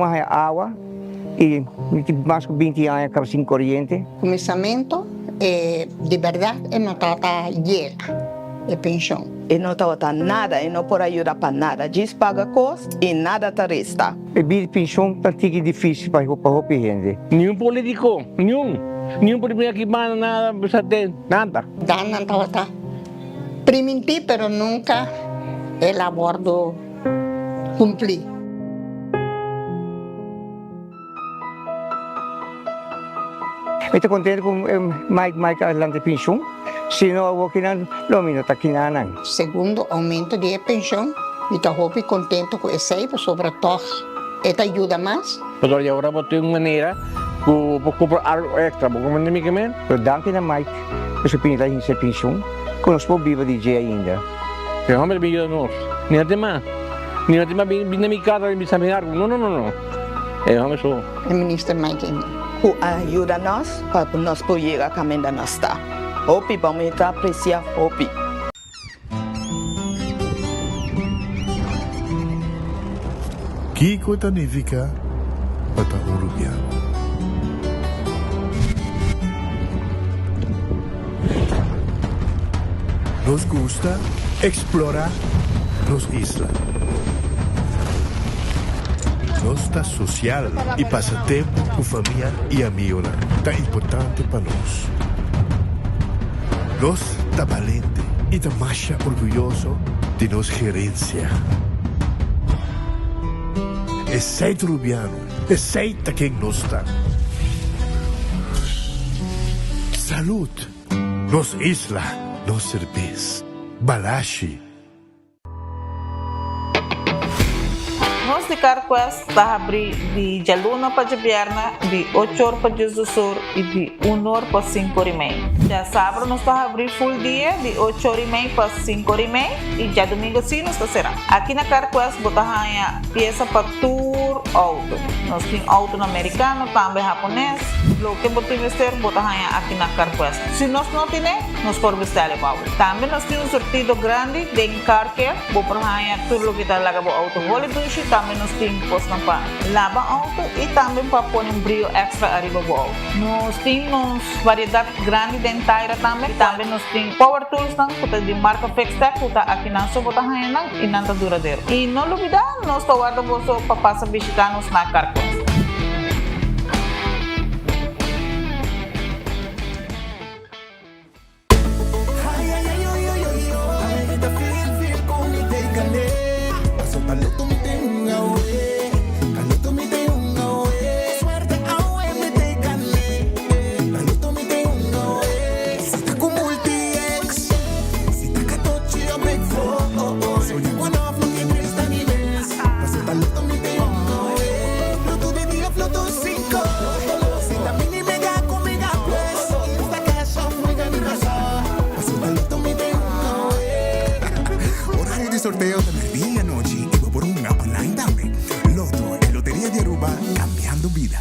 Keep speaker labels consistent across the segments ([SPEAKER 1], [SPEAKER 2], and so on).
[SPEAKER 1] Awor mi a haña awa i mi tin mas ku binti aña kaba sin koriente.
[SPEAKER 2] Kuminsamentu e di bèrdat e no tabata yega e penshon.
[SPEAKER 3] E no tabata nada, e no por a yuda pa nada, djis paga kos i nada ta resta.
[SPEAKER 1] E bida di penshon ta tiki difísil pa hopi hende.
[SPEAKER 4] Niun polítiko, niun, niun por bini aki banda nada, bisa te nada.
[SPEAKER 2] Dan nan tabata primintí pero nunka el a wòrdu kumplí.
[SPEAKER 1] Mi ta kontentu ku Mike Mike a lanta e penshon, si no awor kinan lo mi no ta kinanan.
[SPEAKER 2] Segundo oumento di e penshon, mi ta hopi kontentu ku esei pasobra tòg e ta yuda mas.
[SPEAKER 4] Pasobra di ora bo tin un manera ku bo kumpra algu èkstra, bo kumprende mi ke men?
[SPEAKER 1] Pero danki na Mike ku su pinta hinsa e penshon ku nos por biba di dje ainda.
[SPEAKER 4] E hòmber bin yuda nos, mi no tin mas, mi no tin mas bin na mi kasa bin bisa mi algu, no no no no. E hòmber so.
[SPEAKER 2] E minister Mike Eman.
[SPEAKER 3] Ku a yuda nos pa nos por yega kaminda nos ta. Hopi bon, mi ta apresia hopi.
[SPEAKER 5] Kiko ta nifiká pa ta un rubiano? Nos gusta eksplorá nos isla. Nos ta sosial i pasa tempu ku famia i amigonan ta importante pa nos. Nos ta balente i ta masha orguyoso di nos gerensia. Esei ta Rubiano, esei ta ken nos ta. Salud! Nos isla, nos serbes. Balashi.
[SPEAKER 6] Nos di CarQuest ta habri di djaluna pa djabièrnè di ocho or pa diesdos or i di un or pa sinku or i mei. Djasabra nos ta habri full dia di ocho or i mei pa sinku or i mei i djadumingu si nos ta será. Aki na CarQuest bo ta haña piesa pa tur outo. Nos tin outonan merikano, tambe hapones. Loke bo tin mester bo ta haña aki na CarQuest. Si nos no tine, nos por bestèl e pa bo. Tambe nos tin un surtido grandi den Car Care. Bo por haña tur loke ta laga bo outo holi dushi. Tambe nos tin kosnan pa laba outo i tambe pa pone un brio èkstra ariba bo outo. Nos tin nos variedat grandi den taira tambe. Tambe nos tin power toolsnan ku ta di marka Fixtech ku ta akinan so bo ta haña nan i nan ta duradero. I no lubidá, nos ta warda boso pa pasa bishitá nos na Carquest.
[SPEAKER 7] Horario di sorteo ta na dia anochi y bo por hunga online tambe. Lotto, e loteria di Aruba, cambiando bida.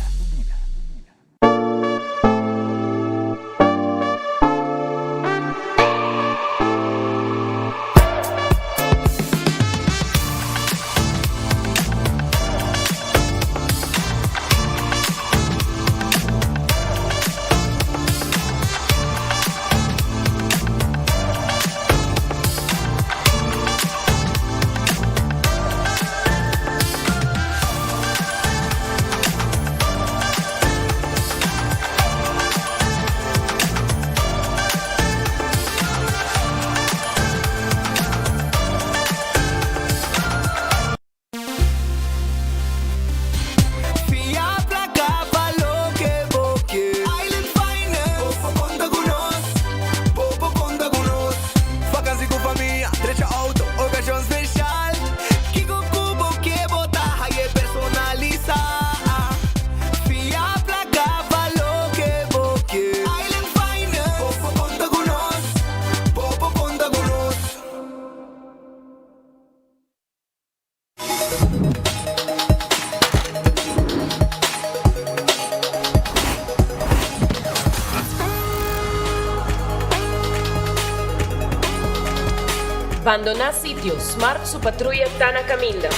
[SPEAKER 8] Bandoná sitio, Smart su patruya ta na kaminda.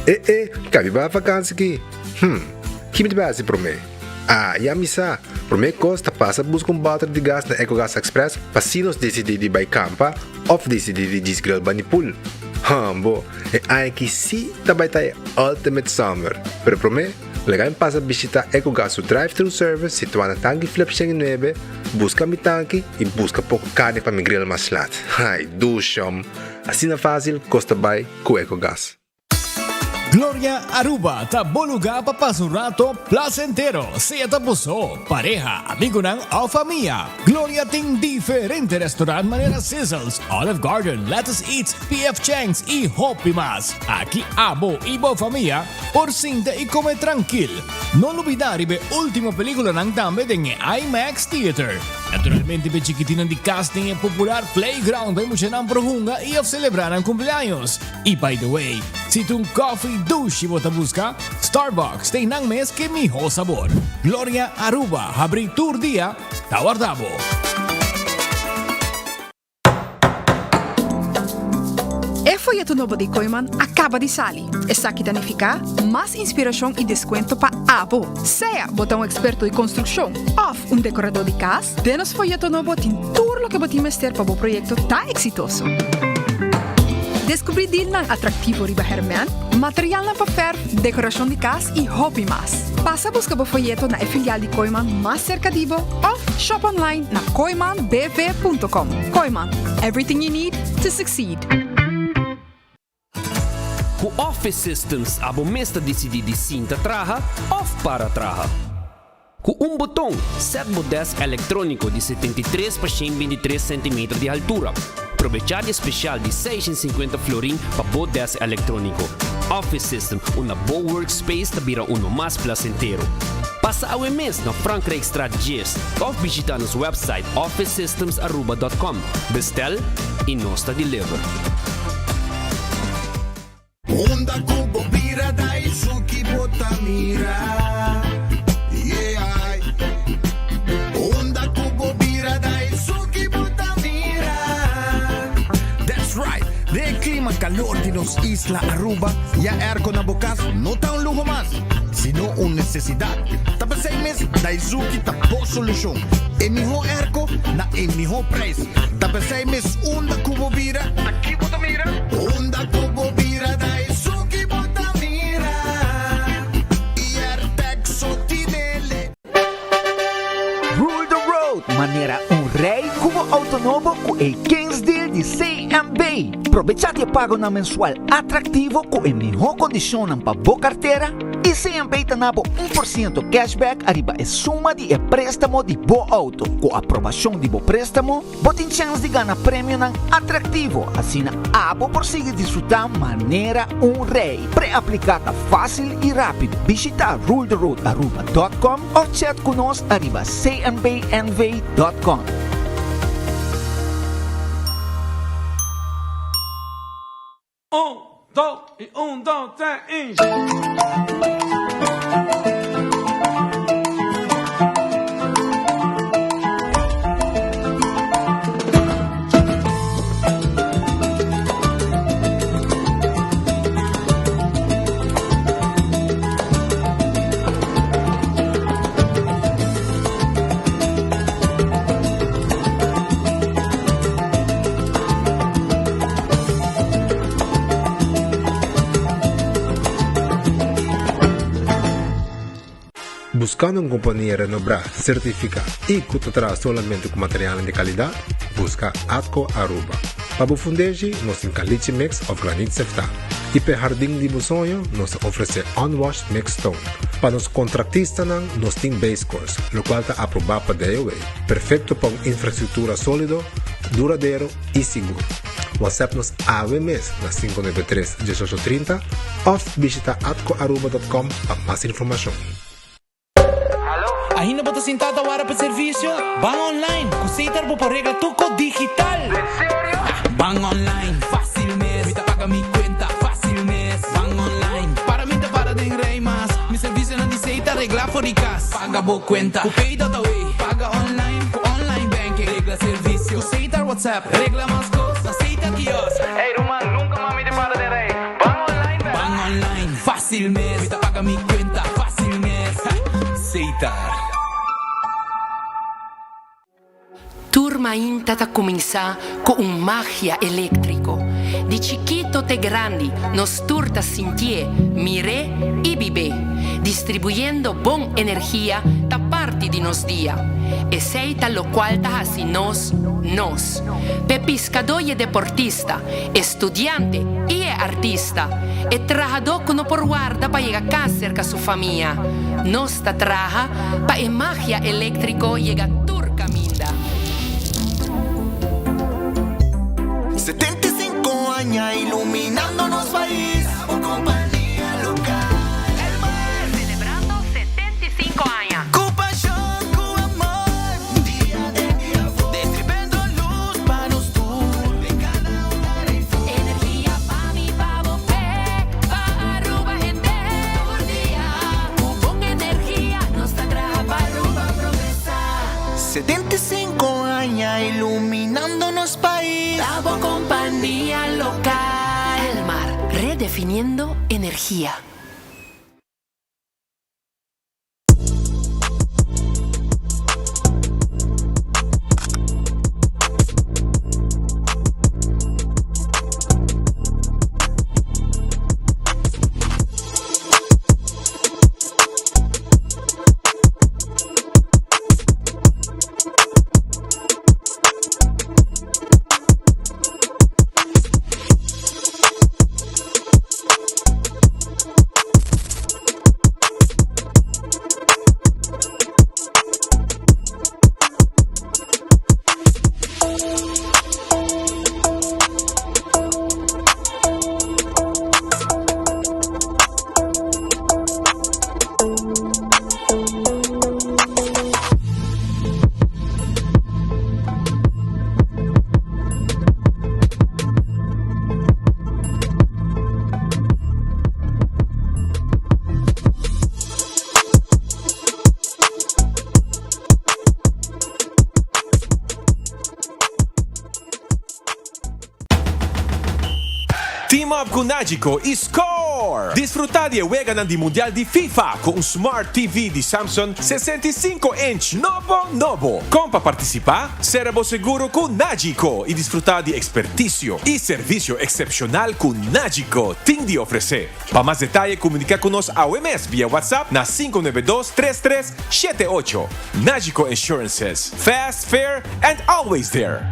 [SPEAKER 5] E e, kabi ba vakansi ki? Hm, ki mi ta bai hasi promé? Ah, ya mi sa! Promé kos ta pasa buska un bòter di gas na Ecogas Express pa si nos disidí di bai kampa òf disidí di djis grill bani pool. Hambo, e aña ki sí ta bai ta e ultimate summer! Pero promé, laga mi pasa bishitá Ecogas su drive-thru service situá na Tanki Flip 109, buska mi tanki i buska poko karni pa mi grill mas lat. Ai, dushom! Asina fásil kos ta bai ku Ecogas.
[SPEAKER 9] Gloria Aruba ta bo luga pa pasa un rato placentero, sea ta bo so, pareha, amigonan of famia. Gloria tin diferente restaurant manera Sizzles, Olive Garden, Lettuce Eats, PF Chang's y hopi mas. Aki abo y bo famia por sinta y come trankil. No lubida riba e ultimo peliculanan tambe den e IMAX Theater. Naturalmente p'e chikitinan di cas tin e popular playground pa e muchanan por hunga y of celebra nan cumpleaños. Y by the way, si ta un coffee dushi bo ta busca, Starbucks ta einan mes ke miho sabor. Gloria Aruba habri tur dia, ta warda bo.
[SPEAKER 10] E foyeto nobo di Kooiman a kaba di sali. Esaki ta nifiká mas inspirashon i deskuento pa abo. Sea bo ta un eksperto di konstrukshon òf un dekoradó di kas, den nos foyeto nobo tin tur loke bo tin mester pa bo proyekto ta eksitoso. Deskubrí dilnan atraktivo riba hèrmènt, materialnan pa fèrf, dekorashon di kas i hopi mas. Pasa buska bo foyeto na e filial di Kooiman mas serka di bo òf shop online na kooimanbv.com. Kooiman, everything you need to succeed.
[SPEAKER 11] Ku Office Systems abo mes ta disidí di sinta traha òf para traha. Ku un boton, sèt bo dèsk elektróniko di 73 pa 123 sentimeter di haltura. Probechá di e spesial di 650 florin pa bo dèsk elektróniko. Office System, unda bo workspace ta bira uno mas plasentero. Pasa awe mes na Frankrijkstraat 10 òf bishitá nos wèpsait officesystemsaruba.com. Bestel i nos ta deliver.
[SPEAKER 12] Unda ku bo bira Daisuki bo ta mira Yeah Unda ku bo bira Daisuki bo ta mira
[SPEAKER 13] That's right! Den e klima kalor di nos isla Aruba, ya airco na bo kas no ta un luho mas, sino un nesesidat. Ta p'esei mes Daisuki ta bo solushon. E mihó airco na e mihó prijs. Ta p'esei mes unda ku bo bira,
[SPEAKER 12] Aki bo ta mira. Unda ku bo bira ta esun ki bo ta mira. I Airtag so tinele.
[SPEAKER 14] Rule the road manera un rey cu bo auto nobo cu e Kings Deal di CMB. Probecha di e pagonan mensual atractivo cu e miho condicionnan pa bo cartera y CMB ta na bo 1% cashback ariba e suma di e prestamo di bo auto. Cu aprobacion di bo prestamo, Bo tin chèns di gana premionan atraktivo, asina abo por sigui disfrutá manera un rei. Pre-apliká ta fásil i rápido. Bishitá ruletheroadaruba.com òf chat ku nos ariba cnbnv.com.
[SPEAKER 15] Un, dos i un, dos, tres i.
[SPEAKER 5] Buscando un compania renobrá, certificá y cu ta traha solamente cu materialnan di calidad? Busca Atco Aruba. Pa bo fundeshi, nos tin caliche mix of granit seftá. Y p'e hardin di bo soño, nos ta ofrece unwashed mixed stone. Pa nos contractistanan, nos tin base course, locual ta aprobá pa DOW. Perfecto pa un infrastructura solido, duradero y sigur. WhatsApp nos awe mes na 593 1830 of bishita atcoaruba.com pa mas informacion.
[SPEAKER 16] Ainda bo ta sinta ta wara pa servicio? Ban online! Cu Setar bo por regla tur cos digital! En serio? Ban online, facil mes! Mi ta paga mi cuenta facil mes! Ban online, para mi ta para den rij mas! Mi servicionan di Setar regla for di cas! Paga bo cuenta cu Pay.away! Paga online cu online banking! Regla servicio cu Setar WhatsApp! Regla mas cos na Setar Kiosk! Ey ruman, nunca mas mi ta para den rij! Ban online bek! Ban online!
[SPEAKER 17] Setar.
[SPEAKER 8] Tur mainta ta cuminsa cu un magia electrico. Di chikito te grandi nos tur ta sintié, mir'é y bib'é. Distribuyendo bon energia ta parti di nos dia. Esey ta locual ta haci nos, nos. P'e piscadó y e deportista, e studiante y e artista, e trahadó cu no por warda pa yega cas cerca su famia. Nos ta traha pa e magia eléktriko yega tur kaminda.
[SPEAKER 12] 75 aña iluminando nos pais, bo kompania lokal. Elmar.
[SPEAKER 8] Selebrando 75 aña.
[SPEAKER 12] Ku pashon, ku amor, dia den dia for. Destribendo lus pa nos tur, den kada hogar ei for.
[SPEAKER 8] Energia pa mi, pa bo, p'e, pa Aruba hende tur dia. Ku bon energia nos ta traha pa Aruba progresá.
[SPEAKER 12] 75 aña iluminando nos pais.
[SPEAKER 8] Ta bo kompania lokal. Elmar, redefiniendo energia.
[SPEAKER 17] Team up ku Nagico i score! Disfruta di e weganan di Mundial di FIFA ku un Smart TV di Samsung 65 inch nobo nobo. Kon pa partisipá? Sera bo seguro ku Nagico i disfruta di ekspertisio i servisio eksepshonal ku Nagico tin di ofresé. Pa mas detaye komuniká ku nos awe mes via WhatsApp na 592 33 78. Nagico Insurances, fast, fair and always there!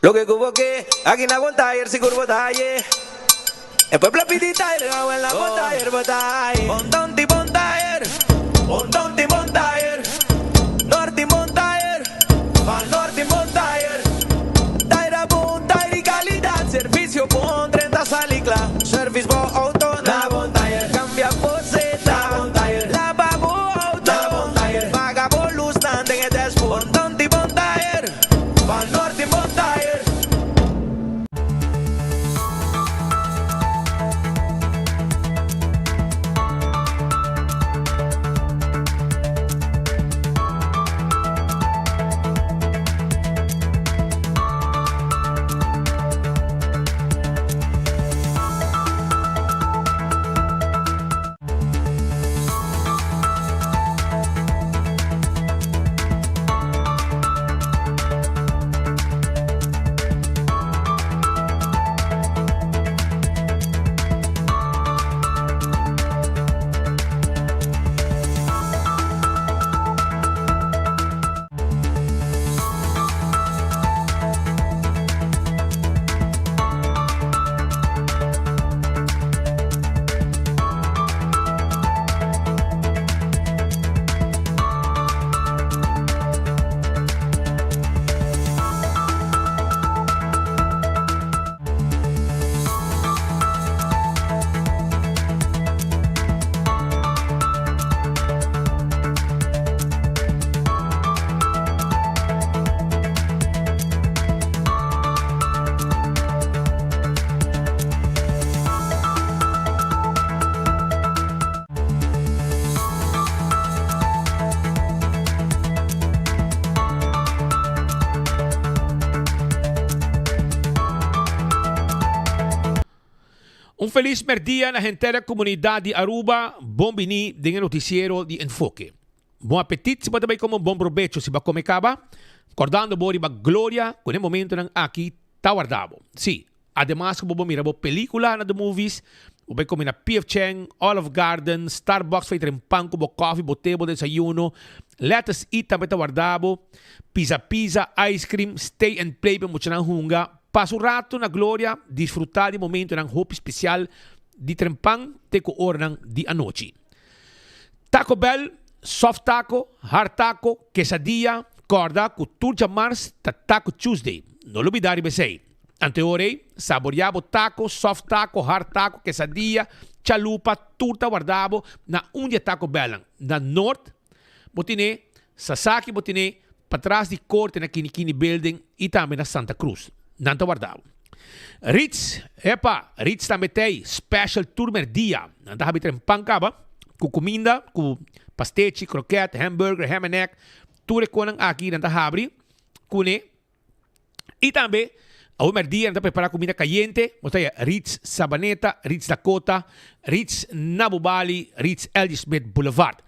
[SPEAKER 18] Loke ku bo ke, aki na bon tayer sigur bo ta haye. E pueblo a pidi tayer, awel na bon tayer bo ta haye. Bon tonti bon tayer, bon tonti bon tayer, norti bon tayer, pa norti bon tayer. Tayer a bon, tayer di kalidat, servisio bon, drenta sali kla. Servis bo outo na bon tayer, kambia bo seta na bon tayer, laba bo outo na bon tayer, paga bo lusnan den e dashboard. Bon tonti bon tayer. Pa Norte bon tayer.
[SPEAKER 19] Un felis merdia na henter e comunidad di Aruba, bon bini den e noticiero di Enfoke. Bon apetit si bo ta bay come un bon probecho si bo a come caba, cordando bo riba Gloria cu n'e momentonan aki ta warda bo. Si, ademas cu bo por mira bo pelicula na The Movies, bo bay come na PF Chang, Olive Garden, Starbucks fay tren pan cu bo coffee, bo te, bo desayuno, Let Us Eat tambe ta warda bo, Pizza Pizza, Ice Cream, Stay and Play pa e muchanan hunga. Pasa un rato na Gloria, disfruta di momentonan hopi special di tren pan te cu oranan di anochi. Taco Bell, soft taco, hard taco, quesadilla, corda cu tur djamars ta Taco Tuesday, no lubida riba esey. Anteor ey, saboria bo taco, soft taco, hard taco, quesadilla, chalupa, tur ta warda bo na un di e Taco Bellnan. Na Noord bo tine, Sasaki bo tine, patras di Corte na Kini Kini Building y tambe na Santa Cruz. Nan ta warda bo. Ritz, epa, Ritz tambe t'ey, special tur merdia. Nan ta habi tren pan caba, cu cuminda, cu pastechi, kroket, hamburger, ham and egg, tur e conan aki nan ta habri cune. Y tambe, awe merdia nan ta prepara cuminda cayente, bo ta haya Ritz Sabaneta, Ritz Dakota, Ritz Nabubali, Ritz LG Smith Boulevard.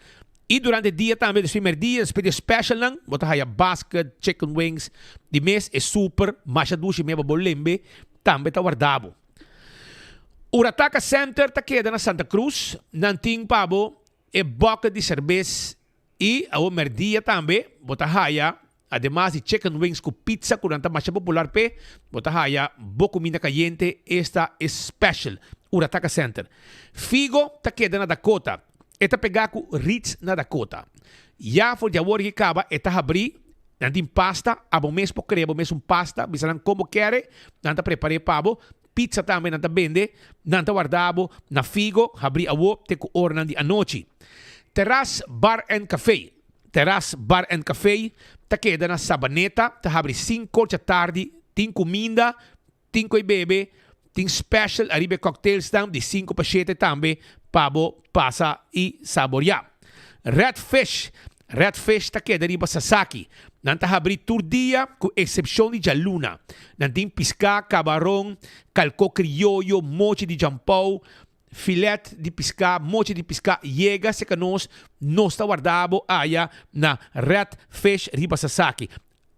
[SPEAKER 19] Y durante dia tambe despues merdia, despues di e specialnan, bo ta haya basket, chicken wings, di mes e super masha dushi meba bo lembe tambe ta warda bo. Urataka Center ta keda na Santa Cruz, nan tin pa bo e bucket di cerbes y awo merdia tambe bo ta haya ademas di chicken wings cu pizza cu nan ta masha popular p'e, bo ta haya bo cuminda cayente, esta e special. Urataka Center. Figo ta keda na Dakota. E ta pegá ku Ritz na Dakota. Ya for di awor ki kaba e ta habrí, nan tin pasta, abo mes por krea bo mes un pasta, bisa nan kon bo kere, nan ta prepar'é pa bo, pizza tambe nan ta bende, nan ta warda bo na figo, habrí awo te ku oranan di anochi. Terras Bar and Café Terras Bar and Café ta keda na Sabaneta, ta habri sinkor djatardi, tin kuminda, Tin koe bebe, tin special ariba e cocktailsnan di sinku pa shete tambe pa bo pasa y saboria. Red Fish, Red Fish ta keda riba Sasaki. Nan ta habri tur dia cu excepcion di djaluna. Nan tin pisca, cabaron, calco crioyo, mochi di jampou, filet di pisca, mochi di pisca. Yega cerca nos, nos ta warda bo aya na Red Fish riba Sasaki.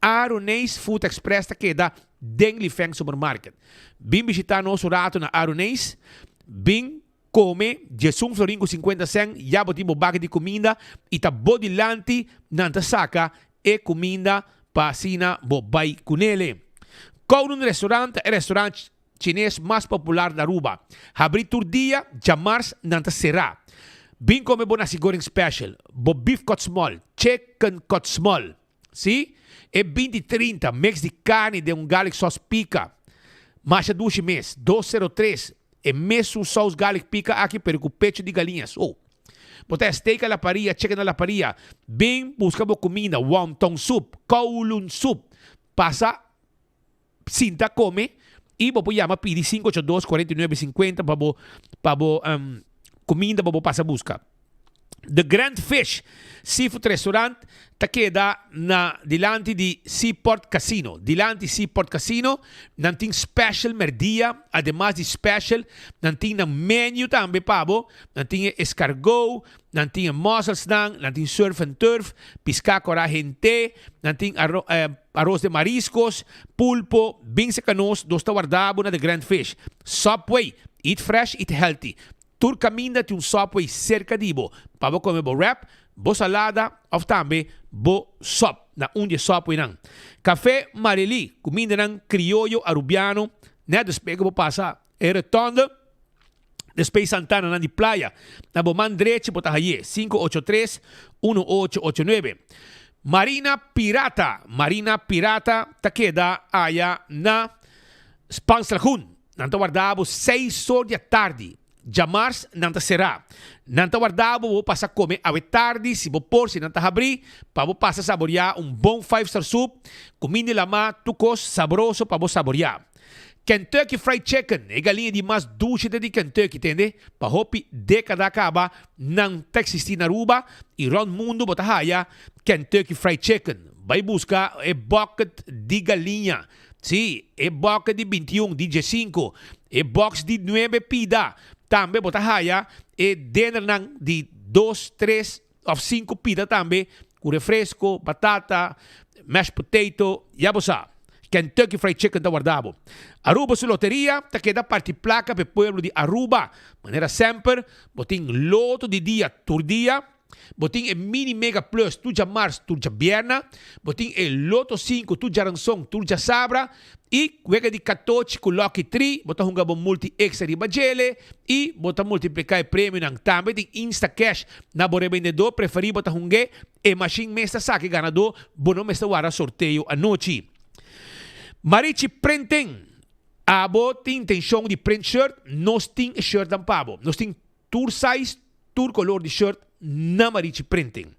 [SPEAKER 19] Aruneis Food Express ta keda den Lifeng Supermarket. Bin bishita nos un rato na Aruneis. Bin kome diesun florin ku sinkuenta sèn, ya bo tin bo baki di kuminda i ta bo dilanti nan ta saka e kuminda pa asina bo bai kunele. Kowloon Restaurant ta e restaurant chines mas popular na Aruba. Habri tur dia, djamars nan ta sera. Bin kome bo nasi goreng special, bo beef cut small, chicken cut small. Sí, e 20 trinta mix di carni den un garlic sauce pica. Masha dushi mes. 203, e mesun saus garlic pica aki pero cu pecho di galiña so. Bo ta steak a la parilla, chicken a la parilla. Bin busca bo cuminda, wonton soup, kowloon soup. Pasa sinta come y bo por yama pidi 582 49 50 pa bo pa bo cuminda pa bo pasa busca. The Grand Fish Seafood Restaurant ta keda na dilanti di Seaport Casino. Dilanti Seaport Casino nan tin special merdia, ademas di special nan tin nan menu tambe pa bo, nan tin e escargot, Nan tin e musselsnan, nan tin surf and turf, piská kòrá hent'é, nan tin aros de mariscos, pulpo, bin serka nos, nos ta warda bo na The Grand Fish. Subway, eat fresh, eat healthy. Tur kaminda tin un Subway serka di bo pa bo kome bo wrap, bo salada òf tambe bo sòp na un di e Subwaynan. Café Marily, kumindanan krioyo arubiano, nèt despues ku bo pasa e rotonde, Despues Santana nan di playa. Na bo man drechi bo ta haye, 583 1889. Marina Pirata Marina Pirata ta keda aya na Spaans Lagoen. Nan ta warda bo seis or di atardi. Djamars nan ta sera. Nan ta warda bo bo pasa kome awe tardi si bo por si nan ta habri pa bo pasa saboria un bon five star soup, kuminda di lama, tur kos sabroso pa bo saboria. Kentucky Fried Chicken, e galiña di mas dushi ta di Kentucky, tende? Pa hopi dékada kaba nan ta eksistí na Aruba i rònt mundu bo ta haya Kentucky Fried Chicken. Bai buska e bucket di galiña. Sí, e bucket di 21, di 15, e box di 9 pida. Tambe bo ta haya e dinnernan di 2, 3 of 5 pida tambe cu refresco, batata, mashed potato, ya bo sa. Kentucky Fried Chicken ta warda bo. Aruba su loteria ta keda parti placa p'e pueblo di Aruba. Manera semper, bo tin loto di dia tur dia. Bo tin e Mini Mega Plus tur djamars tur djabierna, bo tin e Lotto sinku tur djaranson tur djasabra y wega di katochi ku Lucky Tree, bo ta hunga bo multi extra riba djele y bo ta multiplica e premionan. Tambe tin Instacash na bo rebendedor preferi bo ta hung'e, e mashin mes ta saka e ganador, bo no mester wara sorteo anochi. Marichi Printing, Abo tin intencion di print shirt? Nos tin e shirtnan pa bo. Nos tin Tur size, tur color di shirt na Marichi Printing.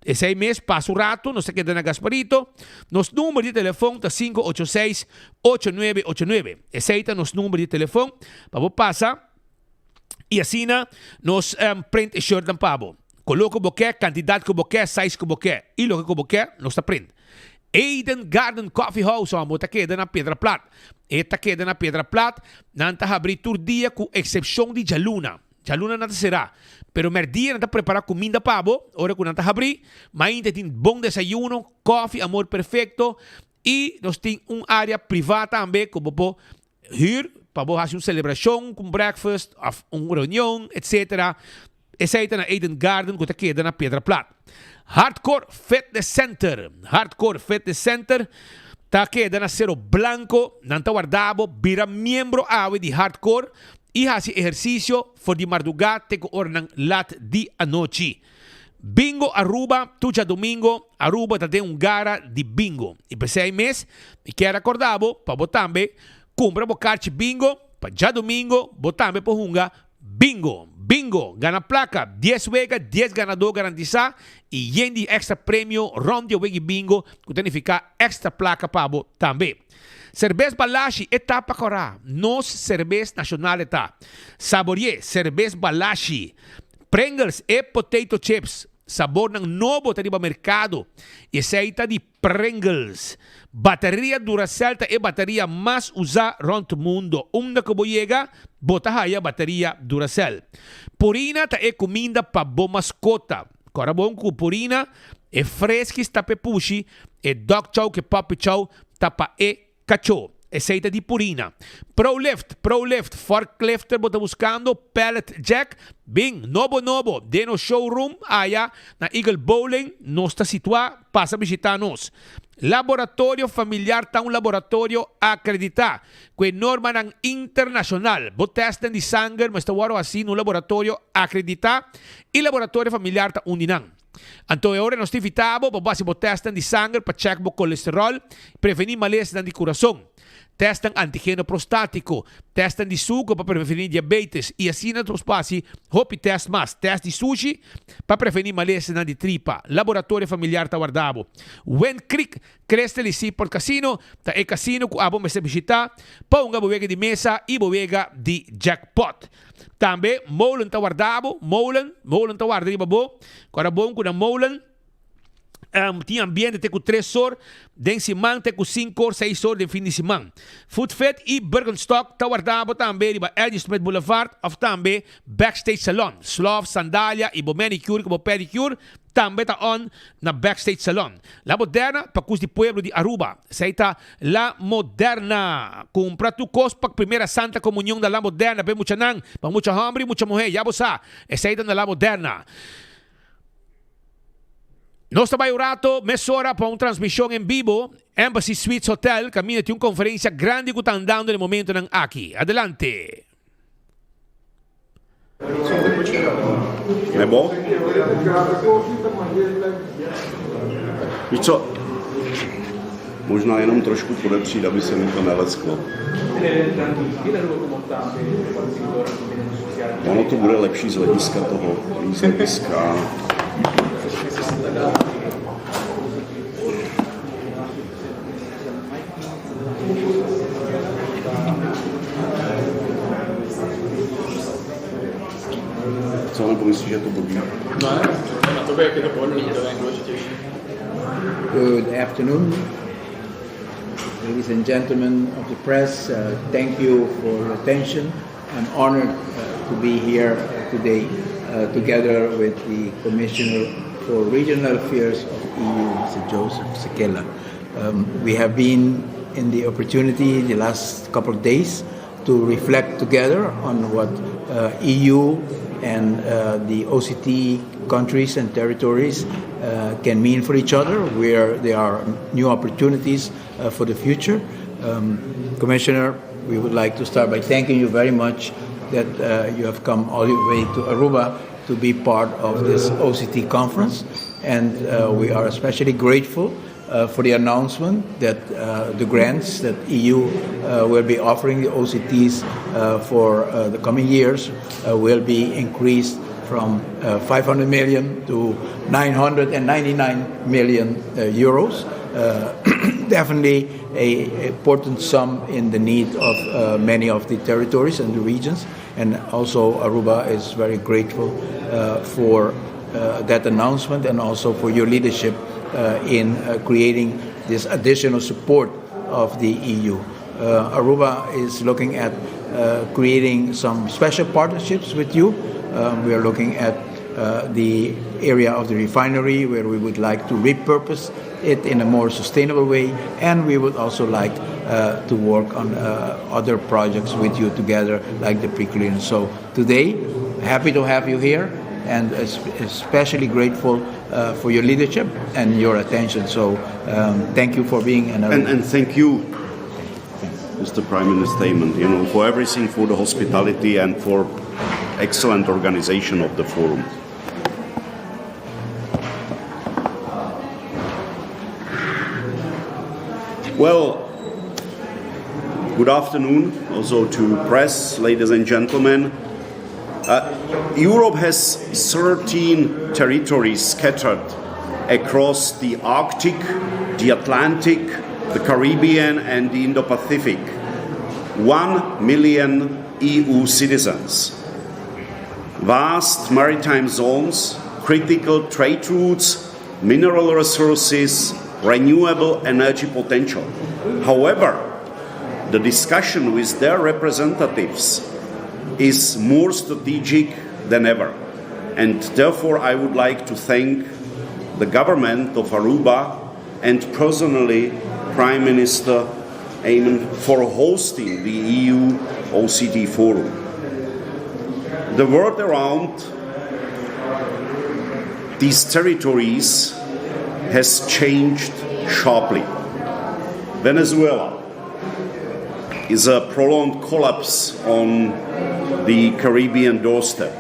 [SPEAKER 19] Esey mes pasa un rato nos ta keda na Gasparito. Nos number di telefon ta 586 8989. Esey ta nos number di telefon pa bo pasa y asina nos print e shirtnan pa bo. Color cu bo ke, cantidad cu bo ke, size cu bo ke y loke cu bo ke nos ta print. Eden Garden Coffee House amo ta keda na Piedra Plat. E ta keda na Piedra Plat. Nan ta habri tur dia ku eksepshon di djaluna. Djaluna nan ta será. Pero mèrdia nan ta prepará kuminda pa bo ora ku nan ta habri. Mainta tin bon desayuno, kòfi, amor perfekto i nos tin un área privá tambe ku bo por hür pa bo hasi un selebrashon ku un breakfast òf un reunion etsetera. Esei ta na Eden Garden ku ta keda na Piedra Plat. Hardcore Fitness Center Hardcore Fitness Center ta keda na Sero Blanco. Nan ta warda bo bira miembro awe di Hardcore i hasi ehersisio for di mardugá te ku oranan lat di anochi. Bingo Aruba Tur djadumingo Aruba ta den un gara di bingo i p'esei mes mi kier rakorda bo pa bo tambe kumpra bo karchi bingo pa djadumingo bo tambe por hunga bingo. Bingo! Gana plaka, dies wega, dies ganadó garantisá i yen di èkstra premio rònt di e wega di bingo ku ta nifiká èkstra plaka pa bo tambe. Serbes Balashi e ta pa kòrá, nos serbes nashonal e ta. Saborié Serbes Balashi. Pringles e potato chips, sabornan nobo ta riba merkado i esei ta di Pringles. Bateria Duracell ta e bateria mas usá rònt mundo. Unda ku bo yega, bo ta haya bateria Duracell. Purina ta e kuminda pa bo maskota. Kòrda bon ku Purina, e freskis ta p'e pushi, e dog chow ku e puppy chow ta pa e Kachó, esei ta di Purina. Prolift, Prolift, forklifter bo ta buskando, pallet jack, bin, nobo nobo, den nos showroom aya na Eagle Bowling nos ta situá, pasa bishitá nos. Laboratorio Familiar ta un laboratorio akreditá ku e normanan internashonal. Bo tèstnan di sanger mester wòrdu hasí na un laboratorio akreditá i Laboratorio Familiar ta un di nan. Anto e ora nos ta invitá bo pa bo hasi bo tèstnan di sanger pa chèk bo kolesteròl, prevení malesnan di kurason, tèstnan antigeno prostátiko, tèstnan di suku pa prevení diabetes i asina nos por hasi hopi tèst mas, tèst di sushi pa prevení malesnan di tripa. Laboratorio Familiar ta warda bo. Wind Creek Crystal i Seaport Casino ta e kasino ku abo mester bishitá pa hunga bo wega di mesa i bo wega di jackpot. Tambe molen ta warda bo, molen, molen ta warda riba bo. Ku ora bon ku na molen tin ambiente te ku tres or den siman te ku sinku or, seis or den fin di siman. Food Fit i Birkenstock ta warda bo tambe riba L. G. Smith Boulevard of tambe Backstage Salon. Slof, sandalia i bo manicure ku bo pedicure Tambe ta on na Backstage Salon. La Moderna pa cus di pueblo di Aruba. Esey ta La Moderna. Cumpra tu cos pa Primera Santa Comunion na La Moderna pa e muchanan, pa mucha homber y mucha muher, ya bo sa. Esey ta na La Moderna. Nos ta bay un rato mesora pa un transmision en bibo. Embassy Suites Hotel caminda tin un conferencia grandi cu ta andando na e momentonan aki. Adelante.
[SPEAKER 20] Nebo? Víš co? Možná jenom trošku podepřít, aby se mi to nelesklo. Ono to bude lepší z hlediska toho, z hlediska. Co, nebo myslíš, že je to blbý?
[SPEAKER 21] Ne, na tobě, jak je to pohodlný, to je nejdůležitější.
[SPEAKER 1] Good afternoon.
[SPEAKER 4] Ladies and gentlemen of the press, uh, thank you for your attention. I'm honored uh, to be here uh, today uh, together with the Commissioner for Regional Affairs of EU, Mr. Joseph Sikela. Um, we have been in the opportunity the last couple of days to reflect together on what uh, EU and uh, the OCT countries and territories uh, can mean for each other, where there are new opportunities uh, for the future. Um, Commissioner, we would like to start by thanking you very much that uh, you have come all the way to Aruba to be part of this OCT conference. And uh, we are especially grateful uh, for the announcement that uh, the grants that EU uh, will be offering the OCTs uh, for uh, the coming years uh, will be increased from uh, 500 million to 999 million uh, euros. Uh, definitely a important sum in the need of uh, many of the territories and the regions. And also Aruba is very grateful uh, for uh, that announcement and also for your leadership uh, in uh, creating this additional support of the EU. Uh, Aruba is looking at uh, creating some special partnerships with you. Um, we are looking at uh, the area of the refinery where we would like to repurpose it in a more sustainable way and we would also like uh, to work on uh, other projects with you together like the pre-clearance. So today, happy to have you here and especially grateful uh, for your leadership and your attention. So um, thank you for being
[SPEAKER 20] an and, and thank you, Mr. Prime Minister, you know, for everything, for the hospitality and for excellent organization of the forum. Well, good afternoon also to press, ladies and gentlemen. Uh, Europe has 13 territories scattered across the Arctic, the Atlantic, the Caribbean, and the Indo Pacific. 1 million EU citizens. Vast maritime zones, critical trade routes, mineral resources, renewable energy potential. However, the discussion with their representatives is more strategic than ever. And therefore, I would like to thank the government of Aruba and personally Prime Minister Eamon for hosting the EU OCT Forum. The world around these territories has changed sharply. Venezuela is a prolonged collapse on the Caribbean doorstep.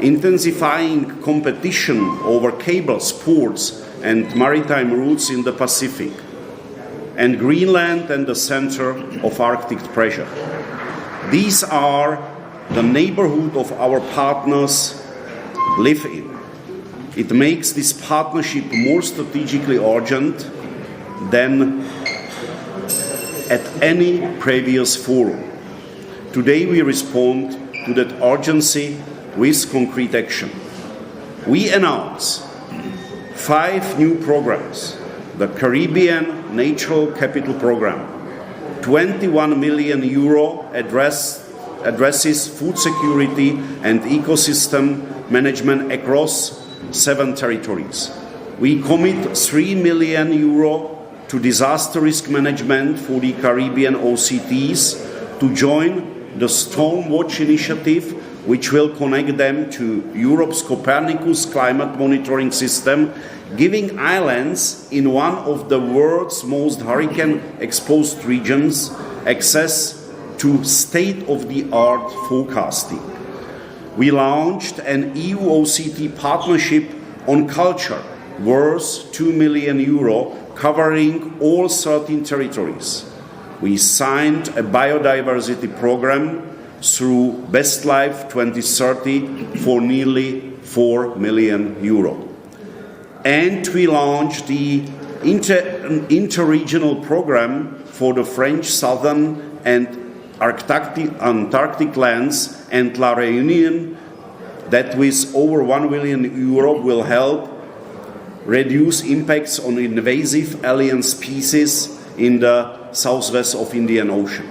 [SPEAKER 20] Intensifying competition over cables, ports, and maritime routes in the Pacific, and Greenland and the center of Arctic pressure. These are the neighborhood of our partners live in. It makes this partnership more strategically urgent than at any previous forum. Today we respond to that urgency with concrete action. We announce five new programs the Caribbean Natural Capital Program, 21 million euro address, addresses food security and ecosystem management across seven territories. We commit 3 million euro to disaster risk management for the Caribbean OCTs to join the Storm Watch initiative, which will connect them to Europe's Copernicus climate monitoring system, giving islands in one of the world's most hurricane exposed regions access to state of the art forecasting. We launched an EU OCT partnership on culture worth 2 million euro covering all 13 territories. We signed a biodiversity program through Best Life 2030 for nearly 4 million euro. And we launched the inter interregional program for the French Southern and Arctic, Antarctic lands and La Reunion that with over 1 billion euro will help reduce impacts on invasive alien species in the southwest of Indian Ocean.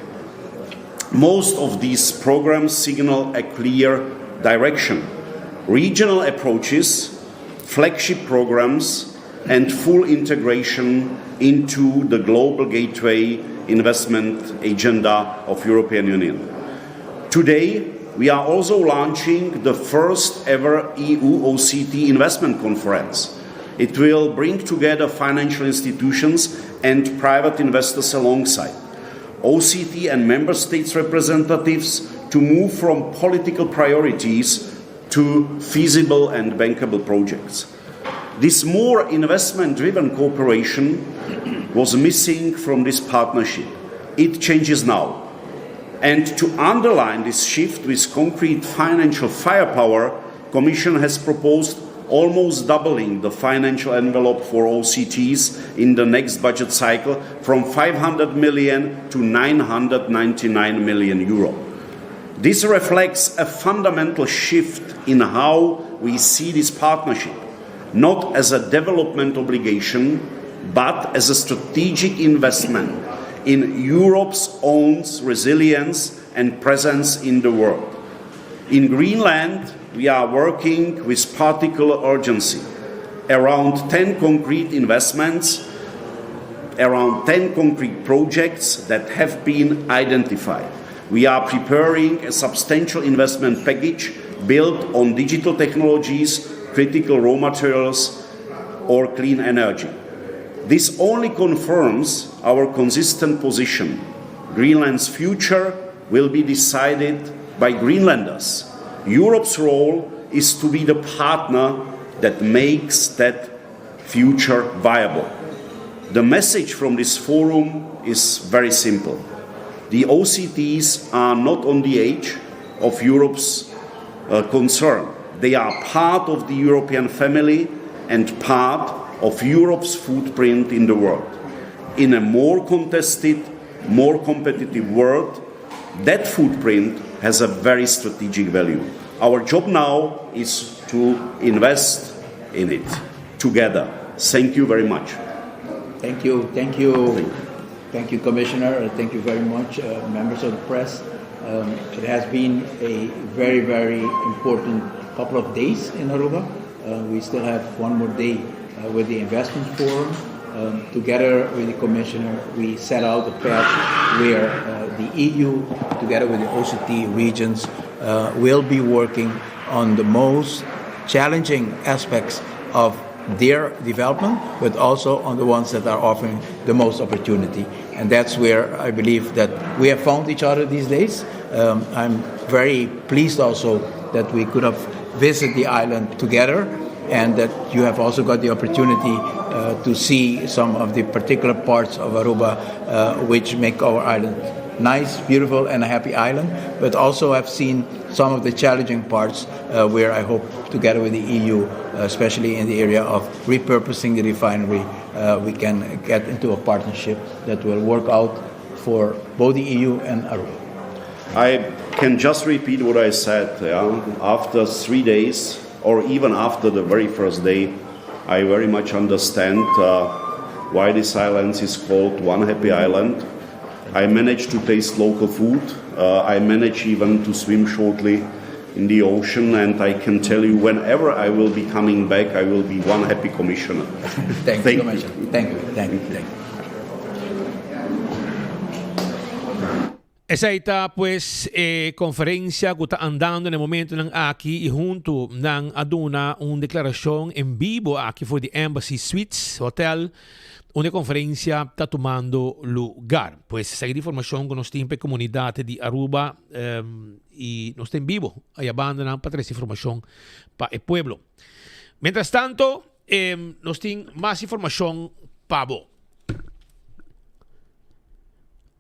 [SPEAKER 20] Most of these programs signal a clear direction. Regional approaches, flagship programs, and full integration into the global gateway investment agenda of European Union. Today, we are also launching the first ever EU OCT investment conference. It will bring together financial institutions and private investors alongside OCT and member states representatives to move from political priorities to feasible and bankable projects. This more investment driven cooperation was missing from this partnership. It changes now. And to underline this shift with concrete financial firepower, Commission has proposed almost doubling the financial envelope for OCTs in the next budget cycle from 500 million to 999 million euro. This reflects a fundamental shift in how we see this partnership, not as a development obligation, but as a strategic investment in Europe's own resilience and presence in the world. In Greenland, we are working with particular urgency. Around 10 concrete investments, around 10 concrete projects that have been identified. We are preparing a substantial investment package built on digital technologies, critical raw materials, or clean energy. This only confirms our consistent position. Greenland's future will be decided by Greenlanders. Europe's role is to be the partner that makes that future viable. The message from this forum is very simple. The OCTs are not on the edge of Europe's uh, concern. They are part of the European family and part of Europe's footprint in the world. In a more contested, more competitive world, that footprint has a very strategic value. Our job now is to invest in it together. Thank you very much.
[SPEAKER 4] Thank you. Thank you. Thank you, Commissioner. Thank you very much, uh, members of the press. Um, it has been a very, very important couple of days in Aruba. Uh, we still have one more day uh, with the investment forum. Um, together with the commissioner, we set out a path where uh, the EU, together with the OCT regions, uh, will be working on the most challenging aspects of their development, but also on the ones that are offering the most opportunity. And that's where I believe that we have found each other these days. Um, I'm very pleased also that we could have visited the island together and that you have also got the opportunity uh, to see some of the particular parts of Aruba uh, which make our island nice, beautiful, and a happy island. But also, I've seen some of the challenging parts uh, where I hope, together with the EU, uh, especially in the area of repurposing the refinery, uh, we can get into a partnership that will work out for both the EU and Aruba.
[SPEAKER 20] I can just repeat what I said. Yeah? After three days, or even after the very first day, I very much understand uh, why this island is called One Happy Island. I managed to taste local food. Uh, I managed even to swim shortly in the ocean, and I can tell you, whenever I will be coming back, I will be one happy commissioner.
[SPEAKER 4] Thank, Thank you, Commissioner. Thank you. Thank you. Thank you.
[SPEAKER 19] Esei ta pues e conferencia cu ta andando na e momentonan aki y hunto nan a duna un declaracion en bibo aki for di Embassy Suites Hotel unda e conferencia ta tumando lugar. Pues esaki ta informacion cu nos tin pa e comunidad di Aruba y nos ta en bibo aya bandanan pa trece informacion pa e pueblo. Mientras tanto nos tin mas informacion pa bo.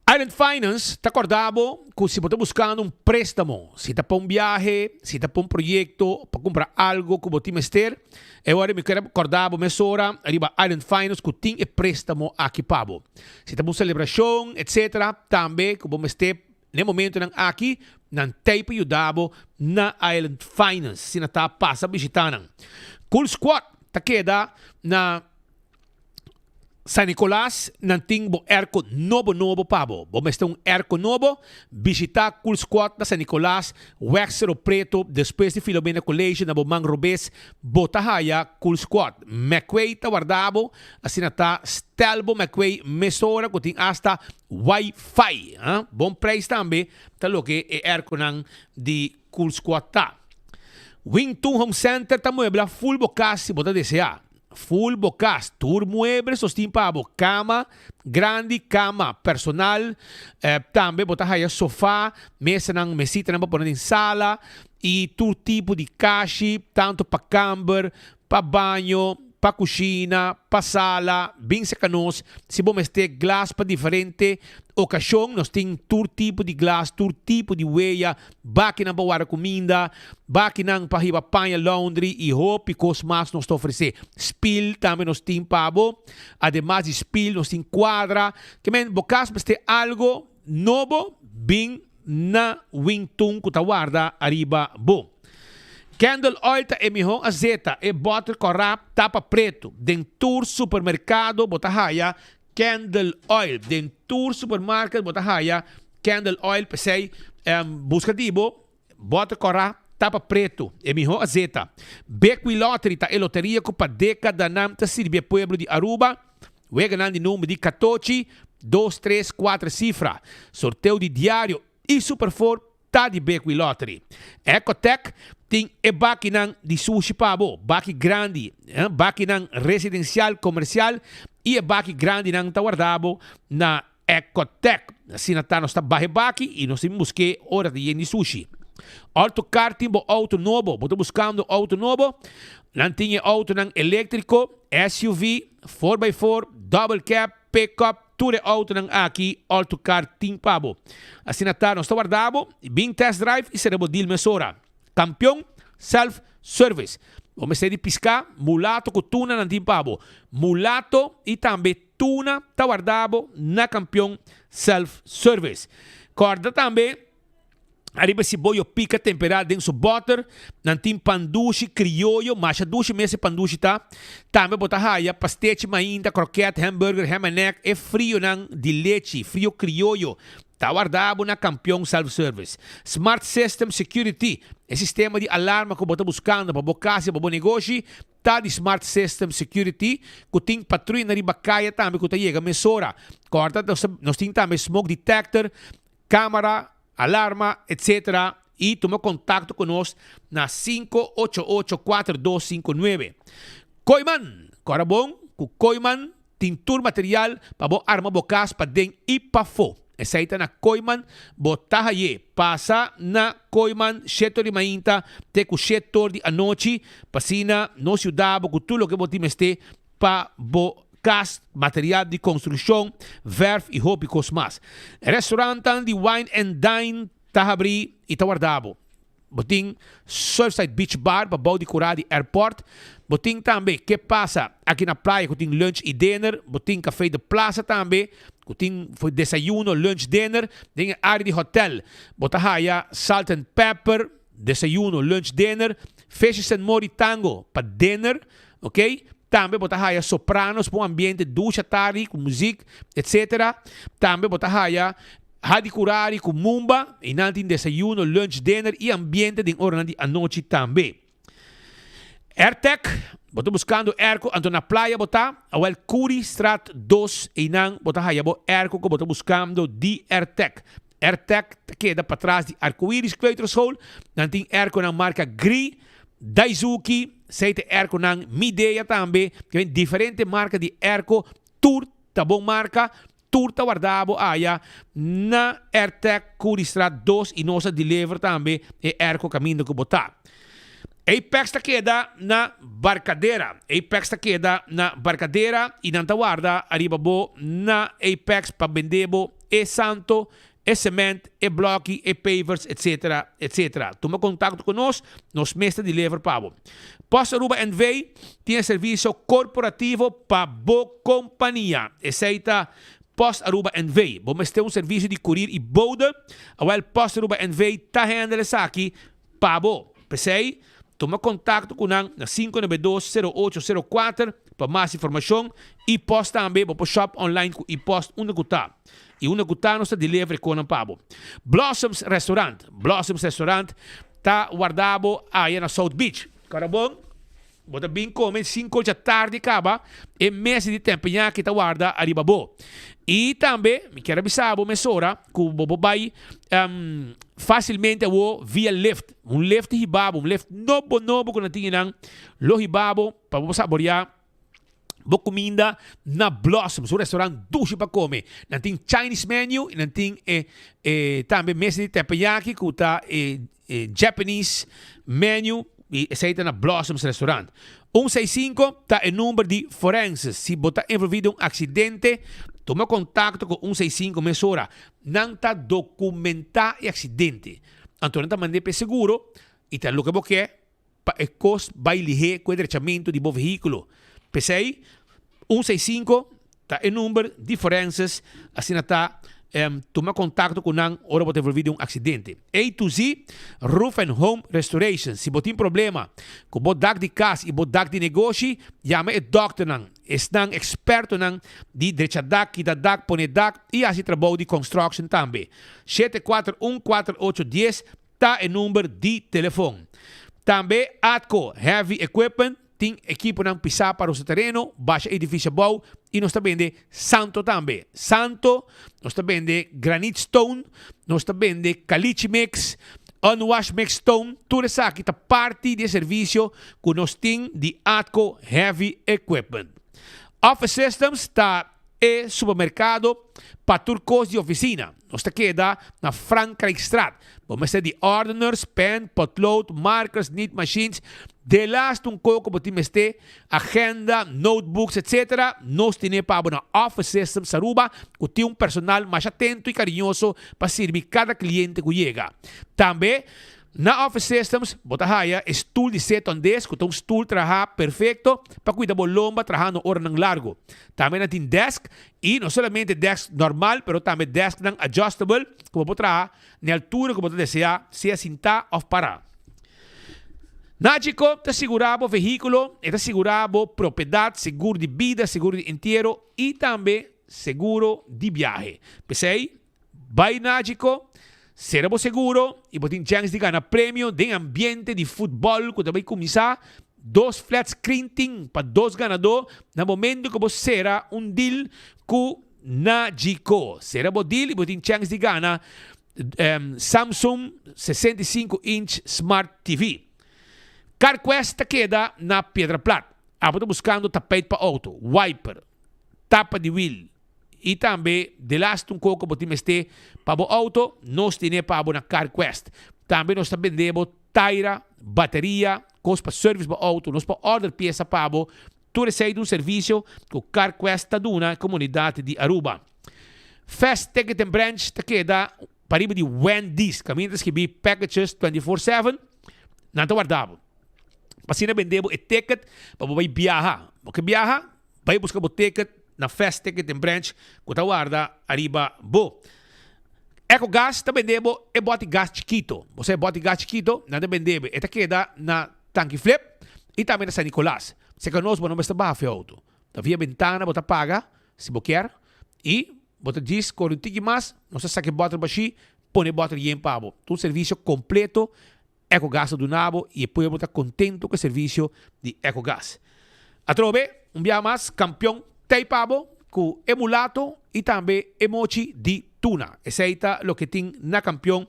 [SPEAKER 19] Island Finance ta kòrda bo ku si bo ta buskando un préstamo, si ta pa un biahe, si ta pa un proyekto, pa kumpra algo ku bo tin mester, e ora mi kier kòrda bo mesora riba Island Finance ku tin e préstamo aki pa bo. Si ta pa un selebrashon, etcetera, tambe ku bo mester na e momentonan aki, nan t'ei pa yuda bo na Island Finance. Asina ta, pasa bishita nan. Cool Squad ta keda na. San Nicolas nan tin bo airco nobo nobo pa bo. Bo mester un airco nobo? Bishita Cool Squad na San Nicolas, Weg Cerro Preto, despues di Filomena College na bo man robes bo ta haya Cool Squad. McQuay ta warda bo, asina ta stel bo McQuay mesora cu tin hasta Wi-Fi. Bon prijs tambe ta loke e airconan di Cool Squad ta. Wing Tun Home Center ta muebla full bo cas si bo ta desea. Full bo cas, tur muebles nos tin pa bo, cama grandi, cama personal, tambe bo ta haya sofa, mesanan, mesitanan pa pone den sala y tur tipo di kashi, tanto pa camber, pa baño, pa cushina, pa sala, bin cerca nos si bo mester glas pa diferente ocasion, nos tin tur tipo di glas, tur tipo di weya, Bakinan pa warda kuminda, bakinan pa hiba paña laundry i hopi kos mas nos ta ofresé. Spil tambe nos tin pa bo. Ademas di spil nos tin kuadra. Ke men bo kas mester algo nobo, bin na Wingtun ku ta warda ariba bo. Candle oil ta e mihó azeta, e bòter kòrá tapa pretu. Den tur supermerkado bo ta haya Candle oil. Den tur supermarket bo ta haya candle oil p'esei busca di bo boter cora tapa preto e miho azeta. Bequi Lottery ta e loteria cu pa decadanan ta sirbi e pueblo di Aruba. Weganan di number di catochi, dos, tres, cuater cifra. Sorteo di diario y Super Four Ta di Bequi Lottery. Ecotec tin e bakinan di sushi pa bo, baki grandi, bakinan residencial, comercial y e baki grandinan ta warda bo na Ecotec. Asina ta nos ta baha e baki y nos tin buske ora ta yen di sushi. Autocar tin bo auto nobo, bo ta buscando auto nobo? Nan tin e autonan electrico, SUV, four by four, double cab, Pickup, tur e autonan aki Autocar tin pa bo. Asina ta, nos ta warda bo, bin test drive y sera bo deal mesora. Campeon Self Service. Bo mester di pisca, mulato cu tuna nan tin pa bo. Mulato y tambe tuna ta warda bo na Campeon Self Service. Corda tambe. Ariba si boyo pica tempera den su boter, nan tin pandushi crioyo, masha dushi mes e pandushi ta. Tambe bo ta haya pastechi mainta, kroket, hamburger, ham and egg, e frionan di lechi, frio crioyo, ta warda bo na Campeon Self Service. Smart System Security, e sistema di alarma cu bo ta buscando pa bo cas y pa bo negoshi, ta di Smart System Security, cu tin patruya riba caya tambe cu ta yega mesora. Corda, nos tin tambe smoke detector, Camara, alarma, etc. Y tuma contacto cu nos na 588 4259. Kooyman! Cora bon cu Kooyman tin tur material pa bo arma bo cas paden y pafo. Esey ta na Kooyman bo ta haye. Pasa na Kooyman shetor di mainta te cu shetor di anochi pa asina nos yuda bo cu tur loke bo tin mester pa bo kas, material di konstrukshon, vèrf i hopi kos mas. Restaurantan di Wine and Dine ta habrí i ta warda bo. Bo tin Surfside Beach Bar pa bou di kurá di airport. Bo tin tambe Ke Pasa aki na playa ku tin lunch i dinner. Bo tin Café de Plaza tambe ku tin desayuno, lunch, dinner. Den e área di hotel bo ta haya Salt and Pepper, desayuno, lunch, dinner. Fishes and More di Tango pa dinner. Ok, tambe bo ta haya sopranos pa un ambiente dushi atardi ku muzik etc. Tambe bo ta haya Hadi Kurari ku Mumba i nan tin desayuno, lunch, dinner i ambiente den oranan di anochi tambe. Airtec, bo ta buskando airco anto na playa bo ta, awel Curi Straat dos einan bo ta haya bo airco ku bo ta buskando di Airtec. Airtec ta keda patras di Arcoiris Kleuterschool, nan tin airconan marka Gree, Daizuki, sei ta airconan Midea tambe, ke ben diferente marka di airco, tur ta bon marka, tur ta warda bo aya na Airtec Curiestraat dos y nos a deliver tambe e airco kaminda ku bo ta. Apex ta keda na Barcadera. Apex ta keda na Barcadera y nan ta warda ariba bo na Apex pa bende bo e santo, e cement, e bloki, e pavers, etc. Etc. Tuma contacto cu nos, nos mes ta deliver pa bo. Post Aruba NV tin e servicio corporativo pa bo compania. Esey ta Post Aruba NV. Bo mester un servicio di courier y bode? Awel Post Aruba NV ta handle esaki pa bo. P'esei, Tuma kontakto ku nan na 592 0804 pa mas informashon. E-post tambe, bo por shop online ku e-post unda ku ta. I unda ku ta nos ta deliver e konan pa bo. Blossoms Restaurant, Blossoms Restaurant ta warda bo aya na South Beach. Karabon, bo ta bin kome sinku dja tardi kaba e mesa di tempeñaki ta warda ariba bo. I tambe mi kier a bisa bo mesora ku bo por bai fasilmente awo via lift. Un lift hiba bo, un lift nobo nobo ku nan tin einan lo hiba bo pa bo saborea bo kuminda na Blossoms, un restaurant dushi pa kome. Nan tin Chinese menu i nan tin e e tambe mesa di teppanyaki ku ta e e Japanese menu i esei ta na Blossoms restaurant. Un seis sinku ta e number di forenses. Si bo ta envolvi den un aksidente, tuma kontakto ku un seis sinku mesora. Nan ta dokumentá e aksidente. Anto nan ta mand'é pa e seguro i ta loke bo ke pa e kos bai lihé ku e drechamentu di bo vehíkulo. P'esei, un seis sinku ta e number di forenses, asina ta tuma kontakto ku nan ora bo ta envolví den un aksidente. A to Z Roof and Home Restoration, si bo tin problema ku bo dak di kas i bo dak di negoshi, yama e dòkternan, esnan ekspertonan di drecha dak, kita dak, pone dak i hasi trabou di construction tambe. 741 48 dies ta e number di telefon. Tambe Atco Heavy Equipment tin ekiponan pisá pa rosa tereno, basha edifisio abou i nos ta bende santo tambe. Santo, nos ta bende granite stone, nos ta bende caliche mix, unwash mix stone, tur esaki ta parti di e servisio ku nos tin di Atco Heavy Equipment. Office Systems ta e supermerkado pa tur kos di ofisina. Nos ta keda na Frankrijkstraat. Bo mester di ordeners, pen, potlood, markers, nit machines, delaste un koko bo tin mester, agenda, notebooks, etc. Nos tine pa bo na Office Systems Aruba ku tin un personal masha atento i kariñoso pa sirbi kada kliente ku yega. Tambe Na Office Systems bo ta haya e stoel di sit on desk ku ta un stoel traha perfecto pa cuida bo lomba trahando oranan largo. Tambe nan tin desk y no solamente desk normal pero tambe desknan adjustable ku bo por traha na e altura ku bo ta desea sea sinta of para. Nagico ta sigura bo vehiculo, e ta sigura bo propiedad, seguro di bida, seguro di entiero y tambe seguro di biahe. P'esey Bai Nagico, sera bo seguro y bo tin chèns di gana premio den ambiente di futbòl ku ta bai kuminsá. Dos flat screen tin pa dos ganadó na momento ku bo sera un deal ku Nagico. Sera bo deal y bo tin chèns di gana Samsung 65 inch Smart TV. CarQuest ta keda na Piedra Plat. Abo ta buskando tapijt pa outo, wiper, tapa di wiel, I tambe delaste un koko bo tin mester pa bo auto, nos tine pa bo na CarQuest. Tambe nos ta bende bo taira, bateria, kos pa service bo auto, nos por order piesa pa bo. Tur esei ta un servisio ku CarQuest ta duna e komunidat di Aruba. Fast Ticket and Branch ta keda pariba di Wendy's, kaminda ta skibi Packages 24/7, nan ta warda bo. Pa asina bende bo e ticket pa bo bai biaha. Bo ke biaha? Bai buska bo ticket na Fast Ticket and Branch ku ta warda ariba bo. Ecogas ta bende bo e bòti gas chikito. Bo sa e bòti gas chikito? Nan ta bende bo. E ta keda na Tanki Flip i tambe na San Nicolas. Serka nos bo no mester baha fe outo. Ta via bentana bo ta paga si bo kier i bo ta djis kore un tiki mas, nos ta saka e bòter bashí, pone e bòter yen pa bo. Ta un servisio kompleto Ecogas ta duna bo y e pueblo ta contento cu e servicio di Ecogas. Atrobe, un biaha mas, campeon tey pa bo cu e mulato y tambe e mochi di tuna. Esey ta loke tin na campeon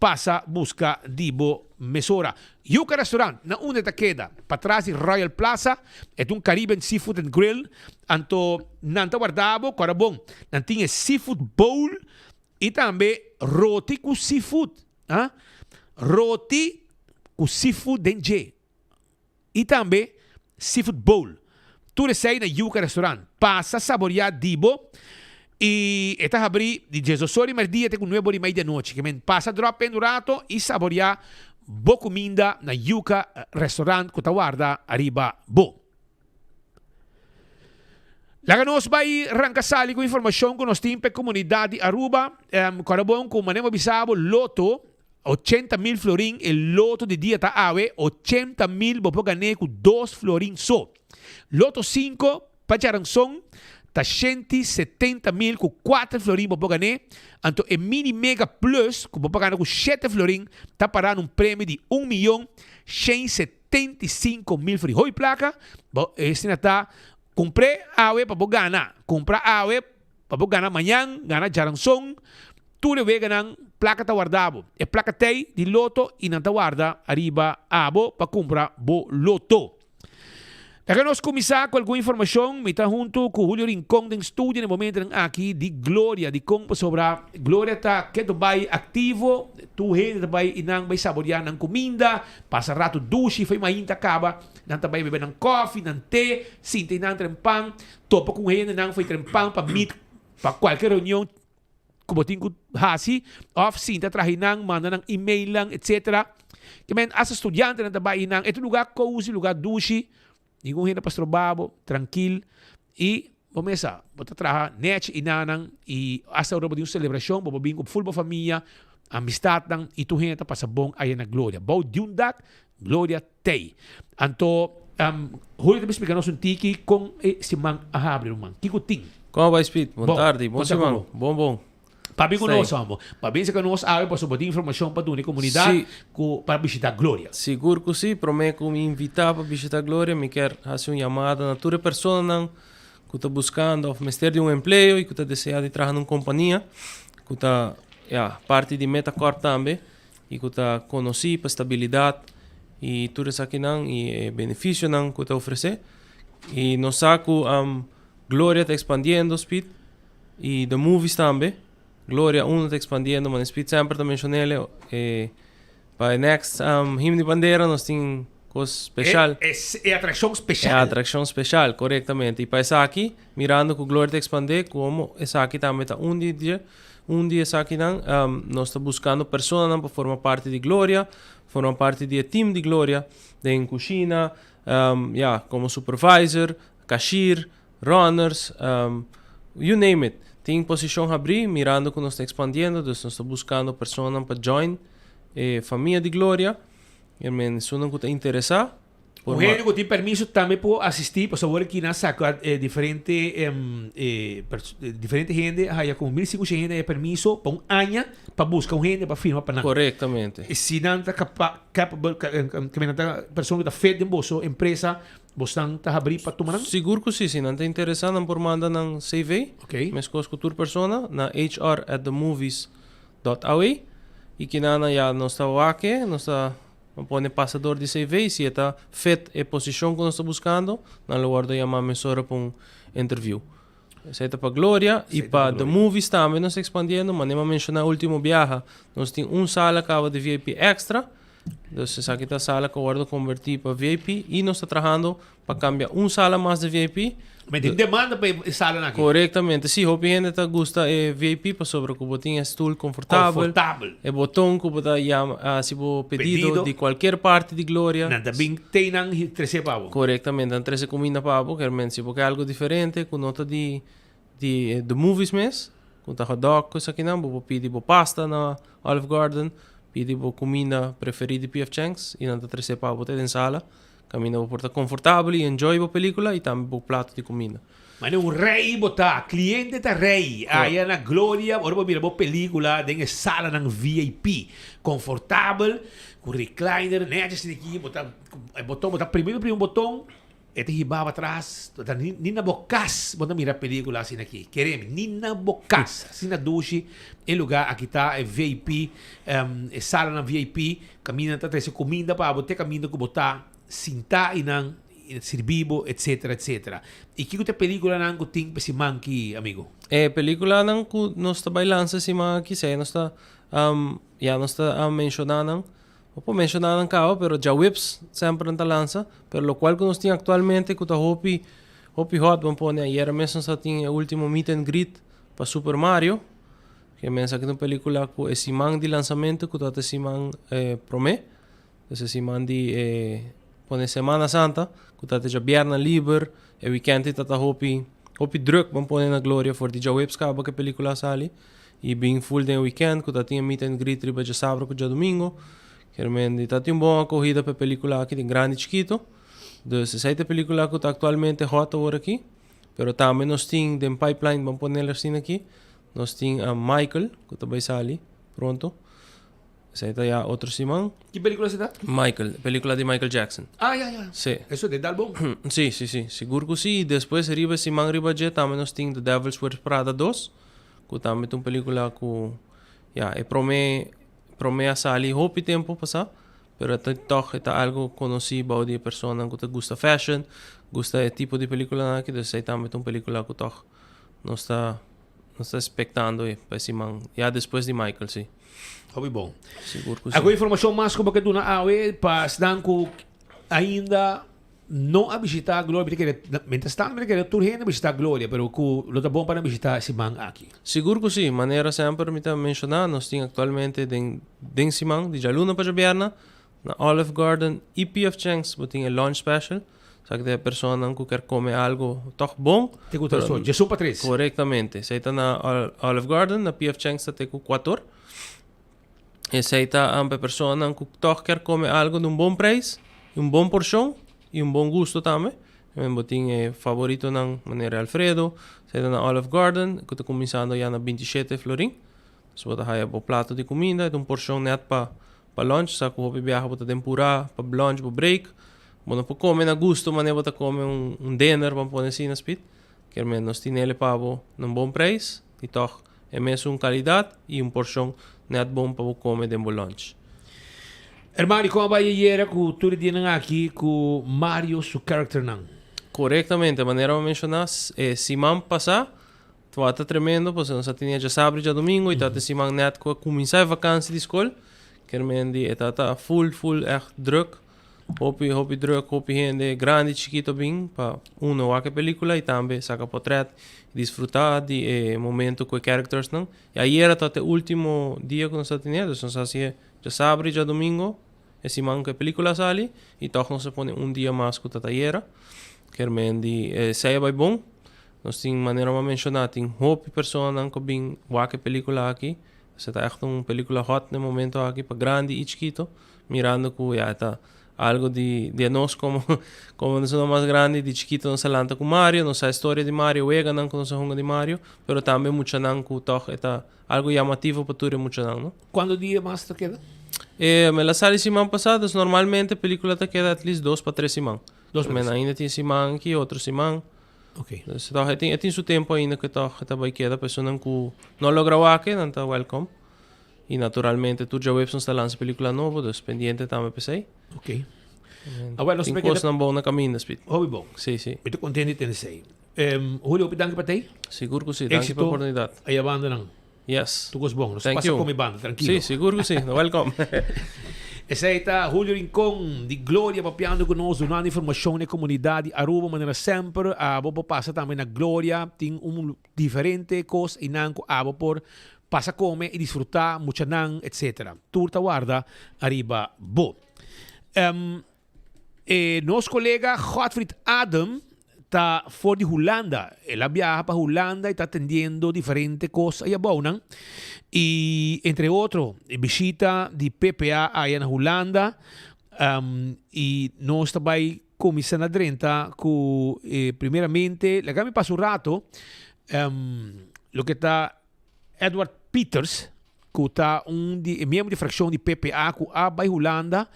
[SPEAKER 19] pasa busca di bo mesora. Yuca Restaurant, na unda e ta keda? Patras di Royal Plaza, e ta un Caribbean Seafood and Grill, anto nan ta warda bo, cora bon, nan tin e seafood bowl y tambe roti cu seafood. Ah, roti cu seafood den dje. Y tambe seafood bowl. Tur esey na Yuca Restaurant. Pasa saborea di bo. Y e ta habri di diesdos ora di merdia te cu nuebe ora y media di anochi. Ke men pasa drop in un rato y saborea bo cuminda na Yuca Restaurant cu ta warda ariba bo. Laga nos bai ranka sali ku informashon ku nos tin pa e komunidat di Aruba. Kòrda bon ku manera bo bisa bo, Lotto. 80 mil florin e loto di dia ta awe, 80 mil bo por gana ku 2 florin so. Loto 5 pa djaranson ta 170 mil, ku 4 florin bo por gana. Anto e mini mega plus ku bo por gana ku 7 florin ta para un premio di 1 mion 175 mil florin. Hopi plaka, bo esei ta kumpra awe pa bo gana. Kumpra awe pa bo gana mañan, gana djaranson, tur e weganan plaka ta warda bo. E plaka t'ei di loto i nan ta warda ariba abo pa kumpra bo loto. Laga nos kuminsá ku algun informashon. Mi ta huntu ku Julio Rincon den studio na e momentonan aki di Gloria. Dikon? Pasobra Gloria ta ketu bai aktivo. Tur hende ta bai i nan bai saboriá nan kuminda, pasa ratu dushi, fo'i mainta kaba nan ta bai bebe nan kòfi, nan te, sinta i nan trempan, topa ku hendenan fo'i trempan pa meet pa kualke reunion ku bo tin ku hasi òf sinta traha nan, manda nan emailnan, etsetera. Ke men asta studiantenan ta bai einan. E ta un lugá kozi, lugá dushi, ningun hende pa stroba bo, trankil i bo mes sa bo ta traha nèchi einanan i asta ora bo tin un selebrashon bo por bin ku ful bo famia, amistatnan i tur hende ta pasa bon aya na Gloria. Bou di un dak, Gloria t'ei. Anto Julio ta bin splika nos un tiki kon e siman a habri ruman. Kiko tin?
[SPEAKER 2] Kon a bai Speed? Bon tardi, bon
[SPEAKER 19] kon ta
[SPEAKER 2] siman.
[SPEAKER 19] ku bo?
[SPEAKER 2] Bon bon.
[SPEAKER 19] Pabia ku
[SPEAKER 2] Stay.
[SPEAKER 19] nos amo. Pabia ku nos awe pasobra bo tin informashon pa duna e komunidat ku pa bishita Gloria.
[SPEAKER 2] Sigur ku si. Promé ku mi invitá pa bishita Gloria mi kier hasi un yamada na tur e personanan ku ta buskando òf mester di un empleo i ku ta deseá di traha na un kompania ku ta ya parti di Metacorp tambe i ku ta konosí pa stabilidat i tur esakinan i e benefisionan ku ta ofresé. I nos sa ku Gloria ta ekspandiendo Speed. I The Movies tambe. Gloria uno ta expandiendo, man Speed semper ta mencionele. Eh, pa e next Himno di Bandera nos tin cos special.
[SPEAKER 19] E atraccion special.
[SPEAKER 2] E atraccion special, correctamente. Y pa esaki, mirando cu Gloria ta expande, como esaki tambe ta un di dje, un di esakinan, nos ta buscando personanan pa forma parti di Gloria, forma parti di e team di Gloria, den cushina, ya, como supervisor, cashier, Runners, you name it. Tin posishon habrí mirando ku nos ta ekspandiendo, dus nos ta buskando personanan pa join e famia di Gloria. I men esunnan ku ta interesá por
[SPEAKER 19] Un hende ku tin permiso tambe por asistí, pasobra awor aki nan saka diferente diferente hende a haya komo 1500 hende a haya permiso pa un aña pa buska un hende pa firma pa nan.
[SPEAKER 2] Korektamente.
[SPEAKER 19] I si nan ta capable, ke men nan ta persona ku ta fit den boso empresa, Bosnan ta habrí pa tuma nan?
[SPEAKER 2] Sigur ku si. Si nan ta interesá nan por manda nan CV, meskos ku tur persona, na hr at themovies dot aw. I kinana ya nos ta wak e, nos ta pone pasa dor di CV i si e ta fit e posishon ku nos ta buskando, nan lo wòrdu yamá mesora pa un interview. Esei ta pa Gloria i pa The Movies tambe nos ta ekspandiendo. Manera mi a menshoná último biaha, nos tin un sala kaba di VIP èkstra. Dus esaki ta sala ku a wòrdu konvertí pa VIP i nos ta trahando pa kambia un sala mas di VIP.
[SPEAKER 19] Men tin demanda pa e salanan aki.
[SPEAKER 2] Korektamente. Sí, hopi hende ta gusta e VIP pasobra ku bo tin e stul konfortabel.
[SPEAKER 19] Konfortabel.
[SPEAKER 2] E boton ku bo ta yama hasi bo pedido di kualkier parti di Gloria.
[SPEAKER 19] Nan ta bin te nan trese pa bo.
[SPEAKER 2] Korektamente. Nan trese kuminda pa bo. Kermen si bo ke algu diferente ku no ta di di The Movies mes, ku ta hotdog ku esakinan, bo por pidi bo pasta na Olive Garden, pidi bo kuminda preferí di PF Chang's i nan ta trese pa bo te den sala. Kaminda bo por ta konfortabel i enjoy bo pelikula i tambe bo plato di kuminda.
[SPEAKER 19] Mane un rei bo ta, cliente ta rei. Aya na Gloria ora bo mira bo pelicula den e salanan VIP, confortabel, cu recliner, netjes tin aki, bo ta e boton, bo ta primi primi un boton, e ta hiba bo atras, ta ni na bo cas bo ta mira pelicula asina aki. Kere mi, ni na bo cas. Asina dushi e lugar aki ta, e VIP, e salanan VIP, Kaminda ta trese kuminda pa bo te kaminda ku bo ta sintá i nan sirbi bo etsetera etsetera. I kiko ta e pelikulanan ku tin pa e siman aki amigo?
[SPEAKER 2] E pelikulanan ku nos ta bai lansa e siman aki sea nos ta ya nos ta menshoná nan. No por menshoná nan kaba pero djaweps semper nan ta lansa pero lokual ku nos tin aktualmente ku ta hopi hopi hot bo pone ayera mes nos ta tin e ultimo meet and greet pa Super Mario. Ke men esaki ta un pelicula ku e siman di lansamento ku ta e siman prome, dus e siman di e pone Semana Santa ku ta djabièrnè liber, e wikènt ei ta ta hopi hopi drùk ban pone na Gloria for di djaweps kaba ku e pelicula a sali. Y bin full den weekend cu ta tin meet and greet riba djasabra cu djadomingo. Kermen ta tin un bon acogida pa e pelicula aki den grandi y chikito. Dus esey ta e pelicula cu ta actualmente hot awor aki. Pero tambe nos tin den pipeline, ban ponel asina aki, nos tin Michael cu ta bay sali pronto. Esey ta ya otro siman.
[SPEAKER 19] Ki pelicula esey ta?
[SPEAKER 2] Michael, pelicula di Michael Jackson.
[SPEAKER 19] Ah, ya, ya.
[SPEAKER 2] Si.
[SPEAKER 19] Eso de dal bon.
[SPEAKER 2] Si, si, si. Sigur cu si. Y despues riba e siman riba dje tambe nos tin The Devil's Wears Prada 2, cu tambe ta un pelicula cu, ya, e prome, prome a sali hopi tempo pasa, pero e ta tog e ta algo conoci bao di e personanan cu ta gusta fashion, gusta e tipo di peliculanan aki, dus esey tambe ta un pelicula cu tog nos ta, nos ta expectando e pa e siman, ya despues di Michael, si.
[SPEAKER 19] Hopi bon.
[SPEAKER 2] Sigur cu si.
[SPEAKER 19] Algun informacion mas cu bo ke duna awe pa esnan cu ainda no a bishita Gloria? Mi ta kere, mientras tanto mi ta kere tur hende bishita Gloria, pero cu lo ta bon pa nan bishita e siman aki.
[SPEAKER 2] Sigur cu si. Manera semper mi ta menciona, nos tin actualmente den den siman, di djaluna pa djabierna, na Olive Garden y PF Chang's bo tin e lunch special. Sa ki ta e personanan ku kier kome algo tòg bon.
[SPEAKER 19] Te ku tres or, djesun pa tres.
[SPEAKER 2] Korektamente. Esei ta na Olive Garden, na PF Chang's ta te ku kuator. Esei ta pa e personanan ku tòg kier kome algo di un bon preis, un bon porshon i un bon gusto tambe. Bo tin e favoritonan manera Alfredo, esei ta na Olive Garden ku ta kuminsando ya na 27 florin. So bo ta haya bo plato di kuminda, e ta un porshon nèt pa Pa lunch sa ku hopi biaha bo ta den purá pa lunch bo break. Bo no por kome na gusto manera bo ta kome un un dinner ban pone asina spit. Kier men nos tin ele pa bo na un bon prijs i tòg e mesun kalidat i un porshon nèt bon pa bo kome den bo lunch.
[SPEAKER 19] Hermano, kon a bai ayera ku tur e dianan aki ku Mario su characternan?
[SPEAKER 2] Korektamente, manera bo a menshoná, e siman pasá Tabata tremendo pasobra nos a tene djasabra i djadomingo i tabata e siman nèt ku a kuminsá e vakansi di skol. Ker men di e tabata ful ful ègt drùk. Hopi hopi drùk, hopi hende grandi i chikito a bin pa uno wak e pelikula i tambe saka potrèt i disfrutá di e momento ku e charactersnan. I ayera tabata e último dia ku nos a tene, dus nos a hasié djasabra i djadomingo e siman ku e pelikula a sali i tòg nos a pone un dia mas ku tabata ayera. Ker men di esei a bai bon. Nos tin, manera bo a menshoná, tin hopi personanan ku bin wak e pelíkula aki. Esei ta ègt un pelíkula hòt na e momento aki pa grandi i chikito, mirando ku ya e ta algu di di anos komo komo nos mas grandi, di chikito nos a lanta ku Mario, nos sa e storia di Mario, weganan ku nos a hunga di Mario, pero tambe muchanan ku tòg e ta algu yamativo pa tur e muchanan, no.
[SPEAKER 19] Kuantu dia mas ta keda?
[SPEAKER 2] E, el a sali siman pasá, dus normalmente pelíkula ta keda at least dos pa tres siman.
[SPEAKER 19] Dos pa tres.
[SPEAKER 2] Men ainda tin siman aki, otro siman.
[SPEAKER 19] Ok.
[SPEAKER 2] Dus toch, e tin, e tin su tempo ainda ku toch e ta bai keda. Personan ku no logra wak e, nan ta welcome. I naturalmente tur djaweps nos ta lansa pelikula nobo, dus pendiente tambe p'esei.
[SPEAKER 19] Ok. Awel, nos
[SPEAKER 2] Tin
[SPEAKER 19] ta keda-
[SPEAKER 2] kosnan bon na kaminda, Speed.
[SPEAKER 19] Hopi bon.
[SPEAKER 2] Sí, sí.
[SPEAKER 19] Mi ta kontent di tende esei. Em, Julio, hopi danki pa tei.
[SPEAKER 2] Sigur ku sí. Danki pa
[SPEAKER 19] Éxito
[SPEAKER 2] oportunidat.
[SPEAKER 19] Aya bandanan.
[SPEAKER 2] Yes.
[SPEAKER 19] Tur kos bon. Nos
[SPEAKER 2] Thank
[SPEAKER 19] pasa
[SPEAKER 2] you.
[SPEAKER 19] come banda, trankilo.
[SPEAKER 2] Sí, sigur ku sí. Welcome.
[SPEAKER 19] Esei ta Julio Rincon di Gloria papiando ku nos, dunando informashon na e komunidat di Aruba. Manera semper, abo por pasa tambe na Gloria. Tin un diferente kos einan ku abo por pasa kome i disfrutá, muchanan, etcetera. Tur ta warda ariba bo. Em, E nos kolega Godfried Adam ta for di Hulanda. El a biaha pa Hulanda y ta atendiendo diferente cos aya abounan. Y entre otro, e bishita di PPA aya na Hulanda. Um, y nos ta bay cuminsa na drenta cu eh, primeramente, laga mi pasa un rato, um, loke ta Edward Pieters, ku ta un di e miembro di frakshon di PPA ku a bai Hulanda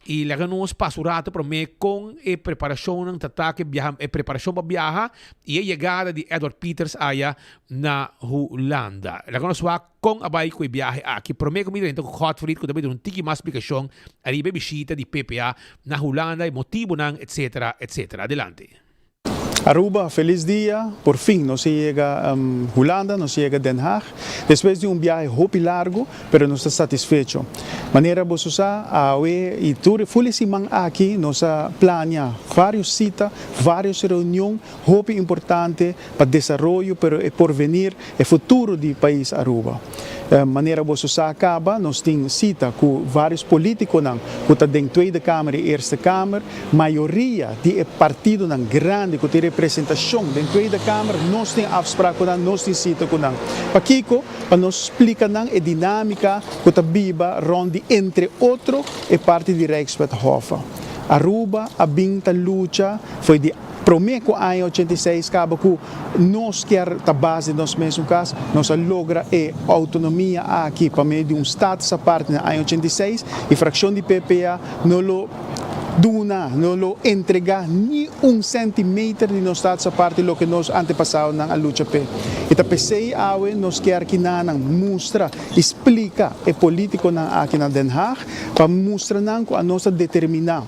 [SPEAKER 19] i laga nos pasa un rato promé kon e preparashonnan ta ta ku e biaha e preparashon pa biaha i e yegada di Edward Pieters aya na Hulanda. Laga nos wak kon a bai ku e biahe aki. Promé ku mi drenta ku Godfried ku ta bai duna un tiki mas splikashon ariba e bishita di PPA na Hulanda, e motibunan etcetera etcetera. Adelante.
[SPEAKER 3] Aruba, felis dia! Por fin nos a yega Hulanda, nos a yega Den Haag. Despues di un biahe hopi largo, pero nos ta satisfecho. Manera boso sa, awe y tur e ful e siman aki nos a plania varios cita, varios reunion hopi importante pa desaroyo pero e porvenir, e futuro di pais Aruba. Manera boso sa caba, nos tin cita cu varios politiconan cu ta den Tweede Kamer y Eerste Kamer. Mayoria di e partidonan grandi cu tin representacion den Tweede Kamer, nos tin afspraak cu nan, nos tin cita cu nan. Pakico? Pa nos splica nan e dinamica cu ta biba rond di entre otro e parti di Rijkswet Hoffa. Aruba a bin ta lucha fo'i di prome cu aña 86 caba cu nos kier ta bas di nos mesun cas, nos a logra e autonomia aki pa medio di un status aparte na aña 86 y fraccion di PPA no lo duna, no lo entrega ni un centimeter di nos status aparte loke nos antepasadonan a lucha p'e. Y ta p'esey awe nos kier kinanan mustra y splica e politiconan aki na Den Haag pa mustra nan cu anos ta determina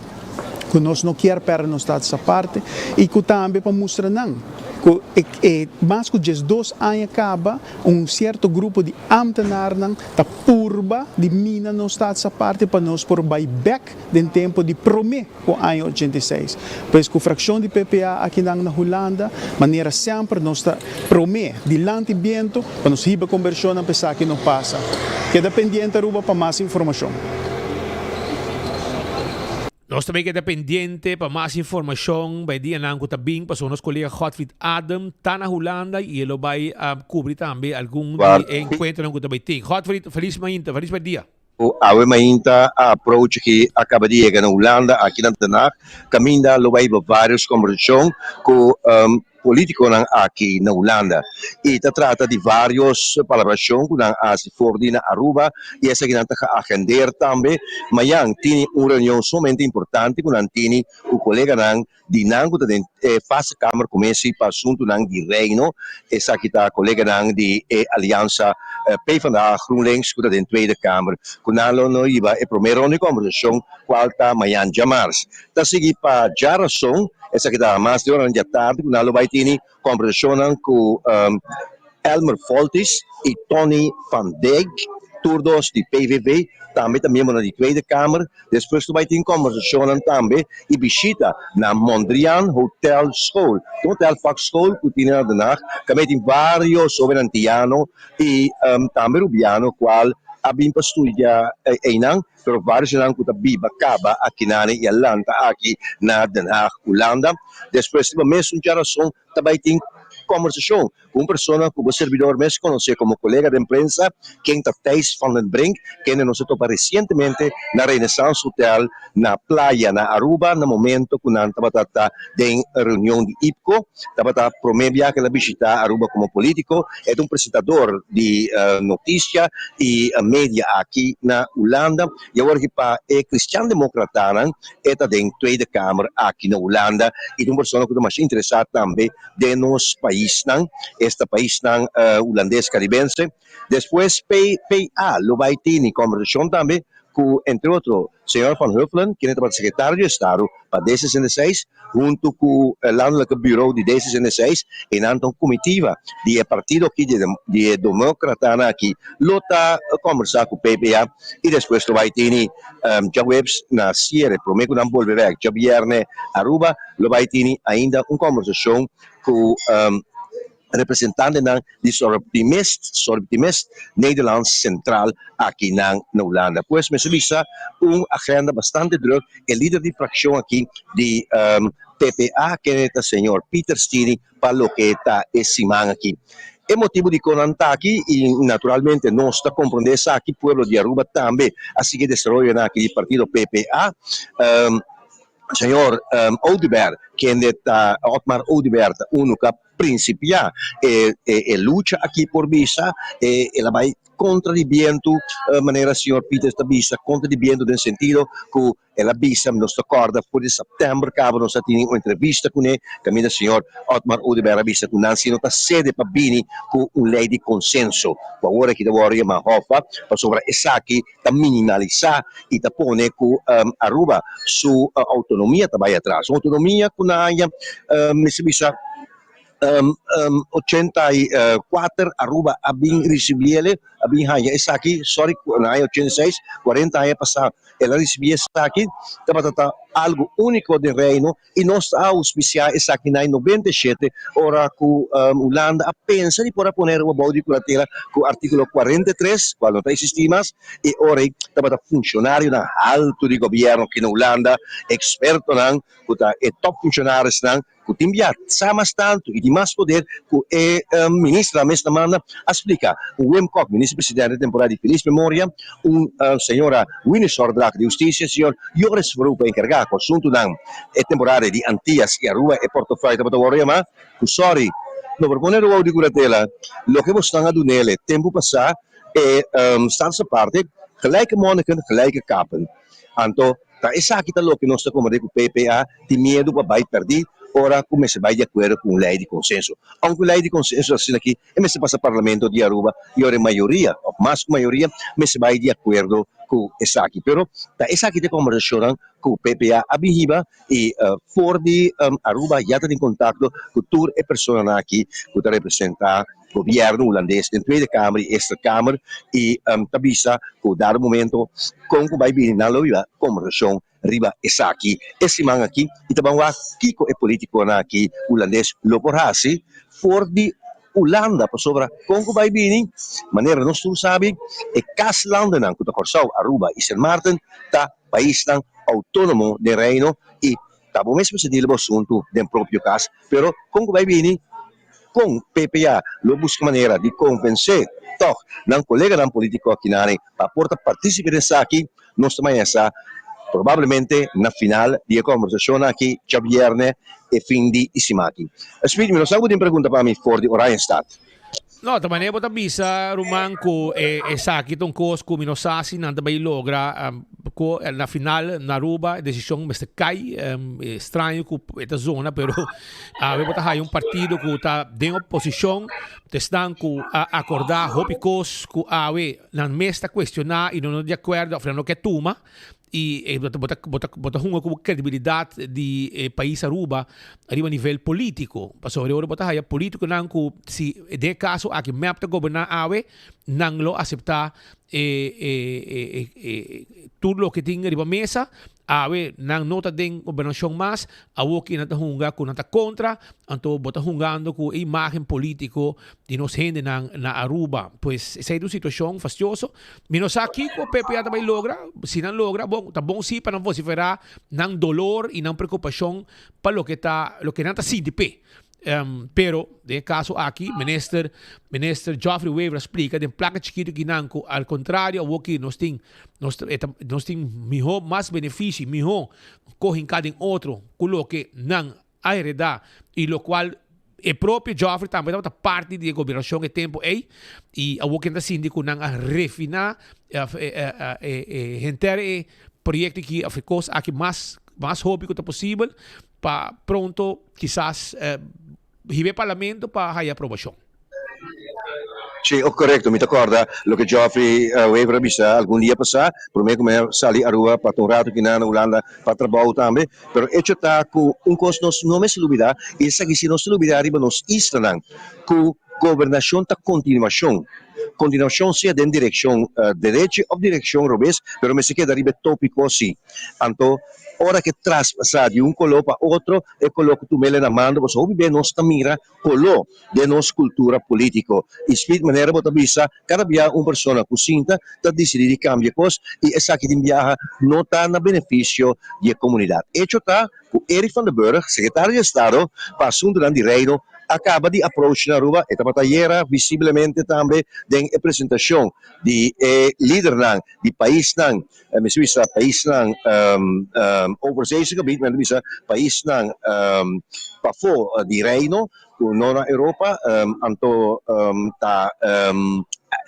[SPEAKER 3] cu nos no kier perde nos status aparte y cu tambe pa mustra nan cu e mas cu 12 aña caba un cierto grupo di ambtenaarnan ta purba di mina nos status aparte pa nos por bay bek den tempo di prome cu aña 86. Pues cu fraccion di PPA akinan na Hulanda, manera semper nos ta prome dilanti biento pa nos hiba combersionnan pa esaki no pasa. Keda pendiente Aruba pa mas informacion.
[SPEAKER 19] Nos tambe keda pendiente pa mas informacion bay dianan cu ta bin pasobra nos colega Godfried Adam ta na Hulanda y e lo bay cubri tambe algun di e encuentronan cu ta bay tin. Godfried, feliz mainta, feliz dia.
[SPEAKER 6] Awe mainta a approach ki a kaba di yega na Hulanda aki na Den Haag kaminda lo bai hiba varios kombersashon ku politikonan aki na Hulanda i ta trata di varios palabrashon ku nan a hasi for di na Aruba i esakinan ta geagendeer tambe. Mayan tini un reunion sumamente importante ku nan tini ku koleganan di nan ku ta den e Vaste Kamer Commissie pa Asuntunan di Reino. Esaki ta koleganan di e aliansa PvdA GroenLinks ku ta den Tweede Kamer ku nan lo no hiba e promé ronda di kombersashon kual ta mañan djamars. Ta sigui pa djarason, esaki ta mas di oranan di atardi ku nan lo bai tini kombersashonnan ku Elmer Foltis i Tony van Dijk, tur dos di PVV, tambe ta miembronan di Tweede Kamer. Despues lo bai tin kombersashonnan tambe i bishita na Mondriaan Hotel School. Un hotel vakschool ku tin na Den Haag kaminda tin varios hoben antiano i tambe rubiano kual a bin pa studia einan, pero varios di nan ku ta biba kaba akinane i a lanta aki na Den Haag, Hulanda. Despues riba mesun djarason ta bai tin kombersashon ku un persona ku bo servidor mes konosé komo kolega den prensa, ken ta Thijs van den Brink, kende nos a topa resientemente na Renaissance Hotel na Playa na Aruba na momento ku nan tabata ta den reunion di IPCO. Tabata promé bia ku el a bishitá Aruba komo polítiko. E ta un presentador di notisia i media aki na Hulanda i awor aki pa e kristiandemokratanan e ta den Tweede Kamer aki na Hulanda i ta un persona ku ta masha interesá tambe den nos paisnan, esta paisnan Hulandes Caribense. Despues PPA lo bay tini conversacion tambe cu entre otro señor Van Huffelen, kende tabata secretario di Estado pa D 66, hunto cu Landelijke Bureau di D 66, y nan ta un comitiva di e partido aki, di e democratanan aki, lo ta conversa cu PPA y despues lo bay tini djahuebs na ciere, prome cu nan bolbe bek djabierne Aruba. Lo bai tini ainda un kombersashon ku representantenan di Soroptimist, Soroptimist Nederland Centraal aki nan na Hulanda. Pues mester bisa un agenda bastante druk. E lider di frakshon aki di PPA kende ta señor Pieter Stini pa loke ta e siman aki. E motibu dikon nan ta aki i naturalmente nos ta komprondé esaki, pueblo di Aruba tambe a sigui e desaroyonan aki di partido PPA. Señor Oduber, kende ta Otmar Oduber ta unu ku a prinsipiá e e lucha aki por bisa, e el a bai kontra di bientu, manera señor Pieters ta bisa, kontra di bientu den sentido ku el a bisa, nos ta kòrda for di sèptèmber kaba nos a tene un entrevista kuné, kaminda señor Otmar Oduber a bisa ku nan si no ta sede pa bini ku un lei di konsenso, ku awor aki ta wòrdu yamá Hoffa, pasobra esaki ta minimalisá i ta pone ku Aruba su outonomia ta bai atras. Un outonomia ku nan haña mester bisa. 84 Aruba a bin ricibiele, a bin haya esaki, sorry, na aña 86, 40 aña pasa el a ricibi esaki, tabata ta algo unico den Reino y nos ta auspicia esaki na 97 ora cu Hulanda a pensa di por a pone Aruba bou di curatela cu articulo 43, cual no ta existi mas, e ora ey tabata funcionarionan halto di gobierno aki na Hulanda, expertonan cu ta e top funcionarisnan ku tin bia sa mas tantu i tin mas poder ku e ministernan mes ta manda, a splika Wim Kok, minister presidente temporal di felis memoria, un señora Winnie Sordrag di Hustisia, señor Joris Verhoeven enkargá ku asuntunan e temporada di Antias i Aruba e portofèi tabata wòrdu yamá ku sòri no por pone Ruwou di kuratela loke bosnan a dunele tempu pasá e Staatse parte gelijke monniken gelijke kapen. Anto ta esaki ta loke nos ta komprendé ku PPA tin miedu pa bai pèrdí ora ku mester bai di akuerdo ku un lei di konsenso. Ounke un lei di konsenso asina aki e mester pasa Parlamento di Aruba i ora e mayoria òf mas ku mayoria mester bai di akuerdo ku esaki. Pero ta esaki ta e kombersashonnan ku PPA a bin hiba i for di Aruba ya ta den kontakto ku tur e personanan aki ku ta representá Gobierno Hulandes den Tweede Kamer y Eerste Kamer y ta bisa cu dado momento con cu bay bini nan lo biba conversacion riba esaki e siman aki y ta ban wak kico e politiconan aki Hulandes lo por haci for di Hulanda pasobra con cu bay bini manera nos tur sabi e kaslandennan cu ta Corsou, Aruba y Sint Maarten ta paisnan autonomo den Reino y ta bo mes mester deal bo asunto den propio cas pero con cu bay bini Kon PPA lo buska manera di konvensé tòg nan koleganan polítiko akinani pa por ta partísipe den esaki? Nos ta maña sa probablemente na final di e kòmbersashon aki djabièrnè e fin di e siman aki. Smith, mi no sa ku tin pregunta pa mi for di Oranjestad.
[SPEAKER 19] No, ta manera bo ta bisa, ruman, ku esaki ta un kos ku mi no sa si nan ta bai logra ku na final na Aruba e desishon mester kai. Straño ku e ta zona, pero Awe bo ta haya un partido ku ta den oposishon, ta esnan ku a akordá hopi kos ku awe nan mes ta kuestioná i no di akuerdo òf nan no ke tuma i bo ta bo ta bo ta hunga ku bo kredibilidat di e pais Aruba riba nivel polítiko. Pasobra ora bo ta haya polítikonan ku si den e kaso aki mep ta goberná awe nan lo aseptá e e e tur loke tin riba mesa Awe nan no ta den gobernashon mas, awoki nan ta hunga ku nan ta kontra, anto bo ta hungando ku e imagen politiko di nos hendenan na Aruba. Pues esei ta un situashon fastioso. Mi no sa kiko PPA ta bai logra, si nan logra, bon, ta bon si pa nan vosiferá nan dolor i nan preokupashon pa loke ta loke nan ta sinti p'e. Pero den e caso aki minister minister Geoffrey Wever a splica den placa chikito kinan cu al contrario awoki nos tin nos nos tin miho mas beneficio miho cohinca den otro cu loke nan a hereda y locual e propio Geoffrey tambe tabata parti di e gobernacion e tempo ey y awoki nan ta sinti cu nan a refina e henter e proyecto aki of e cos aki mas mas hopi cu ta posibel pa pronto kisas hiba e parlamento pa haya aprobashon.
[SPEAKER 6] Sí, oh korekto. Mi ta kòrda loke Geoffrey Wever a bisa algun dia pasá, promé ku mi a sali Aruba pa ta un ratu kinan na Hulanda pa trabou tambe. Pero echo ta ku un kos nos no mester lubidá, i esaki si nos ta lubidá riba nos islanan, ku gobernashon ta kontinuashon. Kontinuashon sea den direkshon derechi òf direkshon robes, pero mester keda riba e tópiko sí. Anto Ora ke traspasá di un koló pa otro, e koló ku tum'el na mando, pasobra hopi bes nos ta mira koló den nos kultura polítiko. I spit manera bo ta bisa, kada bia un persona ku sinta ta disidí di kambia kos i esaki tin biaha no ta na benefisio di e komunidat. Echo ta ku Eric van der Burg, sekretario di Estado pa Asuntunan di Reino, a kaba di approach na Aruba. E tabata ayera visiblemente tambe den e presentashon di e lidernan di paisnan Mester bisa paisnan overzeese gebied, men ta bisa paisnan pafó di Reino ku no na Europa, anto ta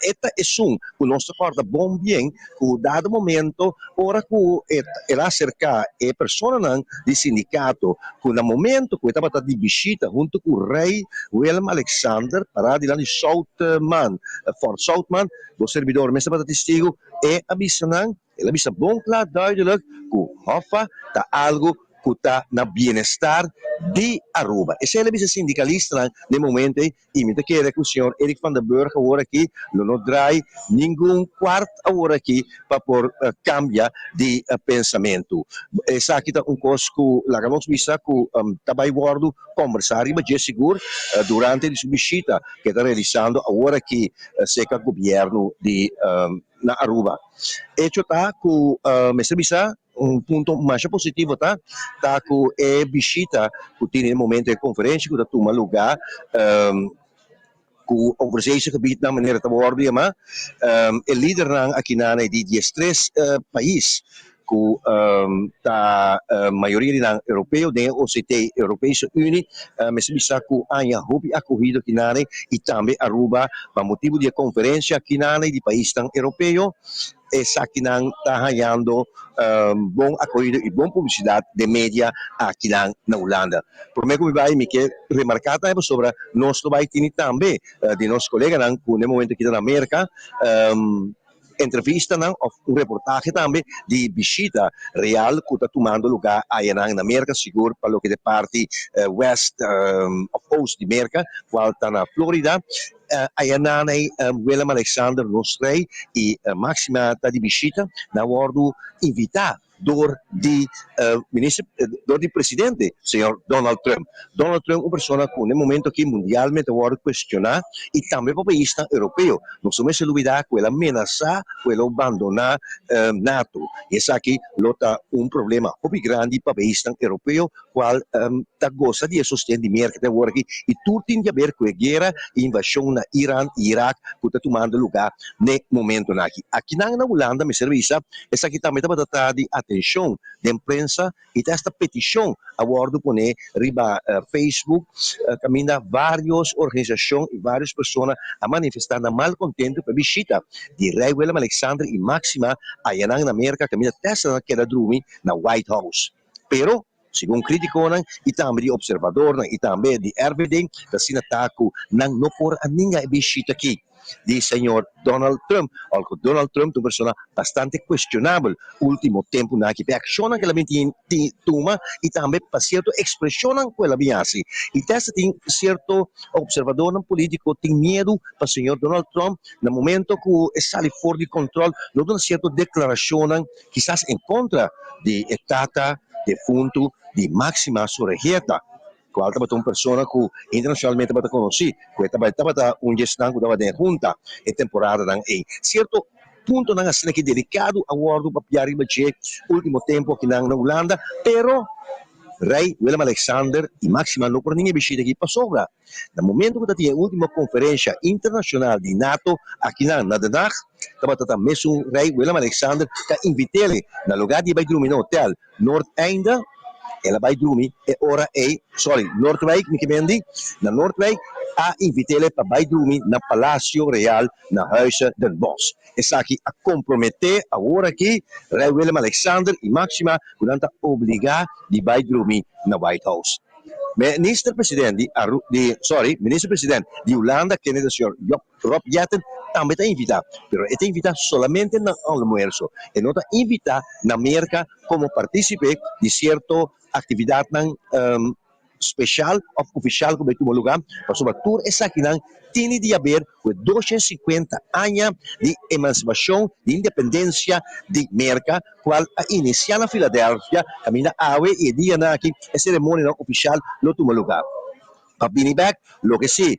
[SPEAKER 6] e ta esun ku nos ta kòrda bon bien ku dado momento ora ku el a aserká e personanan di sindikato ku na momento ku e tabata di bishita huntu ku Rei Willem Alexander pará dilanti Zoutman, Fort Zoutman, bo serbidor mes tabata testigu. E a bisa nan, el a bisa bon kla duidelijk ku Hoffa ta algu. ku ta na bienestar di Aruba. Esei el a bisa sindikalistanan den momento ei i mi ta kere ku señor Eric van der Burg awor aki lo no draai ningun kwart awor aki pa por kambia di pensamentu. Esaki ta un kos ku laga nos bisa ku ta bai wòrdu kòmbersá riba dje sigur durante di su bishita ku e ta realisando awor aki serka gobièrnu di na Aruba. Echo ta ku mester bisa un punto masha positivo ta ta ku e bishita ku tin den e momento e konferensha ku ta tuma lugá ku overzeese gebiednan manera ta wòrdu yamá e lidernan akinan di diestres pais ku ta mayoria di nan europeo den e OCT, Europese Unie, mester bisa ku aña hopi akohido akinan i tambe Aruba pa motibu di e konferensha akinan di paisnan europeo. Esakinan ta hañando bon akohido i bon publisidat den media akinan na Hulanda. Promé ku mi bai mi ke remarká tambe pasobra nos lo bai tini tambe di nos koleganan ku na e momento aki ta na Merka entrevistanan òf un reportahe tambe di bishita real ku ta tumando lugá ayanan na Merka sigur pa loke ta e parti west òf oost di Merka kual ta na Florida. Ayanan ei Willem Alexander nos rei i Maxima ta di bishita. Nan wòrdu invitá dor di minister dor di presidente señor Donald Trump. Donald Trump un persona ku na e momento aki mundialmente a wòrdu kuestioná i tambe pa paisnan europeo. Nos no mester lubidá ku el a menasá ku e lo bandoná nato i esaki lo ta un problema hopi grandi pa paisnan europeo cual ta goza di e sosten di Merca te awor aki y tur tin di haber cu e guera y invasion na Iran y Irak cu ta tumando lugar n'e momentonan aki. Akinan na Hulanda mester bisa esaki tambe tabata ta di atencion den prensa y ta esta peticion a wordo pone riba Facebook caminda varios organisacion y varios persona a manifesta nan malcontento pa e bishita di Rey Willem Alexander y Maxima ayanan na Merca caminda Tesla nan a keda drumi na White House. Pero, segun criticonan y tambe di observadornan y tambe di RVD, ta asina ta cu nan no por a ninga e bishita aki di señor Donald Trump, al cu Donald Trump ta un persona bastante cuestionabel ultimo temponan aki pa e accionnan cu el a bin tin tuma y tambe pa cierto expresionnan cu el a bin haci. Y te hasta tin cierto observadornan politico tin miedo pa señor Donald Trump na momento cu e sali for di control lo duna cierto declaracionnan kisas en kontra di e tata defuntu di Maxima Zorreguieta, kual tabata un persona ku internashonalmente tabata konosí, ku e tabata un di esnan ku tabata den e hunta e temporadanan ei. Sierto puntonan asina ki delikado a wòrdu papia riba dje último tempu akinan na Hulanda, pero Rei Willem-Alexander i Maxima no por nin e bishita aki pasobra Na momento ku ta tin e ultimo konferensha internashonal di nato akinan na Den Haag, tabata ta mesun Rei Willem Alexander ta invit'el na lugar di e bai drumi na hotel Noordeinde, el a bai drumi e ora ei, sorry, Noordwijk mi ke mendi, na Noordwijk a invit'el pa bai drumi na Palacio Real na Huize Den Bosch. Esaki a komprometé awor aki Rei Willem Alexander i Maxima ku nan ta obligá di bai drumi na White House. Minister President di Aru di sorry Minister President di Hulanda kende ta señor Job Rob Jetten tambe ta invita pero e ta invita solamente na almuerzo e no ta invita na Merca como participe di cierto actividadnan special of oficial cu bay tuma lugar pasobra tur esakinan tini di haber cu e 250 aña di emancipacion di independencia di Merca cual a inicia na Philadelphia caminda awe y e dianan aki e ceremonianan oficial lo tuma lugar. Pa bini bek, loke si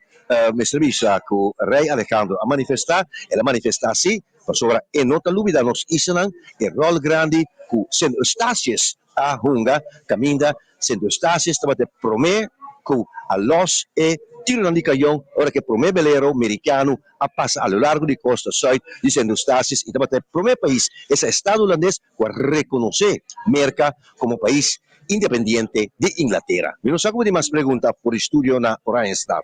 [SPEAKER 6] mester bisa cu Rey Alejandro a manifesta, el a manifesta si pasobra e no ta lubida nos islanan e rol grandi cu Sint Eustatius a hunga caminda Sint Eustatius tabata e prome cu a los e tironan di cayon ora cu e prome belero Mericano a pasa a lo largo di costa zuid di Sint Eustatius y tabata e prome pais, esta estado Hulandes, cu a reconoce Merca como pais independiente di Inglatera. Mi no sa cu bo tin mas pregunta for di studio na Oranjestad.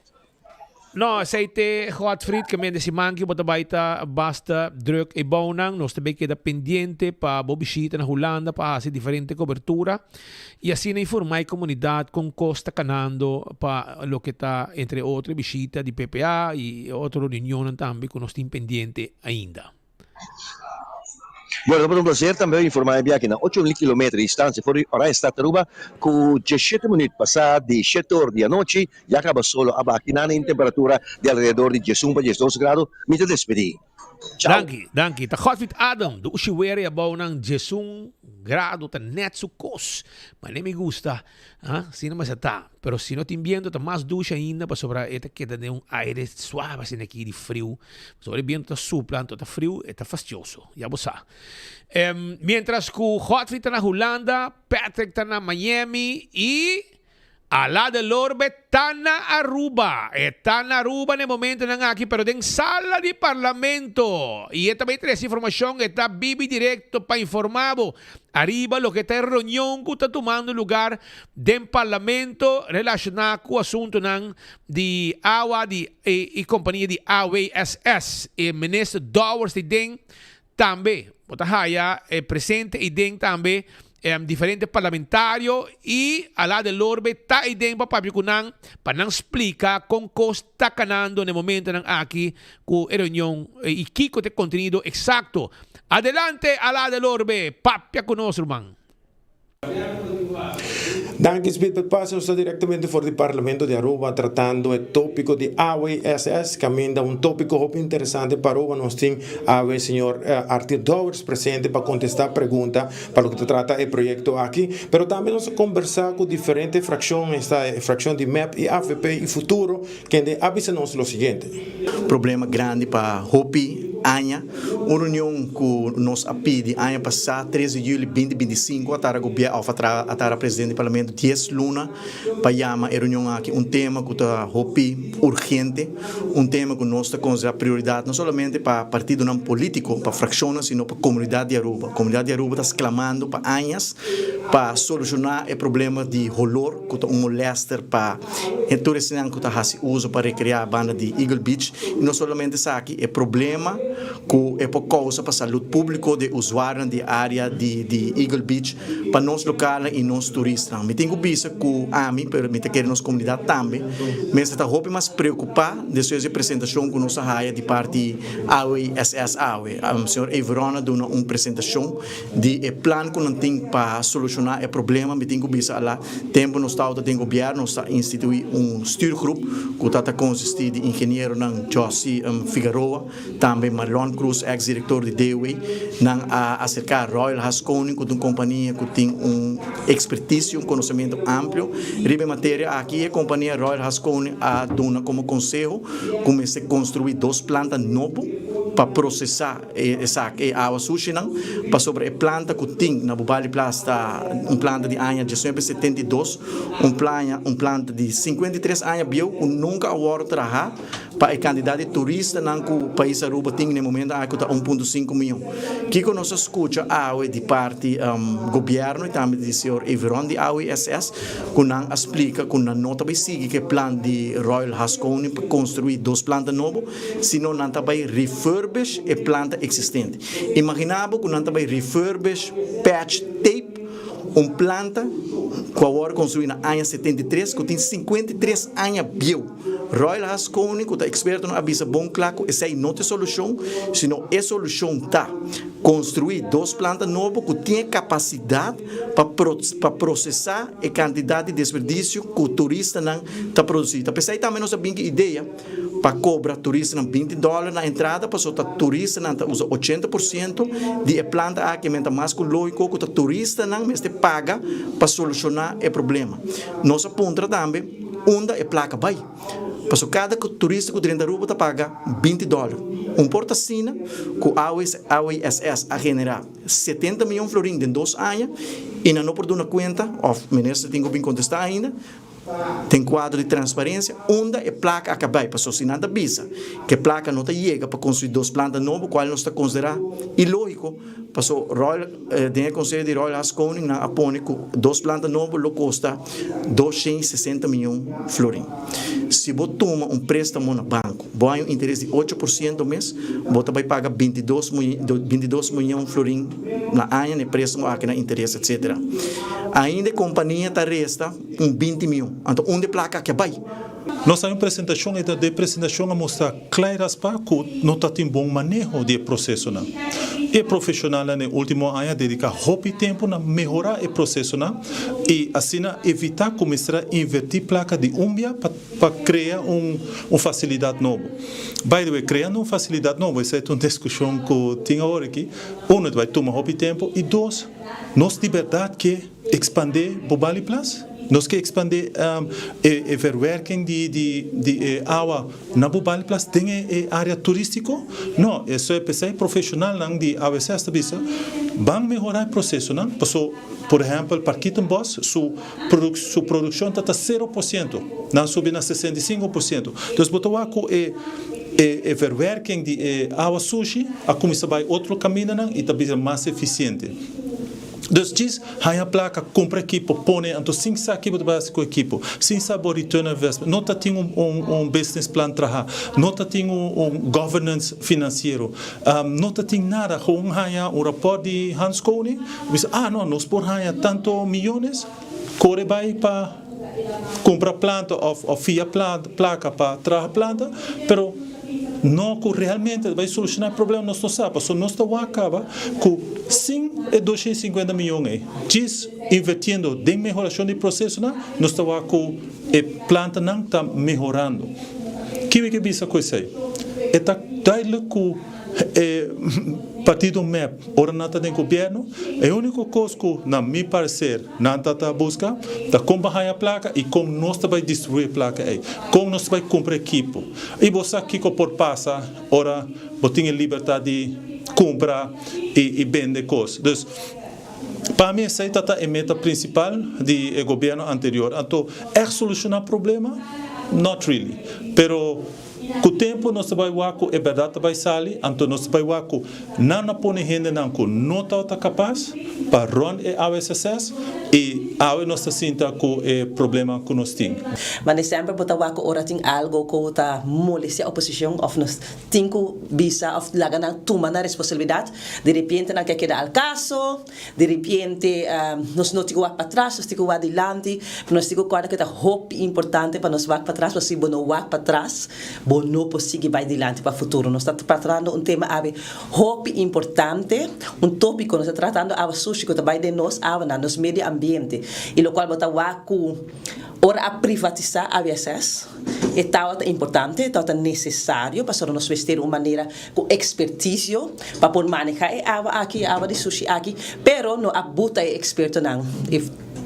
[SPEAKER 19] No, esei te Godfried, ke men de siman ki bo ta bai ta basta druk e bounan. Nos ta bay keda pendiente pa bo bishita na Hulanda pa hasi diferente kobertura i asina informa e komunidat kon kos ta kanando pa loke ta entre otro e bishita di PPA i otro reunionnan tambe ku nos tin pendiente ainda.
[SPEAKER 6] Bueno, tabata un placer tambe informa e biahe na 8000 kilometer di distancia for di Oranjestad, Aruba, cu diesshete minuut pasa di shete or di anochi, ya caba solo a baki nan en temperatura di alrededor di diesun pa diesdos grado. Mi ta despedi. Chao.
[SPEAKER 19] Danki, danki. Ta Godfried Adam, de Ushiwere abou nan diesun grado ta net su cos. Ma ne mi gusta. Ah, asina mester ta. Pero si no tin biento ta mas dushi ainda pasobra e ta keda den un aire suave asina aki di friu. Pasobra ora e biento ta supla anto ta friu e ta fastioso, ya bo sa. Mientras ku Godfrey ta na Hulanda, Patrick ta na Miami i Ala de Lorbe ta na Aruba. E ta na Aruba na e momentonan aki pero den sala di parlamento. I e ta bay trese informacion, e ta bibi directo pa informa bo Ariba loke ta e reunion ku ta tumando lugar den Parlamento relashoná ku asuntunan di awa di e kompania di AWSS. E Minister Dowers di den tambe. Bo ta haya e presente ei den tambe diferente parlamentario i Ala de Lorbe ta ei den pa papia ku nan pa nan splika kon kos ta kanando na e momentonan aki ku e reunion i kiko ta e kontenido eksakto. Adelante Ala del Orbe, papia ku nos ruman.
[SPEAKER 7] Danki Speedbird Pase, nos ta directamente for di Parlamento di Aruba tratando e topico di AWSS, caminda un topico hopi interesante pa Aruba. Nos tin awe señor Arthur Dowers presente pa contesta pregunta pa loke ta trata e proyecto aki, pero tambe nos a conversa cu diferente fraccion, esta e fraccion di mep y avp y Futuro, Kende a bisa nos lo siguiente.
[SPEAKER 22] Problema grandi pa hopi aña. Un reunion ku nos a pidi aña pasá, tres di juli binti binti sinku, a tara gobier òf a tara presidente di parlamento dies luna pa yama e reunion aki un tema ku ta hopi urgente, un tema ku nos ta konsiderá prioridat no solamente pa partidonan polítiko, pa frakshonnan, sino pa komunidat di Aruba. Komunidat di Aruba ta sklamando pa añas pa solushoná e problema di holor ku ta un molèster pa E turistanan ku ta hasi uso pa rekreá banda di Eagle Beach i no solamente esaki, e problema ku e por kousa pa salud públiko di e usuarionan di e área di di Eagle Beach pa nos lokalnan i nos turistanan. Mi tin ku bisa ku ami, pero mi ta kere nos komunidat tambe, mester ta hopi mas preokupá despues di e presentashon ku nos a haya di parti AWSS awe. Señor Everon a duna un presentashon Di e plan ku nan tin pa solushoná e problema mi tin ku bisa ala tempu nos tabata den gobièrnu nos ta instituí un stuurgroep ku ta ta konsistí di ingenieronan Jossy Figaroa tambe Marlon Cruz eks direktor di DOW nan a aserká Royal Haskoning ku ta un kompania ku tin un ekspertisio un konosementu amplio riba e materia aki e kompania Royal Haskoning a duna komo konseho ku mester konstruí dos planta nobo pa prosesá Esaki e awa sushinan, pasobra e planta ku tin na Bubali Plas ta un planta di aña 1972, un plaña un planta di 53 aña bieu ku nunka a wòrdu trahá pa e kantidat di turistanan ku pais Aruba tin na e momento aki ku ta un punto sinku mion. Kiko nos a skucha awe di parti gobièrnu i tambe di señor Everon di AWSS ku nan a splika ku nan no ta bai sigui ku e plan di Royal Haskoning pa konstruí dos planta nobo, sino nan ta bai refurbish e planta existente. Imagina bo cu nan ta bai refurbish, patch, tape un planta cu a worde construi na aña 73 cu tin 53 aña bieu. Royal Haskoning cu ta expertonan a bisa bon cla cu esey no ta e solucion, sino e solucion ta construi dos planta nobo cu tin e capacidad pa pa procesa e cantidad di desperdicio cu turistanan ta produci. Ta pesey tambe nos a bin cu idea. Pa kobra turistanan 20 dòler na entrada pasobra ta turistanan ta usa 80% di e planta aki men ta mas ku lógiko ku ta turistanan mester paga pa solushoná e problema. Nos a puntra tambe unda e plaka bai pasobra kada turista ku drenta Aruba ta paga 20 dòler. Un por ta asina ku AWSS a generá 70 mion florin den dos aña i nan no por duna kuenta òf minister tin ku bin kontestá ainda. Den kuadro di transparensia, unda e plaka a kabei? Pasobra si nan ta bisa ku e plaka no ta yega pa konstruí dos planta nobo, kual nos ta konsiderá ilógiko, pasobra Royal, den e konseho di Royal Haskoning nan a pone ku dos planta nobo lo kosta 260 mion florin. Si bo tuma un préstamo na banko, bo haña un interes di 8% mes, bo ta bai paga 22 22 mion florin na aña na e préstamo aki na interes etsetera. Ainda e kompania ta resta. Un 20 mion. Anto unda e plaka aki a bai?
[SPEAKER 9] Nos a un presentashon i den e presentashon a mustra kla i raspa ku no ta tin bon maneho di e prosesonan. E profeshonalnan den ultimo aña a dediká hopi tempu na mehorá e prosesonan i asina evitá ku mester a invertí plaka di un bia pa pa krea un un fasilidat nobo. By the way, kreando un fasilidat nobo esei ta un diskushon ku tin awor aki, uno ta bai tuma hopi tempu i dos, nos di bèrdat ke Expandé Bobaliplas? Nos ke expandé e e verwerking di di di e awa na Bobaliplas den e e area turistico? No, eso e p'esei profesionalnan di AWSS ta bisa, ban mehora e procesonan, paso por ehempel Parkietenbos su produc su produccion ta ta cero por ciento, nan subi na 65%. Dus bo ta wak cu e e e verwerking di e awa sushi a cuminsa bay otro camindanan y ta bira mas eficiente. Dus djis haña plaka, kumpra ekipo, pone, anto sin sa ki bo ta bai hasi ku ekipo, sin sa bo return on investment, no ta tin un un business plan traha, no ta tin un un governance finansiero, no ta tin nada, gewoon haña un rapòrt di Hans Koning, bisa ah no, nos por haña tanto miyones, kore bai pa kumpra planta òf òf fia plaka pa traha planta, pero no ku realmente ta bai solushoná e problema nos no sa, pasobra nos ta wak kaba ku sin e 250 miyon ei, djis invertiendo den mehorashon di prosesonan, nos ta wak ku e plantanan ta mehorando. Ki mi ke bisa ku esei? E ta duidelijk ku e partido mep ora nan ta den gobièrnu, e úniko kos ku na mi pareser nan ta ta buska ta kon pa haña plaka i kon nos ta bai distribuí e plaka ei, kon nos ta bai kumpra ekipo. I bo sa kiko por pasa ora bo tin e libertat di kumpra i bende kos. Dus, pa mi esei ta ta e meta prinsipal di e gobièrnu anterior. Anto, ègt solushoná problema? Not really. Pero. Ku tempu nos ta bai wak ku e bèrdat ta bai sali, anto nos ta bai wak ku nan a pone hendenan ku no tabata kapas pa rònt e AWSS i awe nos ta sinta ku e problema ku nos tin.
[SPEAKER 10] Mane semper bo ta wak ku ora tin algo ku ta molestia oposishon òf nos tin ku bisa òf laga nan tuma nan responsabilidat, di repente nan ke keda al kaso. Di ripiente nos no tin ku wak patras, nos tin ku wak dilanti, pero nos tin ku kòrda ku ta hopi importante pa nos wak patras, pasobra si bo no wak patras, bo no por sigui bai dilanti pa futuro. Nos ta tratando un tema awe hopi importante, un tópiko, nos ta tratando awa sushi ku ta bai den nos awanan, nos medio ambiente, i lokual bo ta wak ku ora a privatisá AWSS, e tabata importante, e tabata nesesario, pasobra nos mester un manera Ku ekspertisio pa por maneha e awa aki, e awa di sushi aki, pero no a buta e ekspertonan. E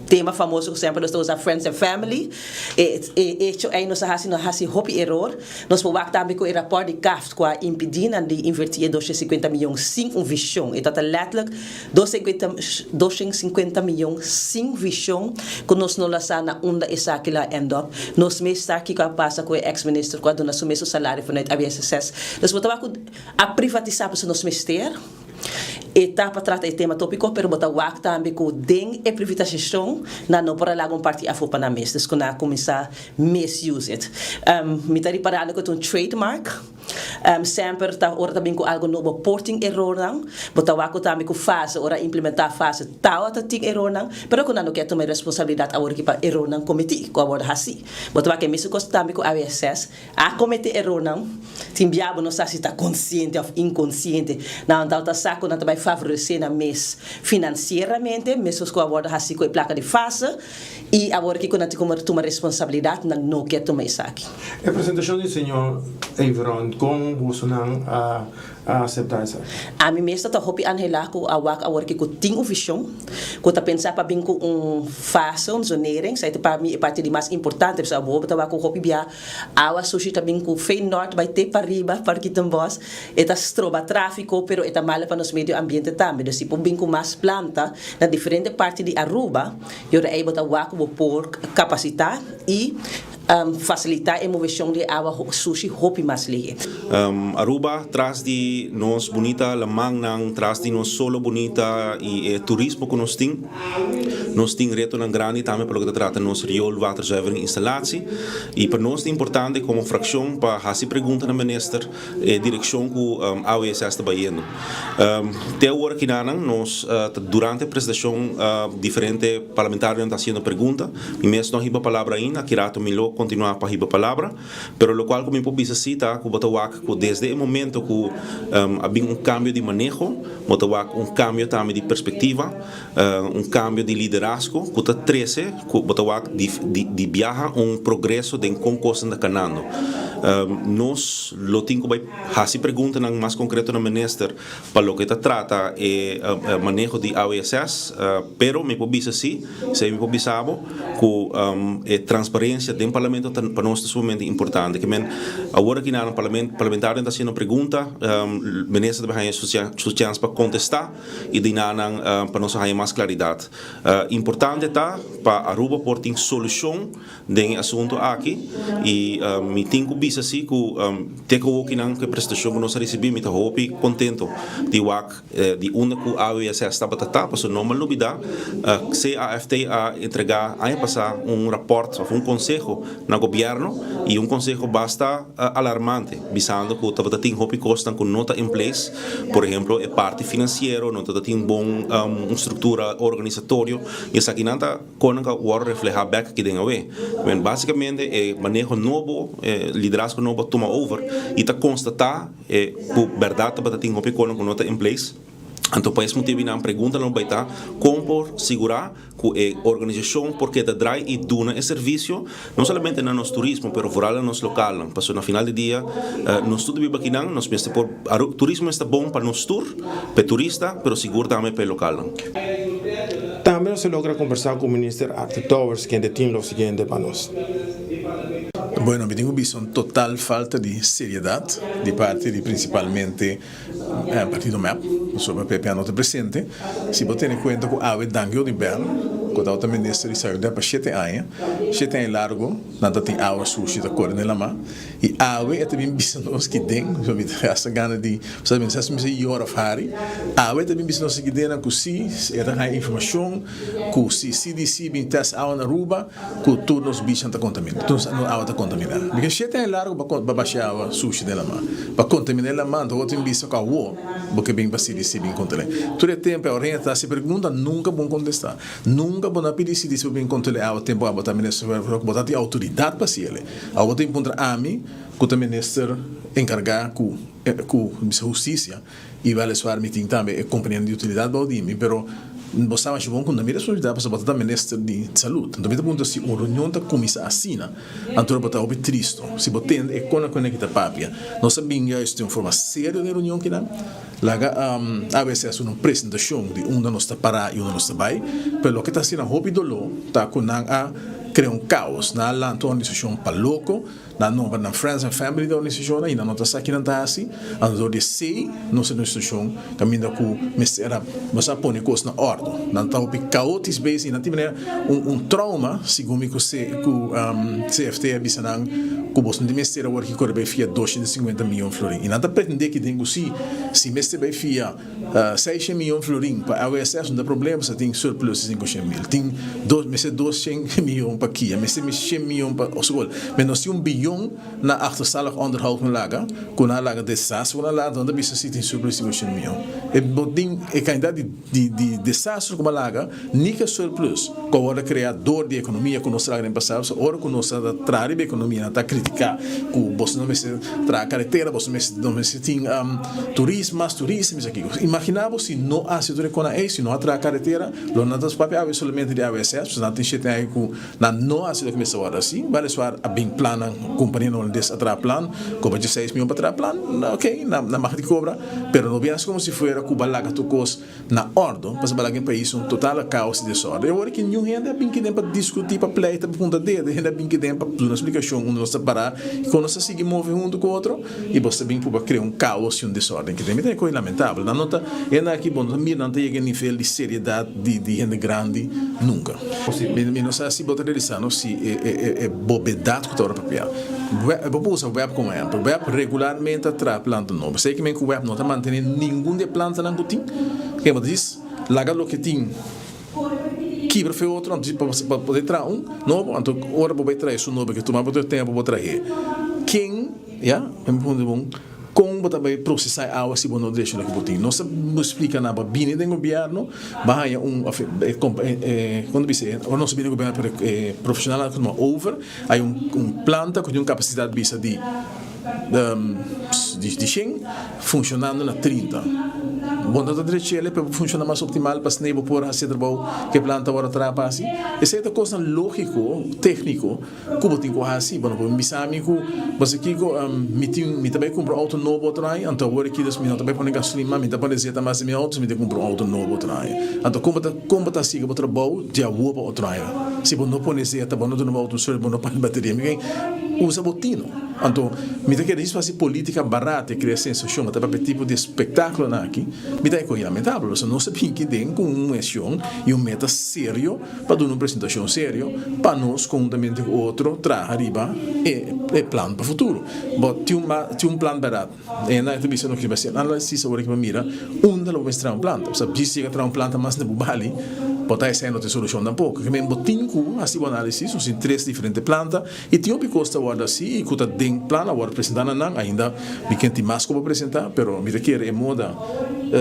[SPEAKER 10] tema famoso ku semper nos ta usa friends and family, e e echo ei nos a hasi, nos a hasi hopi eror. Nos por wak tambe ku e rapòrt di CAFT ku a impidí nan di invertí e 250 miyon sin un vishon. E tabata lètterlijk 250 miyon sin vishon ku nos no la sa na unda esaki lo a end up. Nos mes sa kiko a pasa ku e ex minister ku a duna su mes su salario vanuit ABSSS. Dus bo ta wak ku a privatisa pasobra nos mester e ta pa trata e tema topiko pero bo ta wak tambe ku den e privatisashon nan no por a laga un parti afo pa nan mes. Dus ku nan a kuminsa misuse it. Mi ta riparando ku ta un trademark. Semper ta ora ta bin ku algo nobo por tin erornan. Bo ta wak ku tambe ku fase ora implementá fase tawata tin erornan, pero ku nan no kier tuma e responsabilidat awor aki pa erornan kometí ku a wòrdu hasí. Bo ta wak e mesun kos tambe ku AWSS a kometé erornan, tin bia bo no sa si ta konsiente òf inkonsiente. Nan tawata sa ku nan ta bai favoresé nan mes finansieramente, meskos ku a wòrdu hasí ku e plaka di fase. I awor kiko nan tin ku tuma responsabilidat, nan no kier tuma esaki.
[SPEAKER 7] E presentashon di señor Everon, kon bosonan a aseptá esaki?
[SPEAKER 10] Ami mes ta ta hopi anhelá ku a wak awor kiko tin un vishon, ku ta pensa pa bin ku un fase, un zonering, esei ta pa mi e parti di mas importante, pasobra awor bo ta wak ku hopi bia awa sushi ta bin ku Feyenoord bai te pariba, Parkietenbos, e ta stroba tráfiko, pero e ta malo pa nos medio ambiente tambe. Dus si por bin ku mas planta na diferente parti di Aruba, E ora ei bo ta wak ku bo por kapasitá i fasilitá e moveshon di e awa sushi hopi mas lihé.
[SPEAKER 23] Aruba tras di nos bunita lamannan, tras di nos solo bunita y e turismo cu nos tin. Nos tin retonan grandi tambe pa loke ta trata nos rioolwaterzuivering instalatie y pa nos ta importante como fraccion pa haci pregunta na minister e direccion cu AWSS ta bayendo. Te awor akinanan nos ta durante e presentacion diferente parlamentarionan ta haciendo pregunta. Mi mes no a hiba palabra ainda, aki rato mi lo continua pa hiba palabra. Pero locual cu mi por bisa si ta cu bo ta wak cu desde e momento cu a bin un cambio di maneho, bo ta wak un cambio tambe di perspectiva, un cambio di liderazgo cu ta trece cu bo ta wak di di biaha un progreso den con cosnan ta canando. Nos lo tin cu bay haci preguntanan mas concreto na minister pa loke ta trata e maneho di AWSS, pero mi por bisa si, esei mi por bisa bo, ku e transparencia den parlamento ta pa nos ta sumamente importante. Ke men awor aki nan parlamentarionan ta haciendo pregunta, minister ta bay haña su chance pa contesta y di nan pa nos a haña mas claridad. Importante ta pa Aruba por tin solucion den e asunto aki y mi tin cu bisa si cu te cu awokinan cu e presentacion cu nos a ricibi mi ta hopi contento di wak di unda cu AWSS tabata ta pasobra no mal lubida CAFT a entrega aña pasa un rapport of un conseho na gobierno y un conseho basta alarmante bisando cu tabata tin hopi cosnan cu no ta in place por ehemplo e parti financiero no tabata tin bon un structura organisatorio y esakinan ta Kon nan ka wòrdu reflehá bèk aki den awe? Men, básikamente e maneho nobo, e liderazgo nobo a tuma over i ta konstatá e ku bèrdat tabata tin hopi konan ku no ta in place. Anto pa es motibu nan pregunta lo bai ta kon por sigurá ku e organisashon por keda drai i duna e servisio no solamente na nos turismo pero vooral na nos lokalnan. Pasobra na final di dia nos tur ta biba akinan, nos mester por turismo mester ta bon pa nos tur, pa e turista pero sigur tambe pa e lokalnan.
[SPEAKER 7] Tambe nos a logra kombersá ku Minister Arthur Dowers kende tin lo siguiente pa nos.
[SPEAKER 11] Bueno, mi tin ku bisa un total falta di seriedat di parti di prinsipalmente partido mep, pasobra PPA no ta presente. Si bo tene kuenta ku awe Dangui Odibel, ku tabata minister di Salubridad pa shete aña, shete aña largo nan ta tin awa sushi ta kore den lama, I awe e ta bin bisa nos ki den, so mi ta hasta gana di, sa mi sa si mi sa yora of hari, awe e ta bin bisa nos ki den nan ku si e ta haña informashon ku si CDC bin test awa na Aruba ku tur nos bichan ta kontamina, tur nos awa ta kontamina. Bikos shete aña largo pa pa basha awa sushi den lama, pa kontamina e lama, anto bo tin bisa ku awo bo ke bin pa CDC bin kontrol'é. Tur e tempu e ora hende ta hasi pregunta nunka bon kontestá. Nunka bo no a pidi CDC pa bin kontrol'é awa tempu abo ta minister, bo ta tin outoridat pa hasiel. Awor bo ta encontra ami cu ta minister encarga cu cu bisa husticia y weliswaar mi tin tambe e compania di utilidad bao di mi pero bo sa masha bon cu no mi responsabilidad pasobra bo ta ta minister di salud. Enton mi ta puntra si un reunion ta cuminsa asina anto bo ta hopi tristo si bo tende e con cu ta papia. Nos a bin juist den un forma serio den e reunion kinan laga abc haci un presentacion di unda nos ta para y unda nos ta bay pero loke ta haci nan hopi dolo ta cu nan a Krea un kaos. Nan a lanta un organisashon pa loko, nan a nombra nan friends and family den organisashonnan i nan no ta sa ki nan ta hasi. Anto dor di esei nos ta den un situashon kaminda ku mester a nos a pone kos na òrdu. Nan ta hopi kaotis bezig i nan tin manera un un trauma segun mi ku ku CFT a bisa nan ku bos no tin mester awor ki kore bai fia 250 miyon florin. I nan ta pretendé ki den ku si si mester bai fia Seishen miyon florin pa AWSS no ta problema pasobra tin surplus di sinkoshen mil. Tin dos mester doshen miyon pa kia, mester shen miyon pa skol. Pero nos tin un biyon na achterstallig onderhoud no laga, ku nan a laga desastre ku nan a laga, nan ta bisa si tin surplus di sinkoshen miyon. E bo tin e kantidat di di di desastre ku bo a laga, ni ku e surplus ku a wòrdu krea dor di ekonomia ku nos a laga den pasado, pasobra ora ku nos a traha riba ekonomia nan ta kritiká ku boso no mester traha karetera, boso no mester tin Turismo, mas turista, misa kiko. Imagina bo si no hasi tur e kona ei, si no a traha karetera, lo nan ta papia awe solamente di AWSS, pasobra nan tin shete aña ku nan no hasi loke mester wòrdu hasi. Weliswaar a bin plannan, kompanianan holandes a traha plan, kobra dieseis mion pa traha plan, ok, nan mag di kobra, pero no bin hasi komo si fuera ku bo a laga tur kos na ordo, pasobra laga e pais un total kaos i desorden. E ora ki niun hende a bin kiden pa diskutí, pa pleita, pa punta dedo, hende a bin kiden pa duna splikashon unda nos ta pará i kon nos ta sigui move huntu ku otro, i bo ta bin pruba krea un kaos i un desorden kiden. Mi ta e kos lamentabel. Nan no ta, hende aki bo no ta mira nan ta yega e nivel di seriedat di di hende grandi nunka. Mi mi no sa si bo ta realisá no si e e e e bobedat ku ta ora papia. Web, bo por usa web komo ehèmpel. Web regularmente a traha planta nobo. Esei ke men ku web no ta mantené ningun di e plantanan ku tin. Ke bo ta dis, laga loke tin. kibra fe otro anto pa poder traha un nobo anto ora bo bai traha esun nobo ke tuma bo tur tempo bo trahe ken ya mi puntra bon kon bo ta bai prosesa e awa si bo no drecha loke bo tin nos a splika nan pa bini den gobierno ba haya un of e kon ta bisa ora nos a bini den gobierno pero e profesionalnan a tuma over hay un planta ku tin un kapasidat bisa di Di shen funcionando na 30. Bo no ta drechele pa e por funciona mas optimal pa asina bo por haci e trabou cu e planta awor a traha pa haci. Esey ta cosnan logico, tecnico, cu bo tin cu haci. Bo no por bisa mi cu bo sa kico, mi tin, mi ta bay cumpra un auto nobo otro aña, anto awor aki dus mi no ta bay pone gasolin mas, mi ta pone zeta mas den mi auto, mi ta cumpra un auto nobo otro aña. Anto con bo ta, con bo ta haci bo trabou di awor pa otro aña? Si bo no pone zeta, bo no duna bo auto un service, bo no pone bateria, mi ken usa bo tino. Anto, mi ta kere hasi politica barata y crea sensacion, ta papia tipo di espectaculonan aki, mi ta ecoge lamentabel, pasobra nos a bin aki den cu un mision y un meta serio pa duna un presentacion serio pa nos conhuntamente cu otro traha riba e e plan pa futuro. Bo tin un tin un plan berdad, e nan ta bisa no kiba haci analisis awor aki pa mira unda lo bo mester traha un planta, pasobra djis yega traha un planta mas na bo bali, bo ta esei no ta e solucion tampoco. Kimen bo tin cu haci bo analisis, nos tin tres diferente planta. I tin hopi kos ta wòrdu hasi i ku ta den plan a wòrdu presentá na nan. Ainda mi ken tin mas ku pa presentá, pero mi ta kere e moda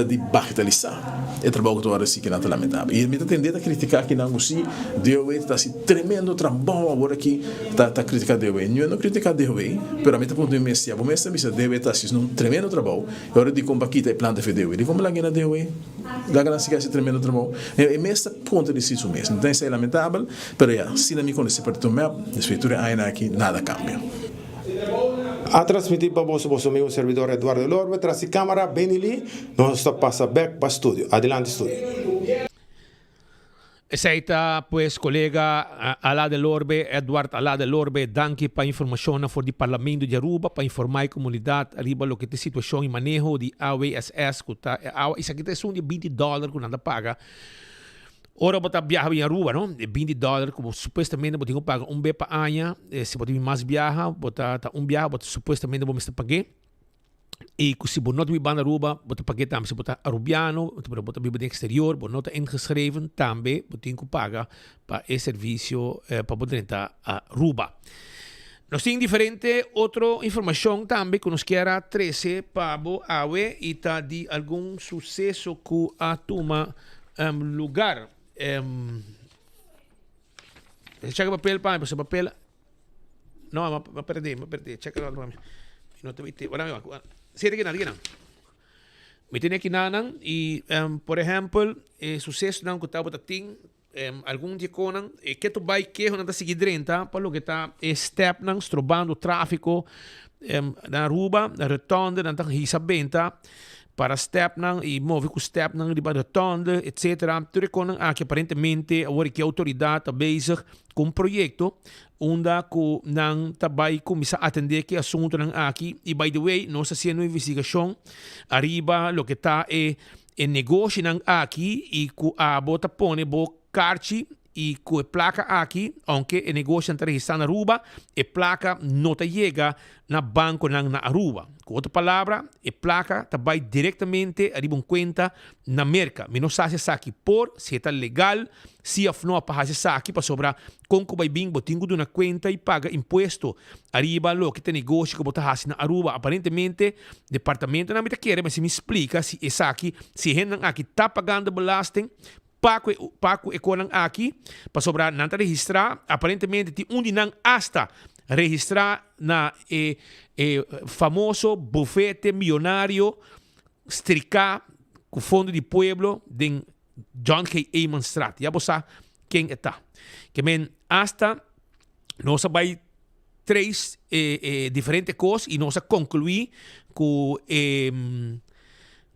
[SPEAKER 11] di bagitalisá e trabou ku ta wòrdu hasi kinan ta lamentabel. I mi ta tendé ta kritiká kinan ku si DOW ta hasi tremendo trabou awor aki ta ta kritiká DOW. Ño no kritiká DOW, pero ami ta puntra mi mes si abo mes ta bisa DOW ta hasi un tremendo trabou e ora dikon pa kita e plan ta fe DOW? Dikon bo laga na DOW? Laga nan sigui hasi tremendo trabou. E mes ta kontradisí su mes. Mi ta esei lamentabel. Pero ya, asina mi konosé Partido mep, despues di tur e añanan aki, nada kambia.
[SPEAKER 7] A transmití pa boso boso amigo servidor Eduardo Lorbe tras di cámara Benny Lee. Nos ta pasa bek pa studio. Adelante studio.
[SPEAKER 19] Esei ta pues kolega Ala de Lorbe, Edward Ala de Lorbe, danki pa informashonnan for di Parlamento di Aruba pa informá e komunidat riba loke ta e situashon i maneho di AWSS ku ta e awa. Esaki ta esun di binti dòler ku nan ta paga Ora bo ta biaha bin Aruba no, e binti dòler ku bo supuestamente bo tin ku paga un be pa aña, si bo ta bin mas biaha bo ta ta un biaha bo ta supuestamente bo mester pag'é, i ku si bo no ta biba na Aruba bo ta pag'é tambe, si bo ta Arubiano pero bo ta biba den eksterior bo no ta ingeschreven tambe bo tin ku paga pa e servisio pa bo drenta Aruba. Nos tin diferente otro informashon tambe ku nos kier a trese pa bo awe i ta di algun suseso ku a tuma lugar. Check papel pa mi, pasobra papel no, m'a perdé, m'a perdé. Check el otro pa mi. No te viste. Ora mi va. Sí, di kinan, di kinan. Mi tene kinanan i, por ehempel, e sucesonan ku tabata tin, algun di e konan, e ketu bai kehonan ta sigui drenta pa loke ta e stepnan strobando tráfiko na Aruba, na rotonde nan ta hisa benta para stepnan i move ku stepnan riba rotonde etcetera. Tur e konan aki aparentemente awor ki outoridat ta bezig ku un proyekto unda ku nan ta bai kuminsá atendé ki asuntunan aki i by the way nos ta hasiendo un investigashon ariba loke ta e e negoshinan aki i ku abo ta pone bo karchi i ku e plaka aki, ounke e negoshinan ta registrá na Aruba, e plaka no ta yega na bankonan na Aruba. Ku otro palabra, e plaka ta bai direktamente riba un kuenta na Merka. Mi no sa si esaki por, si e ta legal, si òf no pa hasi esaki, pasobra kon ku bai bin bo tin ku duna kuenta i paga impuesto ariba loke ta e negoshi ku bo ta hasi na Aruba. Aparentemente, departamentonan mi ta kere mester mi splika si esaki, si e hendenan aki ta pagando belasting, Pa ku e pa ku e konan aki, pasobra nan ta registrá, aparentemente tin un di nan asta registrá na e e famoso bufete miyonario striká ku fondo di pueblo den John G. Emanstraat. Ya bo sa ken e ta. Ke men asta nos a bai trace e e diferente kos i nos a konkluí ku e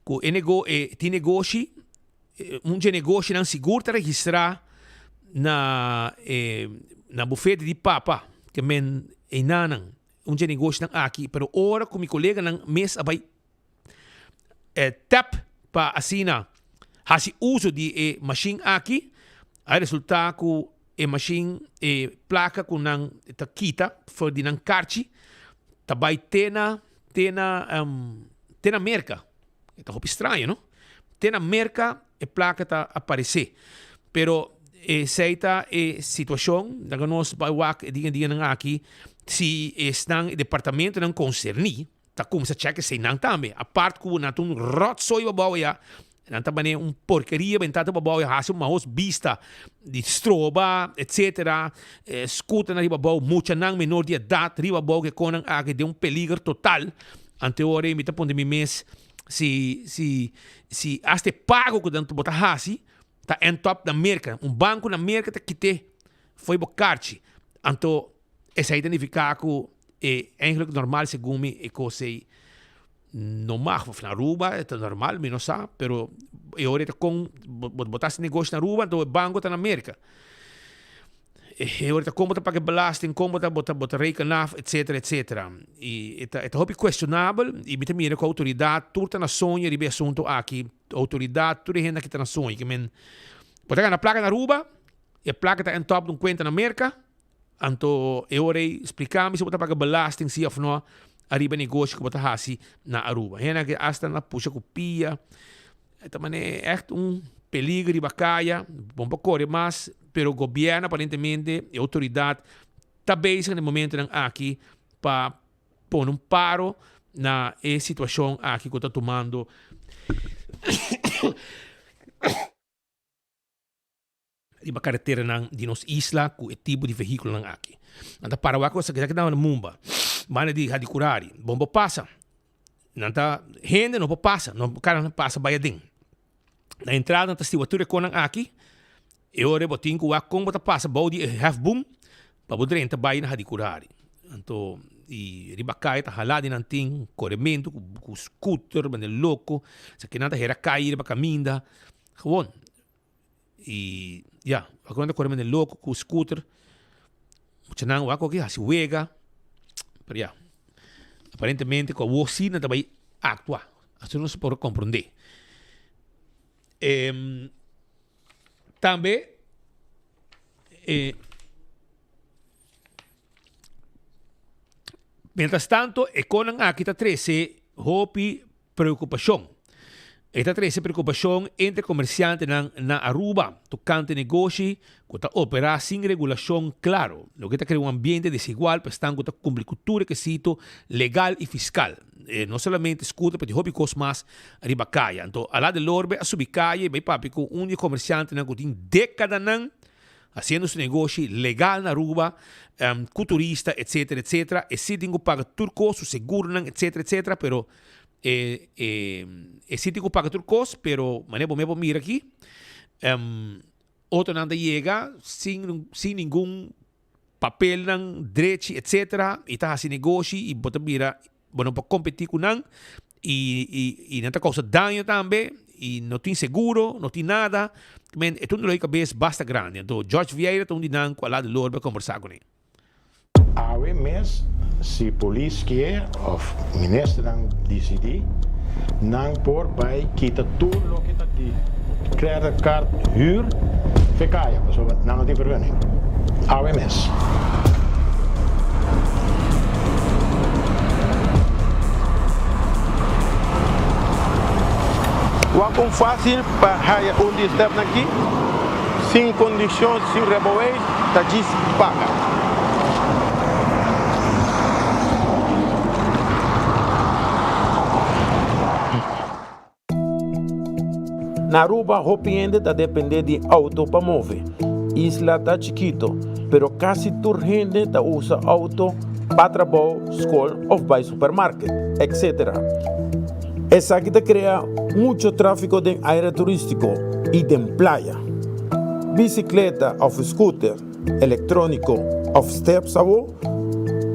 [SPEAKER 19] ku e nego e tin negoshi Un dje negoshinan sigur ta registrá na e na bufete di papa ke men einanan un dje negoshinan aki pero ora ku mi koleganan mes a bai tap pa asina hasi uso di e mashin aki a resulta ku e mashin e plaka ku nan ta kita for di nan karchi ta bai te na te na te na Merka. E ta hopi straño, no? Te na Merca e placa ta aparece. Pero Esei ta e situashon. Laga nos bai wak e dia dianan aki si esnan e departamentonan konserní ta kumsa chèk eseinan tambe. Apart ku nan ta un ròtsooi babou ya, nan ta manera un porkeria bentá ta babou ya hasi un mahos bista di stroba etsetera, skuternan riba abou, muchanan menor di edat riba abou ke konan aki den un peliger total. Ante ora ei mi ta puntra mi mes si si si asta e pago ku nan bo ta hasi ta end up na Merka. Un banko na Merka ta kit'é fo'i bo karchi. Anto esei ta nifiká ku e eigenlijk normal segun mi e kos ei no mag. Of na Aruba e ta normal, mi no sa, pero e ora e ta kon bo ta hasi negoshi na Aruba anto e banko ta na Merka. E ora ta kon bo ta paga e belasting, kon bo ta bo ta bo ta reken af, etcetera, etcetera. I e ta e ta hopi cuestionabel i mi ta mira ku outoridat tur ta na soño riba e asuntu aki. Outoridat, tur e hende aki ta na soño. Ke men bo ta gana plaka na Aruba, e plaka ta end up den un kuenta na Merka, anto e ora ei splika mi si bo ta paga belasting si òf no ariba e negoshi ku bo ta hasi na Aruba. Hende aki asta na pusha ku pia. E ta manera ègt un peliger riba kaya, bo no por kore mas, pero gobièrnu aparentemente, e outoridat ta bezig na e momentonan aki pa pone un paro na e situashon aki ku ta tumando riba kareteranan di nos isla ku e tipo di vehíkulonan aki. Nan ta para wak esaki ta na Mumba, banda di Hadicurari, bo no por pasa. Nan ta hende no por pasa, no kara no pasa bai aden. Na entrada nan ta stiwa tur e konan aki, e ora bo tin ku wak kon bo ta pasa bou di e hefboom pa bo drenta bai na Hadicurari. Anto i riba kaya ta hala di nan tin korementu ku scooter, bende loko, esaki nan ta hera kai riba kaminda, gewoon. Y ya, wak nan ta kore mende loko ku scooter. Muchanan wak oki hasi wega. Pero ya, aparentemente ku awor si nan ta bai aktua. Asina nos por komprondé. Tambe e mientras tanto e konan aki ta trese hopi Preokupashon. E ta trese preokupashon entre komersiantenan na Aruba tokante negoshi ku ta operá sin regulashon klaro, loke ta krea un ambiente desigual pa esnan ku ta kumpli ku tur rekisito legal i fiskal. No solamente scooter pero tin hopi kos mas riba kaya. Anto Ala de Lorbe a subi kaya i bai papia ku un di e komersiantenan ku tin dekadanan Haciendo su negoshi legal na Aruba, cu turista, etcetera, etcetera. E si tin cu paga tur cos, su seguronan, etcetera, etcetera, pero e, e, e si tin cu paga tur cos, pero manera bo mes por mira aki, otronan ta yega sin, sin ningun papelnan drechi, etcetera, y ta haci negoshi y bo ta mira Bo no por competi cu nan y, y, y nan ta causa daño tambe y no tin seguro, no tin nada. Men, e ta un dolor di cabes basta grandi. Anto George Vieira ta un di nan cu a laat Lorbe conversa cu ne.
[SPEAKER 13] Awe mes si polis kier of ministernan dicidi, nan por bay kita tur loke ta di credit card huur fe caya pasobra nan no tin vergunning. Awe mes.
[SPEAKER 7] Wak un fácil pa haya un di e stepnan aki, sin kondishon, sin rebouweis, ta djis paga.
[SPEAKER 14] Na Aruba hopi hende ta depende di auto pa move. Isla ta chikito, pero casi tur hende ta usa auto pa trabou, scol of bay supermarket, etc. Esaki ta crea mucho trafico den area turistico y den playa. Bicicleta of scooter electronico of steps awo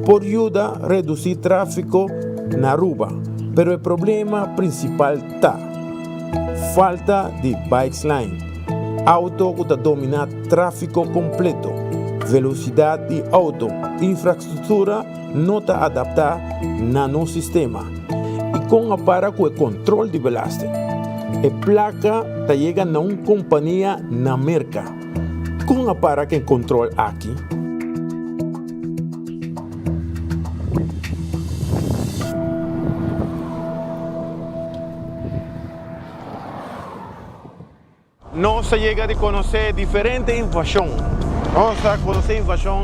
[SPEAKER 14] por yuda reduci trafico na Aruba, pero e problema principal ta falta di bikes line, auto cu ta domina trafico completo, velocidad di auto, infrastructura no ta adapta na nos sistema y con a para cu e control di belasting. E placa ta yega na un compania na Merca. Con a para cu e control aki? Nos a yega di konosé diferente invashon. Nos a konosé invashon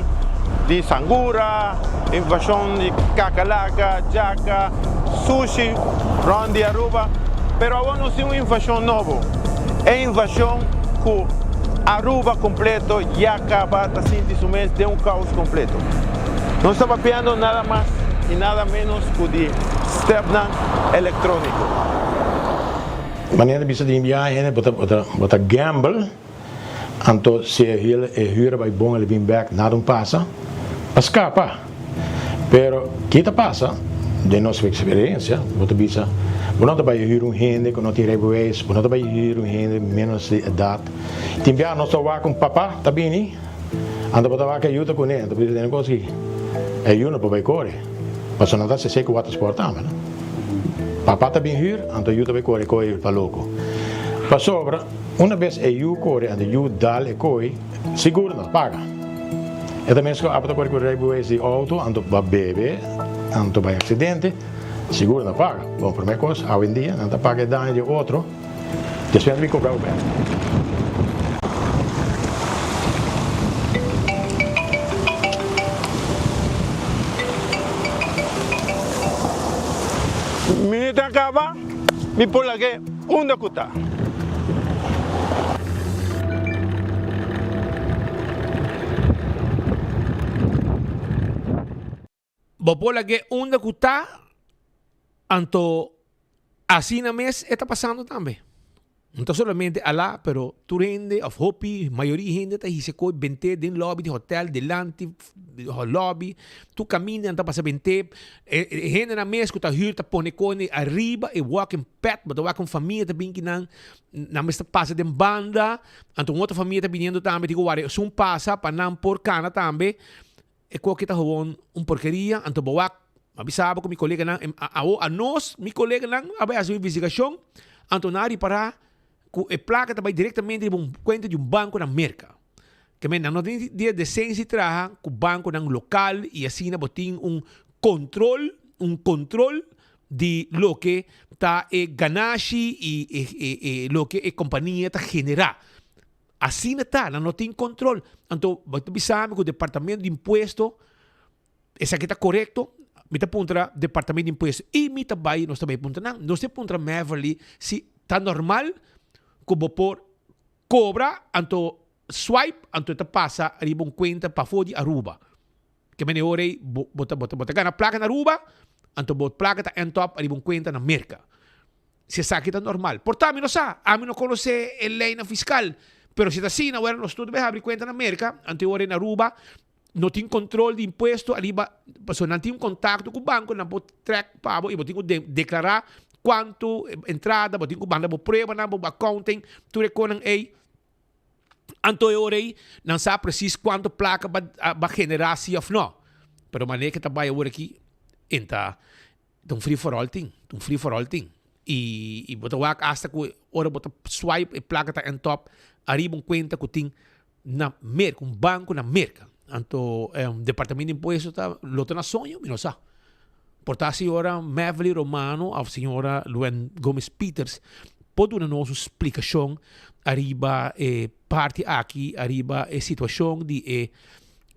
[SPEAKER 14] di sangura, invashon di kakalaka, djaka, sushi rònt di Aruba. Pero awor nos tin un invashon nobo, e invashon ku Aruba kompleto ya kaba ta sinti su mes den un kaos kompleto. Nos ta papiando nada mas i nada ménos ku di stèpnan elektróniko.
[SPEAKER 13] Manera di bisa tin biaha hende bo ta bo ta gamble anto si e hil e huur a bai bon el bin bek nada un pasa pa scapa pero ki ta pasa den nos experiencia bo ta bisa bo no ta bai huur un hende cu no tin rijbewijs bo no ta bai huur un hende menos di edad tin biaha nos ta wak un papa ta bini anto bo ta wak e yu ta cune anto bo bisa tene cos aki e yu no por bai core pasobra nan ta haci esey cu watersport tambe no. Papa ta bin hür, anto yu ta bai kore koi pa loko. Pasobra, una bes e yu kore anto yu dal e koi, sigur no paga. E ta mes ku abo ta kore ku rijbewijs di outo, anto ba bebe, anto bai aksidente, sigur no paga. Bon, promé kos, awendia nan ta paga e daño di e otro, despues nan ta bin kobra bo bèk.
[SPEAKER 14] Mi ta kaba, mi por lag'é unda ku ta.
[SPEAKER 19] Bo por lag'é unda ku ta, anto asina mes e ta pasando tambe. No ta solamente alá, pero tur hende of hopi, mayoria hende ta hisa koe bent'é den lobby di hotel, dilanti lobby, tur kaminda nan ta pasa bent'é. E hendenan mes ku ta hür ta pone koe ariba e walking pad, bo ta wak un famia ta bin kinan, nan mes ta pasa den banda, anto un otro famia ta biniendo tambe, tin ku wara esun pasa pa nan por kana tambe. E koki ta gewoon un porkeria, anto bo wak, a bisa bo ku mi koleganan, awo anos, mi koleganan a bai hasi un investigashon, anto nan a ripará ku e plaka ta bai direktamente riba un kuenta di un banko na Merka. Ke men nan no tin di e desensia di traha ku bankonan lokal i asina bo tin un kontrol, un kontrol di loke ta e ganashi i e loke e kompania ta generá. Asina ta, nan no tin control. Anto, bo ta bisa mi cu Departamento di Impuesto, esaki ta corecto? Mi ta puntra Departamento di Impuesto y mi ta bay, nos ta bay puntra nan. Nos ta puntra Meverly si ta normal cu bo por cobra, anto swipe, anto e ta pasa riba un cuenta pafo di Aruba. Ke mene ora ei bo, bo ta, bo ta, bo ta gana placa na Aruba, anto bo placa ta end up riba un cuenta na Merca. Si esaki ta normal. Por ta mi no sa, ami no konosé e leinan fiskal, pero si ta asina, wèl nos tur ta bai habri kuenta na Merka, anto e ora na Aruba no tin kontrol di impuesto ariba, pasobra nan tin un kontakto ku banko, nan por trèk pa bo i bo tin ku deklará kuantu entrada, bo tin ku manda bo pruebanan, bo accounting, tur e konan ei. Anto e ora ei nan sa presis kuantu plaka ba ba generá si òf no. Pero manera ke ta bai awor aki, en ta Ta un free for all tin, ta un free for all tin. I i bo ta wak asta ku ora bo ta swipe e plaka ta end up ariba un kuenta ku tin na Merka, un banko na Merka. Anto departamento di impuesto ta lo ta na soño? Mi no sa. Por ta señora Mevely Romano of señora Luen Gomez Pieters por duna nos un splikashon ariba e parti aki, ariba e situashon di e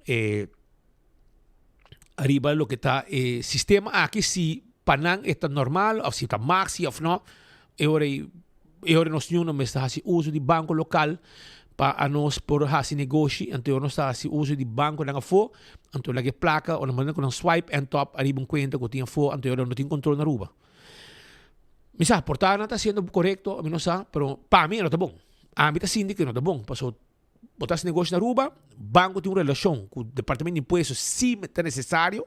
[SPEAKER 19] e ariba loke ta e sistema aki si pa nan e ta normal of si ta maxi of no e ora ei e ora nos ñuno mester hasi uso di banko lokal pa anos por hasi negoshi anto e ora nos ta hasi uso di bankonan afó anto laga e plaka ora nan ku nan swipe en top ariba un kuenta ku tin afó anto e ora no tin kontrol na Aruba mi sa por ta nan ta hasiendo korekto mi no sa pero pa mi e no ta bon ami ta sinti ku e no ta bon pasobra Bo ta hasi negoshi na Aruba, banko tin un relashon ku departamento di impuesto si ta nesesario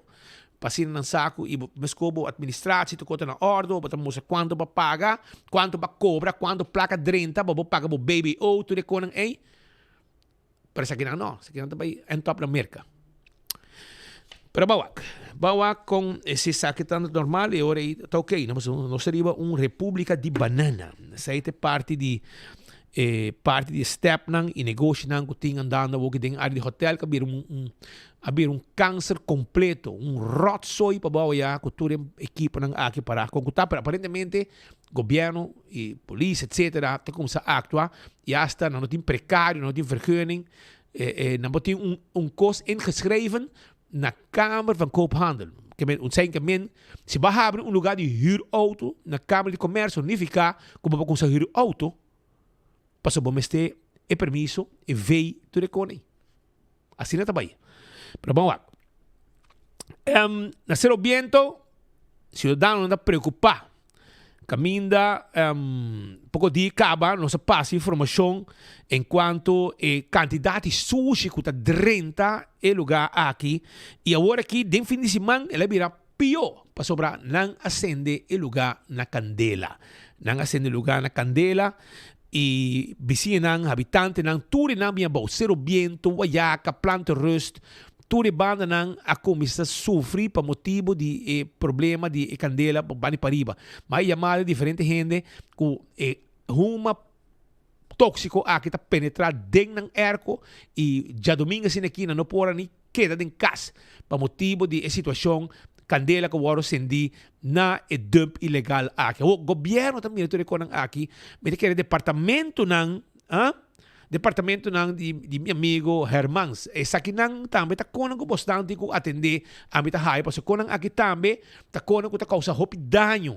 [SPEAKER 19] pa asina nan sa ku i bo meskos bo administratie ta kota na ordo, bo ta mustra kuantu bo a paga, kuantu bo a kobra, kuantu plaka drenta pa bo paga bo BBO, tur e konan ei. Pero esakinan no, esakinan ta bai end up na Merka. Pero bo a wak, bo a wak kon si esaki ta normal e ora ei ta ok, nos ta riba un repúblika di banana, esei ta e parti di. E parti di e stepnan y negoshinan cu tin andando awoki den area di hotel cu a bira un un a bira un cancer completo, un rotzooi pa bao ya cu tur e ekiponan aki para con cu ta pero aparentemente gobierno y polis etcetera ta cuminsa actua y hasta nan no tin precario, nan no tin vergunning, nan por tin un un cos ingeschreven na Kamer van Koophandel. Ke men un sein ke men si bo a habri un lugar di huur auto na Kamer di Komersio nifiká ku bo por kumsa huur auto pasobra bo mester e permiso, e vei, tur e kos ei. Asina ta bai. Pero ban wak. Na Sero Biento siudadanonan ta preokupá. Caminda poco di caba nos a pasa informacion en cuanto e cantidad di sushi cu ta drenta e lugar aki y awor aki den fin di siman el a bira pio pasobra nan a sende e lugar na candela. Nan a sende e lugar na candela y bisiñanan, habitantenan tur e nan bin abao, Cero Biento, Wayaca, Plantenrust, Tur e bandanan a kuminsá sufri pa motibu di e problema di e kandela pa bani pariba. Ma e yamada di diferente hende ku e huma tóksiko aki ta penetrá den nan erko i djadumingu asina aki nan no por a ni keda den kas pa motibu di e situashon kandela ku wòrdu sendí na e dump ilegal aki. Awor gobièrnu ta mira tur e kosnan aki, mi ta kere departamentunan. Departamentonan di di mi amigo Hermans. Esakinan tambe ta konan ku bosnan tin ku atendé. Ami ta haya pasobra konan aki tambe ta konan ku ta kousa hopi daño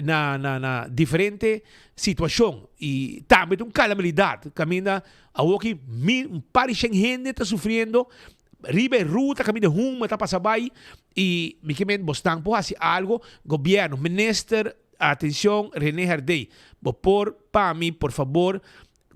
[SPEAKER 19] na na na diferente situashon i tambe ta un kalamilidat kaminda awoki mi un par di shen hende ta sufriendo riba e ruta kaminda huma ta pasa bai i mi ke men bosnan por hasi algo gobièrnu minister Atencion Rene Herdey, bo por pa mi por fabor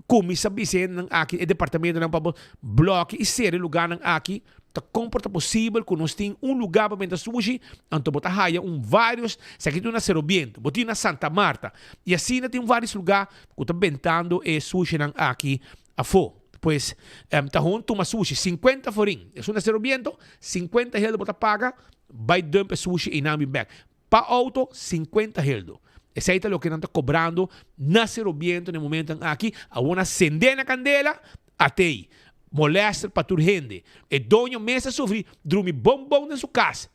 [SPEAKER 19] cuminsa bisa e hendenan aki, e departamentonan pa bo bloke y cera e lugarnan aki, ta con por ta posibel cu nos tin un lugar pa benta sushi, anto bo ta haya un varios, esaki tin na Cero Biento, bo tin na Santa Marta, y asina tin varios lugar cu ta bentando e sushinan aki afo. Pues ta hon tuma sushi, cincuenta forin, esun na Cero Biento, cincuenta heldo bo ta paga, bay dump e sushi eynan bin bek. Pa auto, sinkuenta heldo. Esei ta loke nan ta kobrando na Sero Biento na e momentonan aki. Awor nan sende na kandela, atei. Molester pa tur hende. E doño mes a sufri drumi bon bon den su kas.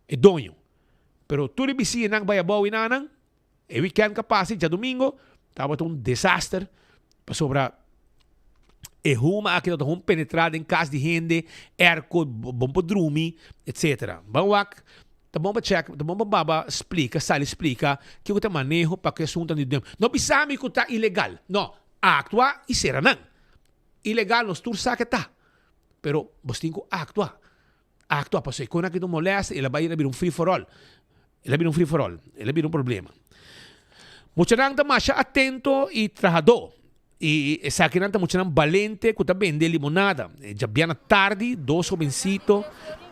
[SPEAKER 19] E doño. Pero tur e bisiñanan bai abou i nanan, e wikènt ku a pasa, djadumingo, tabata un desaster pasobra e huma aki tabata hon penetrá den kas di hende, airco, bon por drumi, etcetera. Ban wak. Ta bon pa check, ta bon pa baba splika, sali splika kiko ta maneho pa ku e asuntonan di dump. No bisa mi ku ta ilegal. No, aktua i sera nan. Ilegal nos tur sa ke ta. Pero bos tin ku aktua. Aktua pasobra e kon aki ta un molèster, el a bai el a bira un free for all. El a bira un free for all. El a bira un problema. Muchanan ta masha atento i trahadó. I esakinan ta muchanan balente ku ta bende limonada. E djabiana tardi, dos hobencito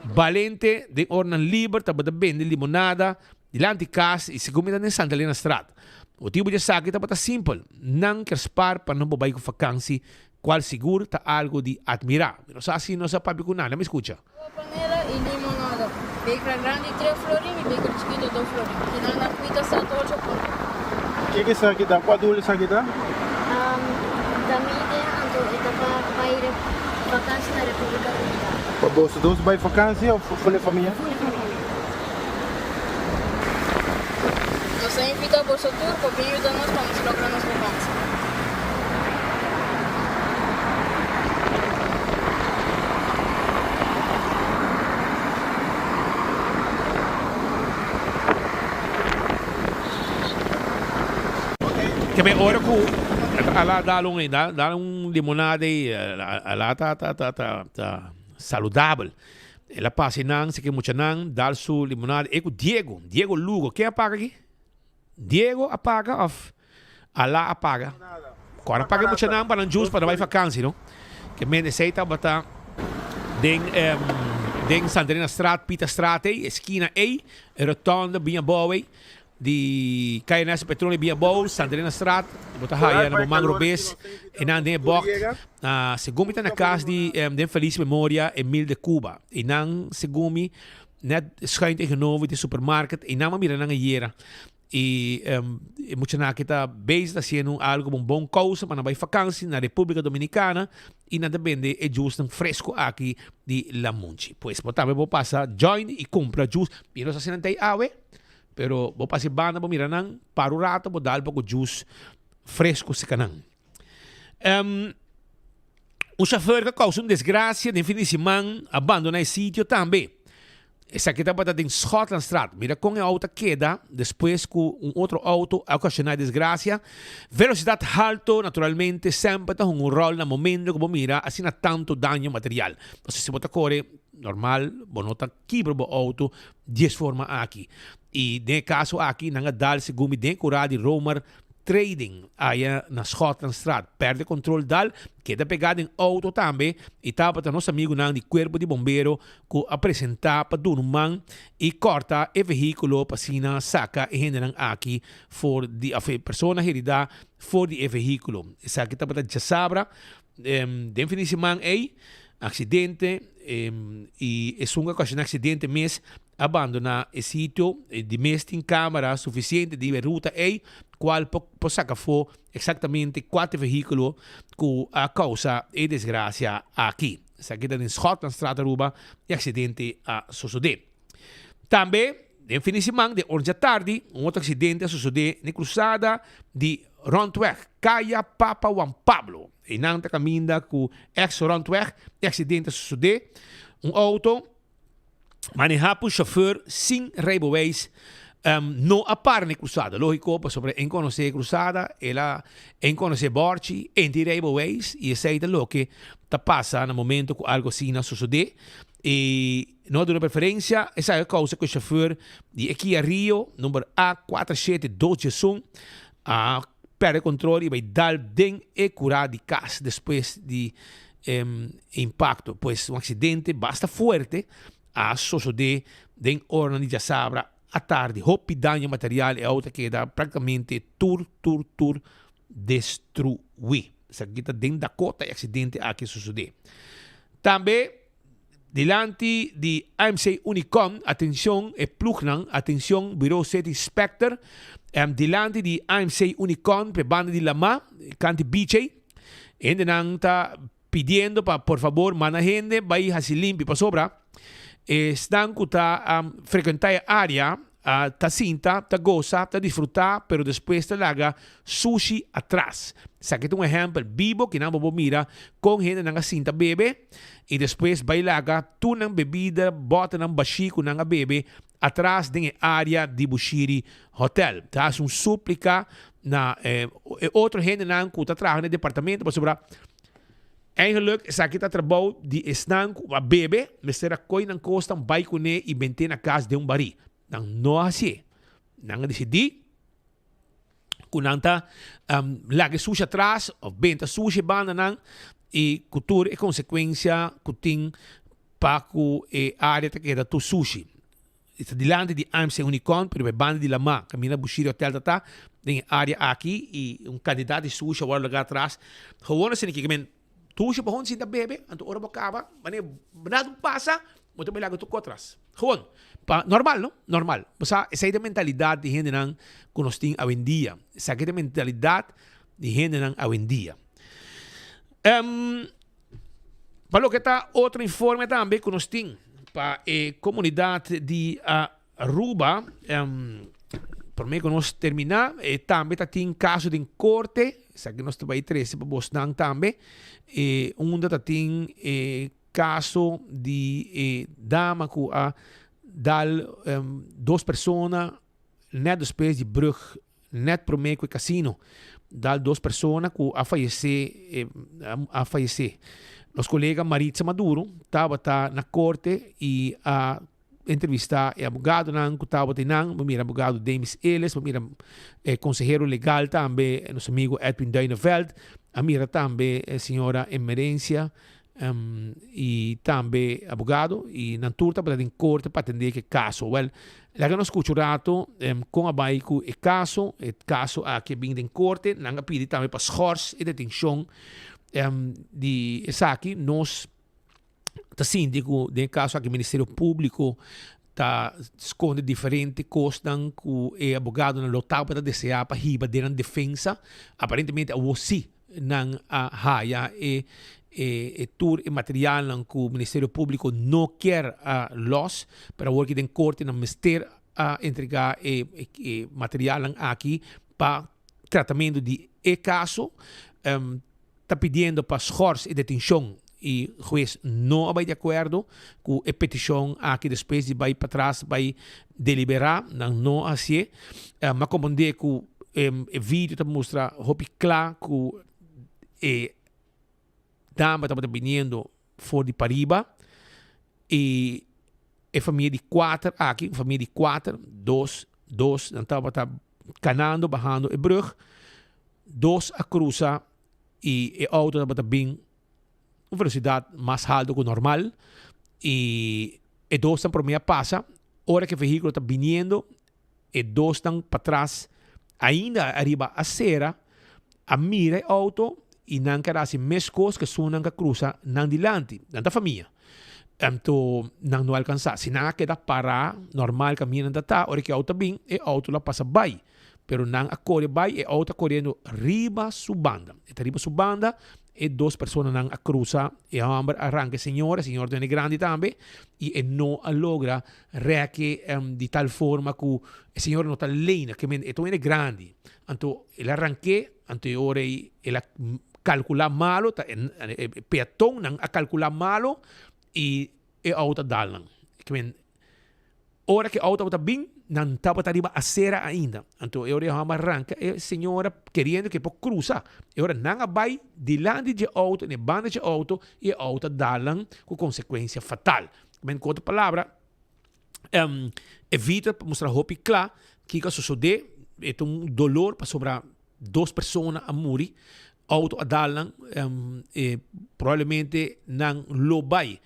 [SPEAKER 19] balente den oranan liber tabata bende limonada dilanti kas i segun mi ta den Santa Elena Straat. Motibu di esaki tabata simpel, nan kier spar pa nan por bai ku fakansi, kual sigur ta algu di admirá. Mi no sa si nos a papia ku nan, nan mi skucha.
[SPEAKER 5] Awa panela y limonada. Beker grandi tres florin y beker chikito dos florin. Kinan na pita sa ta ocho florin.
[SPEAKER 3] Ke ke esaki ta? Kua dul esaki ta?
[SPEAKER 15] Ta mi idea anto e ta pa bai vakansi na Republica Dominicana.
[SPEAKER 3] Pa boso dos bai vakansi of ful e famia?
[SPEAKER 15] Ful e famia.
[SPEAKER 5] Nos ta invita boso tur pa bin yuda nos pa nos logra nos vakansi.
[SPEAKER 19] Ke men ora ku ala dal un dal un limonada ei ala ta ta ta ta saludabel. El a pasa einan, si ke muchanan dal su limonada e ku Diego, Diego Lugo. Ken a paga aki? Diego a paga of Ala a paga? Kor a paga e muchanan pa nan jus pa nan bai vakansi no. Ke men esei tabata den den Santa Elena Straat, Pita Straat ei, eskina ei, e rotonde bin abou ei. Di Calle Nelson Petroni bin abou, Santa Elena Straat, bo ta haya na bo man robes, einan den e bocht, segun mi ta na cas di den feliz memoria Emil de Cuba, einan segun mi net schuin tegenover di supermarket, einan mi a mira nan ayera. Y e muchanan aki ta bezig ta haciendo algo pa un bon causa pa nan bay vakantie na Republica Dominicana y nan ta bende e juicenan fresco aki di Lamunchi. Pues bo tambe por pasa join y cumpra juice. Mi no sa si nan ta ey awe, pero bo pasa e banda bo mira nan, para un rato bo dal poco juice fresco cerca nan. Un chauffeur cu a causa un desgracia den fin di siman a bandona e sitio tambe. Esaki tabata den Schotlandstraat. Mira kon e auto a keda despues ku un otro auto a okashoná e desgrasia. Velosidat halto naturalmente semper ta hunga un ròl na momento ku bo mira asina tantu daño material. Pasobra si bo ta kore normal bo no ta kibra bo auto di es forma aki. I den e kaso aki nan a dal segun mi den e kura di Romer Trading aya na Schotlandstraat. Perde control dal, keda pega den auto tambe y tabata nos amigunan di Cuerpo di Bombero cu a presenta pa duna un man y corta e vehiculo pa asina saca e hendenan aki for di of e persona herida for di e vehiculo. Esaki tabata djasabra den fin di siman ey, accidente y esun cu a ocasiona accidente mes a bandona e sitio di mes tin camera suficiente di e ruta ey cual por saca afo exactamente cua ta e vehiculo cu a causa e desgracia aki. Esaki ta den Schotlandstraat Aruba e accidente a sosode. Tambe den fin di siman den ora dja tardi un otro accidente a sosode na e cruzada di Rondweg Caya Papa Juan Pablo. Eynan ta caminda cu ex Rondweg e accidente a sosode. Un auto Manehá pa un chauffeur sin rijbewijs no a para na e cruzada. Lógico, pasobra en conoce e cruzada, el a en conoce e borchi, en tin rijbewijs y esey ta loke ta pasa na momento cu algo asina sosode. Y no a duna preferencia, esaki a causa cu e chauffeur di e Kia Rio number A cuater shete dos diesun a perde control y bay dal den e cura di cas despues di e impacto. Pues un accidente basta fuerte a sosode den oranan di djasabra atardi. Hopi daño material, e auto a keda practicamente tur tur tur destrui. Esaki ta den Dakota e accidente aki a sosode. Tambe Dilanti di AMC Unicom, atencion e ploegnan, atencion Bureau City Inspector, dilanti di AMC Unicom p'e banda di Lamá, kanti beach ei, hendenan ta pidiendo pa por fabor manda hende bai haci limpi pasobra esnan cu ta frecuenta e area ta sinta, ta gosa, ta disfruta, pero despues ta laga sushi atras. Esaki ta un ehempel bibo kinan bo por mira kon hendenan a sinta bebe y despues bay laga tur nan bebida, botenan bashi cu nan a bebe atras den e area di Bushiri Hotel. Ta haci un suplica na e otro hendenan cu ta traha na e departamento pasobra Eigenlijk esaki ta trabou di esnan ku a bebe, mester a koi nan kosnan bai kuné i bent'é na kas den un barí. Nan no a hasié. Nan a disidí ku nan ta laga e sushi atras òf benta sushi e bandanan i ku tur e konsekuensia ku tin pa ku e área ta keda tur sushi. E ta dilanti di AMC Unicorn, pero e banda di Lamá, kaminda Bushiri Hotel ta ta, den e área aki i un kantidat di sushi a wòrdu lagá atras. Gewoon asina ki men dushi pa hon sinta bebe, anto ora bo kaba, manera nada un pasa, bo ta bai laga tur kos atras. Gewoon, pa normal no, normal. Bo sa, esei ta e mentalidat di hendenan ku nos tin awendia. Esaki ta e mentalidat di hendenan awendia. Pa loke ta otro informe tambe ku nos tin pa e komunidat di Aruba, prome ku nos terminá, e tambe ta tin kaso den korte, esaki nos ta bai trese pa bosnan tambe, e unda ta tin e kaso di e dama ku a dal dos persona nèt despues di brùg Net promé ku e kasino dal dos persona ku a fayesé a fayesé. Nos kolega Maritza Maduro tabata na korte i a entrevistá e abogadonan ku tabata einan. Bo mira abogado Demis Ellis, bo mira e konsehero legal tambe nos amigo Edwin Duineveld, a mira tambe señora Emerencia y tambe abogado y nan tur tabata den corte pa atende ke caso. Wel, laga nos scucha un rato con a bay cu e caso. E caso aki a bin den corte. Nan a pidi tambe pa schors e detencion di esaki. Nos ta sinti cu den e caso aki Ministerio Publico. ta skonde diferente kosnan ku e abogadonan lo tabata deseá pa hiba den nan defensa. Aparentemente awor sí nan a haya e e tur e materialnan ku Ministerio Públiko no kier a lòs, pero awor ki den korte nan mester a entregá e e materialnan aki pa tratamentu di e kaso. Ta pidiendo pa schors e detencion y huez no a bay di acuerdo cu e peticion aki despues di bay patras bay delibera nan no a hacié. M'a comprende cu e video ta mustra hopi cla cu e dama tabata biniendo for di pariba y e famia di cuater aki, un famia di cuater, dos, dos, nan tabata canando bahando e brug. Dos a cruza y e auto tabata bin un velocidad mas halto cu normal y e dosnan prome a pasa. Ora cu e vehiculo ta biniendo e dosnan patras ainda ariba acera a mira e auto y nan keda haci mescos cu esunnan cu a cruza nan dilanti. Nan ta famia. Anto nan no alcansa. Si nan a keda para normal caminda nan ta ta, ora cu e auto ta bin e auto lo a pasa bay. Pero nan a kore bai, e auto a koriendo riba su banda. E ta riba su banda, e dos personanan a krusa, e hòmber a ranka e señora, e señora ta hende grandi tambe, i e no a logra rèk e di tal forma ku e señora no ta leina, ke men e ta un hende grandi. Anto el a rank'é, anto e ora ei el a kalkulá malo, ta e peatonnan a kalkulá malo i e auto a dal nan. Ke men Ora ku e outo tabata bin, nan tabata riba asera ainda. Anto e ora e hòmber a ranka e señora keriendo ku e por krusa. E ora nan a bai dilanti dje outo, na e banda dje outo, i e outo a dal nan ku konsekuensia fatal. Men ku otro palabra, e video ta mustra hopi kla kiko a sosodé. E ta un dolor pasobra dos persona a muri, auto a dal nan, e probablemente nan lo bai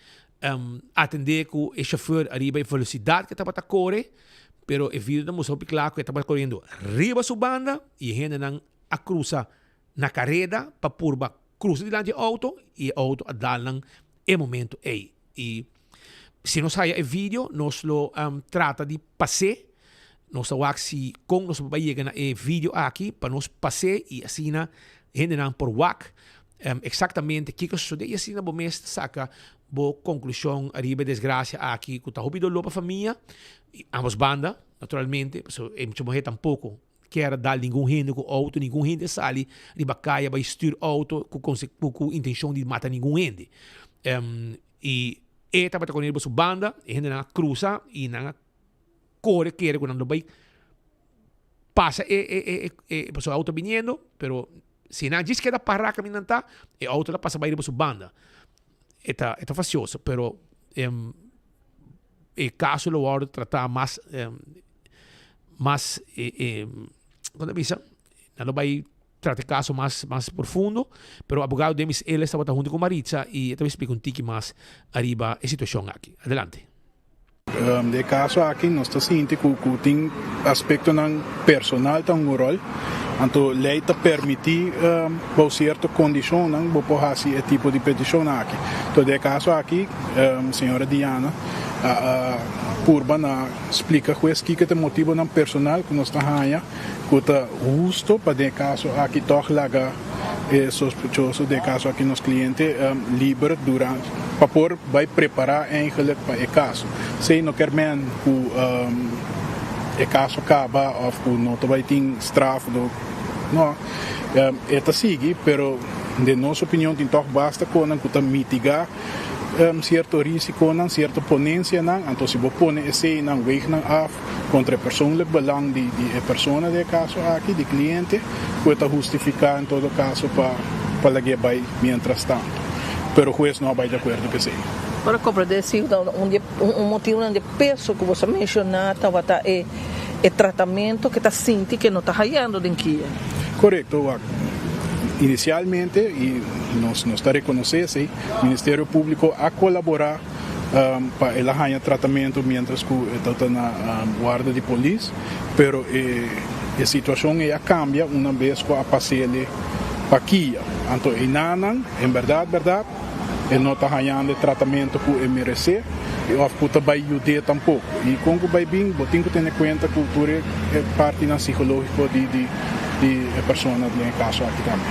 [SPEAKER 19] atende ku e chauffeur ariba e velocidad ku e tabata kore, pero e video ta mustra hopi kla ku e tabata koriendo riba su banda i e hendenan a krusa na kareda pa purba krusa dilanti e auto i e auto a dal nan e momento ei. I si nos haya e video nos lo trata di pas'é, nos ta wak si kon nos por bai yega na e video aki pa nos pas'é i asina hendenan por wak eksaktamente kiko a sosodé i asina bo mes ta saka bo konklushon ariba e desgrasia aki ku ta hopi doló pa famia i ambos banda naturalmente pasobra e mucha muhé tampoko kier a dal ningun hende ku outo, ningun hende a sali riba kaya bai stuur outo ku ku intenshon di mata ningun hende. I e tabata kore riba su banda, e hendenan a krusa i nan a kore kere ku nan lo bai pasa e e e e pasobra e outo biniendo, pero si nan djis keda para kaminda nan ta, e outo ta pasa bai riba su banda. E ta e ta fasioso, pero e kaso lo wòrdu tratá mas mas kon ta bisa nan lo bai trata e kaso mas mas profundo pero abogado Demis Ellis tabata hunto ku Maritza i e ta bai splika un tiki mas ariba e situashon aki. Adelante.
[SPEAKER 3] Den e kaso aki nos ta sinti ku ku tin aspektonan personal ta hunga un ròl, anto lei ta permití bou sierto kondishonnan bo por hasi e tipo di petishonnan aki. Enton den e kaso aki señora Diana a purba na Splika hues kiko ta e motibonan personal ku nos ta haña ku ta husto pa den e kaso aki tòg laga e sospechoso, den e kaso aki nos kliente, liber durante pa por bai prepará eigenlik pa e kaso. Esei no ker men ku e kaso kaba òf ku no ta bai tin straf, no, e ta sigui, pero den nos opinion tin tòg basta konan ku ta mitigá. Cierto risiconan, cierto ponencianan, anto si bo pone eseinan, weeg nan af contra e persoonlijk belang di di e persona den e caso aki, di cliente, cu e ta hustifica en todo caso pa pa lag'é bay mientras tanto. Pero huez no a bay di acuerdo cu esey.
[SPEAKER 8] Ora comprende si un di un motivonan di peso cu bo sa menciona tabata e e tratamento cu e ta sinti cu e no ta hayando den kia.
[SPEAKER 3] Corecto, wak. Inicialmente, y nos nos ta reconoce esey, Ministerio Públiko a kolaborá pa el a haña tratamentu miéntras ku e tabata na warda di polis, pero e situashon ei a kambia una bes ku a pas'ele pa kia. Anto einanan, en bèrdat bèrdat, e no ta hañando e tratamentu ku e meresé. I òf ku ta bai yud'é tampoko. I kon ku bai bin, bo tin ku tene kuenta ku tur e partinan sikológiko di di e persona den e kaso aki tambe.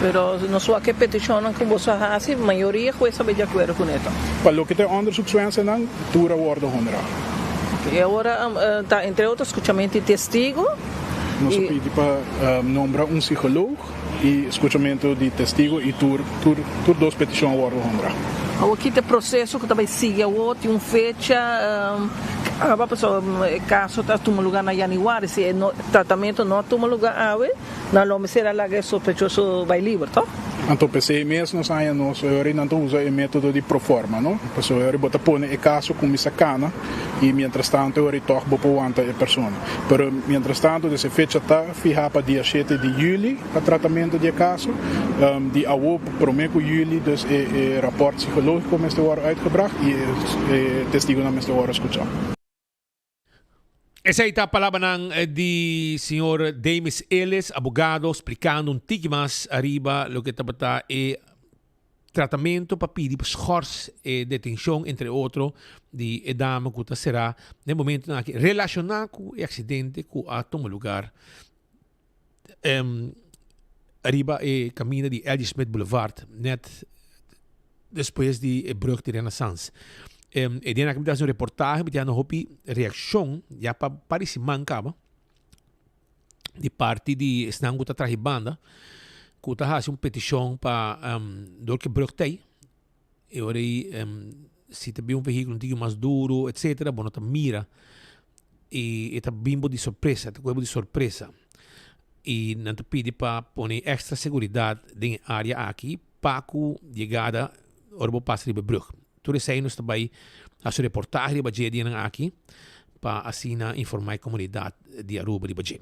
[SPEAKER 8] Pero nos wak e petishonnan ku boso a hasi, mayoria hues a bai di akuerdo kuné ta.
[SPEAKER 3] Pa loke ta e onderzoekswensennan, tur a wòrdu honrá.
[SPEAKER 8] I awor ta entre otro skuchamentu di testigu.
[SPEAKER 3] Nos a pidi pa nombra un psikoloog i skuchamentu di testigu i tur tur tur dos petishon a wòrdu honrá.
[SPEAKER 8] Awor ki ta e proseso ku ta bai sigui awor? Tin un fecha kaba? Pasobra e kaso ta tuma lugá na yanüari. Si e tratamentu no a tuma lugá awe, Nan lo mester a laga e sospechoso bai liber, toch?
[SPEAKER 3] Anto p'esei mes nos haña nos ori nan ta usa e metodo di proforma, no? Pasobra ori bo ta pone e kaso kuminsá kana i mientrastanto ori tòg bo por wanta e persona. Pero mientrastanto des e fecha ta fihá pa dia shete di yüli pa tratamentu di e kaso. Di awo promé ku yüli dus e e rapòrt psikológiko mester wòrdu uitgebracht i e testigunan mester wòrdu skuchá.
[SPEAKER 19] Esei ta palabranan di señor Demis Ellis, abogado, splikando un tiki mas ariba loke tabata e tratamento pa pidi pa schors e detencion, entre otro, di e dama cu ta sera den momentonan aki relaciona cu e accidente cu a tuma lugar ariba e caminda di LG Smith Boulevard, net despues di e brug di Renaissance. E dia aki mi ta haci un reportahe, mi ta haya hopi reaccion ya pa par di siman caba di parti di esnan cu ta traha e banda cu ta haci un peticion pa dor cu e brug ta ey, e ora ey si ta bin un vehiculo un tiki mas duro etcetera bo no ta mira y e ta bin bo di sorpresa, ta coge bo di sorpresa y nan ta pidi pa pone extra seguridad den e area aki pa cu yegada ora bo pasa riba e brug. Tur esey nos ta bay haci un reportahe riba dje dianan aki pa asina informa e comunidad di Aruba riba dje.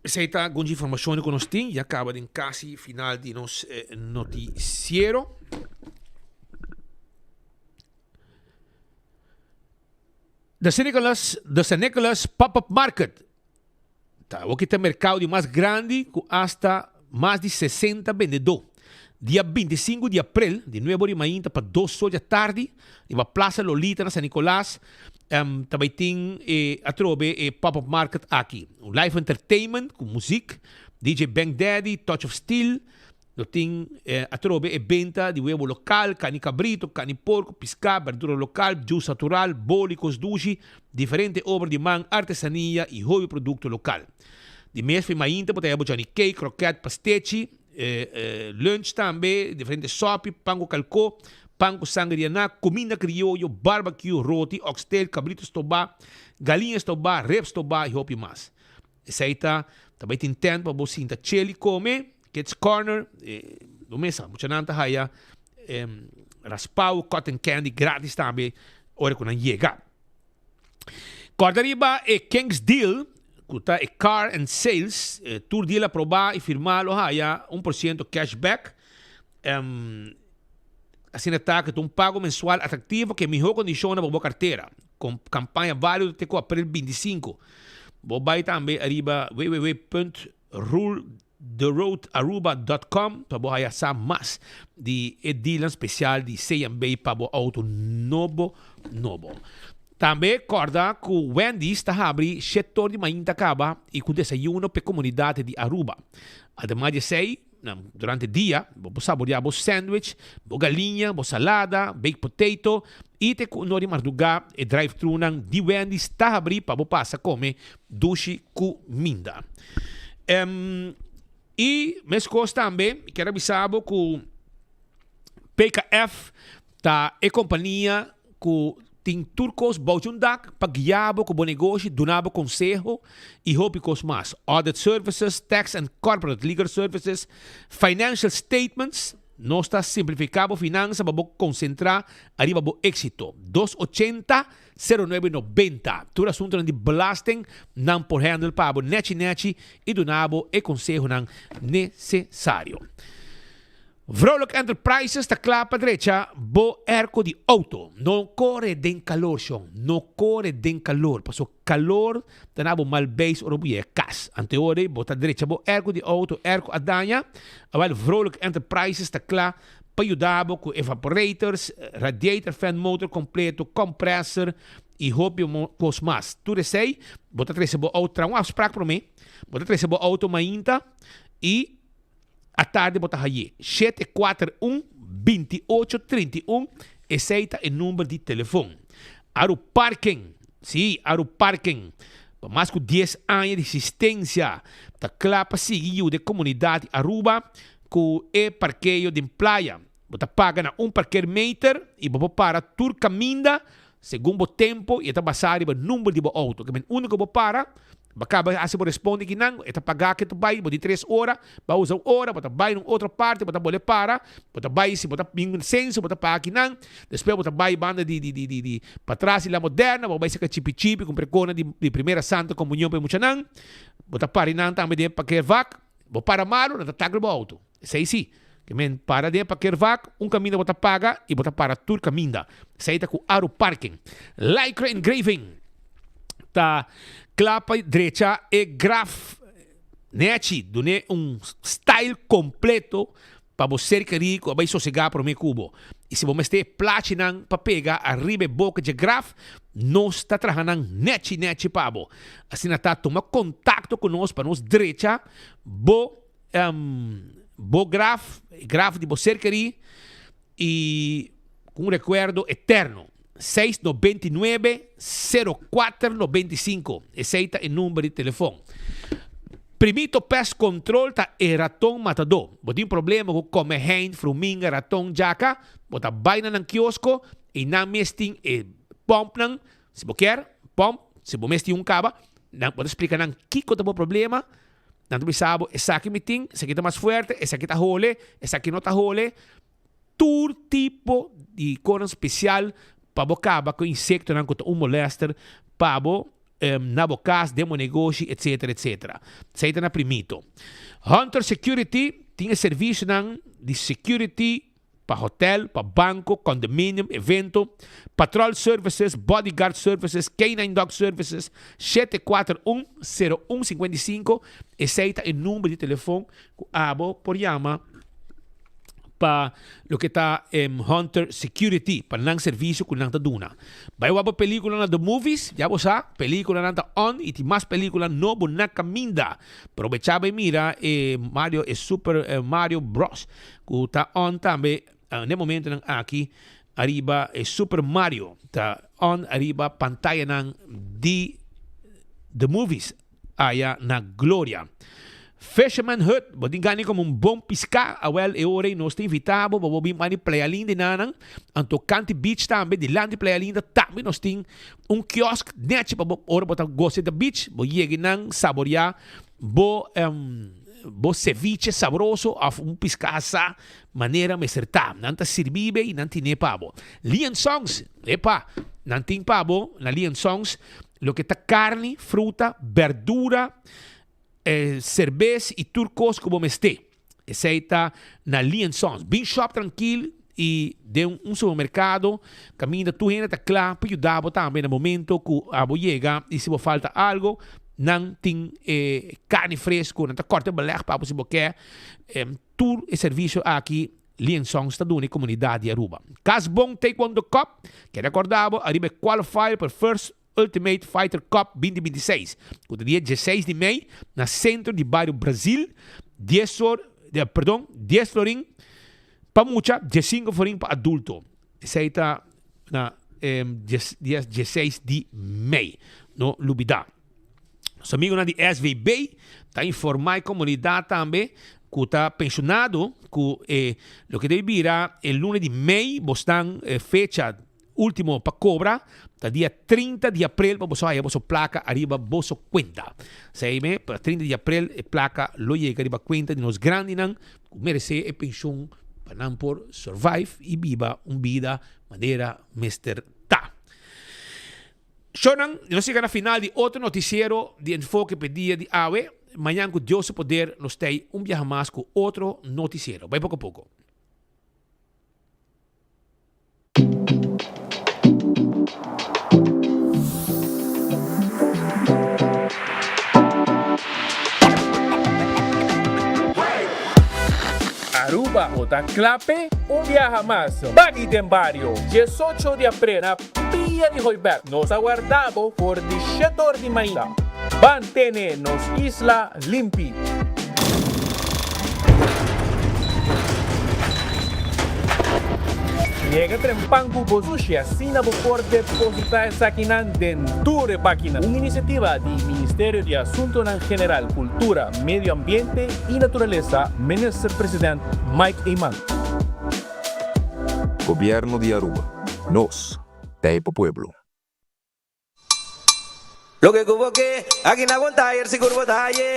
[SPEAKER 19] Esey ta algun dje informacionnan cu nos tin, ya caba den casi final di nos noticiero. The San Nicolas, The San Nicolas Pop-Up Market ta awor ki ta mercado di mas grandi cu hasta mas di 60 bendedor. Dia 25 di april, di nuebe ora di mainta pa dos or di atardi, riba Plaza Lolita na San Nicolas, um, ta bai tin e atrobe e pop-up market aki. Un live entertainment cu muziek, DJ Bank Daddy, Touch of Steel, Lo tin atrobe e benta di webo lokal, kani kabrito, kani porko, piská, berdura lokal, jus natural, boli, kos dushi, diferente obra di man, artesania i hopi produkto lokal. Di mes for mainta bo ta haya bo johnny cake, kroket, pastechi, lunch tambe, diferente sopi, pan ku kalkó, pan ku sanger di aná, kuminda krioyo, barbecue, roti, oxtail, kabrito stobá, galiña stobá, ribs stobá i hopi mas. Esei ta ta bai tin tent pa bo sinta chel i kome, kids corner, bo mesa muchanan ta haya raspao, cotton candy gratis tambe ora ku nan yega. Kòrda riba e Kings Deal ku ta e car and sales, tur deal aprobá i firmá lo haya un por siento cash back. Asina ta ku ta un pago mensual atraktivo ku e mihó kondishonnan pa bo kartera. Kampaña válido te ku aprel 25. Bo bai tambe ariba www.rultheroadaruba.com pa bo haya sa mas di e dealnan spesial di CMB pa bo auto nobo nobo. Tambe kòrda ku Wendy's ta habri shetor di mainta kaba i ku desayuno p'e komunidat di Aruba. Ademas di esei, Durante dia, bo por saboreá bo sandwich, bo galiña, bo salada, baked potato i te ku no di mardugá e drive-thrunan di Wendy's ta habrí pa bo pasa kome dushi kuminda. I meskos tambe mi kier a bisa bo ku PKF ta e kompania ku tin tur kos bou dje un dak pa guia bo ku bo negoshi, duna bo konseho i hopi kos mas. Audit services, tax and corporate legal services, financial statements, nos ta simplifiká bo finansa pa bo konsentrá ariba bo éksito. Dos ochenta, sero nuebe nobenta. Tur asuntunan di belasting nan por handle pa bo nechi nechi i duna bo e konsehonan nesesario. Vrolijk Enterprises ta kla pa drecha bo airco di auto. No kore den kalor shon, no kore den kalor, paso kalor ta na bo mal beis ora bo yega kas. Ante ora bo ta drecha bo airco di auto, airco a daña, awel Vrolijk Enterprises ta kla. pa yuda bo ku evaporators, radiator fan motor kompleto, compressor i hopi kos mas. Tur esei bo ta trese bo outo, traha un afsprak promé, bo ta trese bo outo mainta i atardi bo ta haye. 741 28 31 esei ta e number di telefon. Aru Parking, sí, Aru Parking, pa mas ku dies aña di existencia ta kla pa sigui yuda e komunidat di Aruba ku e parkeo den playa. Bo ta paga na un parkeermeter i bo por para tur kaminda segun bo tempo i e ta basá riba number di bo outo. Ke men unda ku bo para, bo kaba hasi bo responde kinan, e ta pagá ke ta bai, bo di tres ora, bo a usa un ora, bo ta bai na un otro parti, bo ta bole para, bo ta bai si bo ta bin senso bo ta paga kinan, despues bo ta bai banda di di di di di patras di La Moderna, bo bai saka chipi chipi kumpra kona di di primera santa komunion pa e muchanan, bo ta para einan tambe den parkeervak. Bo para malu, nan ta tackle bo auto. Esei si. Ke men para den parkeervak, un kaminda bo ta paga i bo ta para tur kaminda. Esei ta ku Aru Parking. Lycra Engraving ta kla pa drecha e graf nechi, dun'é un style kompleto pa bo ser kerí ku a bai sosegá promé ku bo. I si bo mester e plachinan pa pega ariba e boka dje graf, nos ta traha nan nèchi nèchi pa bo. Asina ta, tuma kontakto ku nos pa nos drecha bo bo graf, e graf di bo ser kerí, i ku un rekuerdo eterno. 699 04 95, esei ta e number di telefon. Primito Pest Control ta e raton matadó. Bo tin problema ku komehein, fruminga, raton, djaka? Bo ta bai na nan kiosko i nan mes tin e pòmpnan. Si bo kier pòmp, si bo mes tin un kaba, nan bo ta splika nan kiko ta bo problema. Nan ta bisa bo esaki mi tin, esaki ta mas fuerte, esaki ta hole, esaki no ta hole. Tur tipo di konan spesial pa bo kaba ku insektonan ku ta un molester pa bo na bo kas, den bo negoshi, etsetera, etsetera. Esei ta na primito. Hunter Security tin e servisionan di security pa hotel, pa banko, condominium, evento, patrol services, bodyguard services, K-nine dog services, 741 01 55, esei ta e number di telefon ku abo por yama pa loke ta Hunter Security, pa nan servisio ku nan ta duna. Bai wak bo pelikula na The Movies, ya bo sa, pelikulanan ta on i tin mas pelikula nobo na kaminda. Probechá bai mira e Mario, e Super Mario Bros. Ku ta on tambe na e momentonan aki ariba e Super Mario ta on ariba pantayanan di The Movies. Aya na Gloria. Fisherman Hut, bo tin gana di come un bon pisca? Awel, e ora ei nos ta invita bo pa bo bin bani Playa Linda i nanan. Anto kanti beach tambe, dilanti Playa Linda tambe nos tin un kiosk nechi pa bo ora bo ta gosa di beach, bo yega einan saborea bo bo ceviche sabroso of un pisca asa manera mester ta. Nan ta sirbi be i nan tine pa bo. Lian Songs, epa, nan tin pa bo na Lian Songs Loke ta karni, fruta, berdura, serbes i tur kos ku bo mester. Esei ta na Lee and Sons. Bin shop trankil i den un supermerkado kaminda tur hende ta kla pa yuda bo tambe na momento ku abo yega i si bo falta algo nan tin e karni fresku, nan ta kòrta e belèg pa bo si bo ke. Tur e servisio aki Lee and Sons ta duna e komunidat di Aruba. Cas Bon Taekwondo Cup keda korda bo ariba e qualifier pa e First Ultimate Fighter Cup 2026 ku ta dia dieseis di mei na sentro di bario Brazil dies or perdon dies florin pa mucha diesinko florin pa adulto. Esei ta na dia dieseis di mei no lubida. Nos amigunan di SVB ta informa e komunidat tambe ku ta penshonado ku e loke debe bira e luna di mei bosnan fecha ultimo pa kobra ta dia 30 di aprel pa boso haya boso plaka ariba boso kuenta. Esei me pa 30 di aprel e plaka lo yega riba kuenta di nos grandinan ku meresé e penshon pa nan por survive i biba un bida manera mester ta. Shownan, nos yega na final di otro noticiero di Enfoke p'e dia di awe. Mañan cu Dios su poder nos t'ey un biaha mas cu otro noticiero. Bay poco poco.
[SPEAKER 12] Aruba, bo ta cla p'e? Un biaha mas, Baki den Bario, 18 di april na Pia di Hooiberg. Nos ta warda bo for di shete or di mainta. Ban tene nos isla limpi. Yega trempan ku bo sushi asina bo por depositá esakinan den tur e bakinan. Un inisiativa di Ministerio di Asuntonan General, Kultura, Medio Ambiente i Naturalesa, Minister President Mike Eman.
[SPEAKER 16] Gobierno di Aruba. Nos ta e pa pueblo.
[SPEAKER 18] Loke ku bo ke, aki na bon tayer sigur bo ta haye.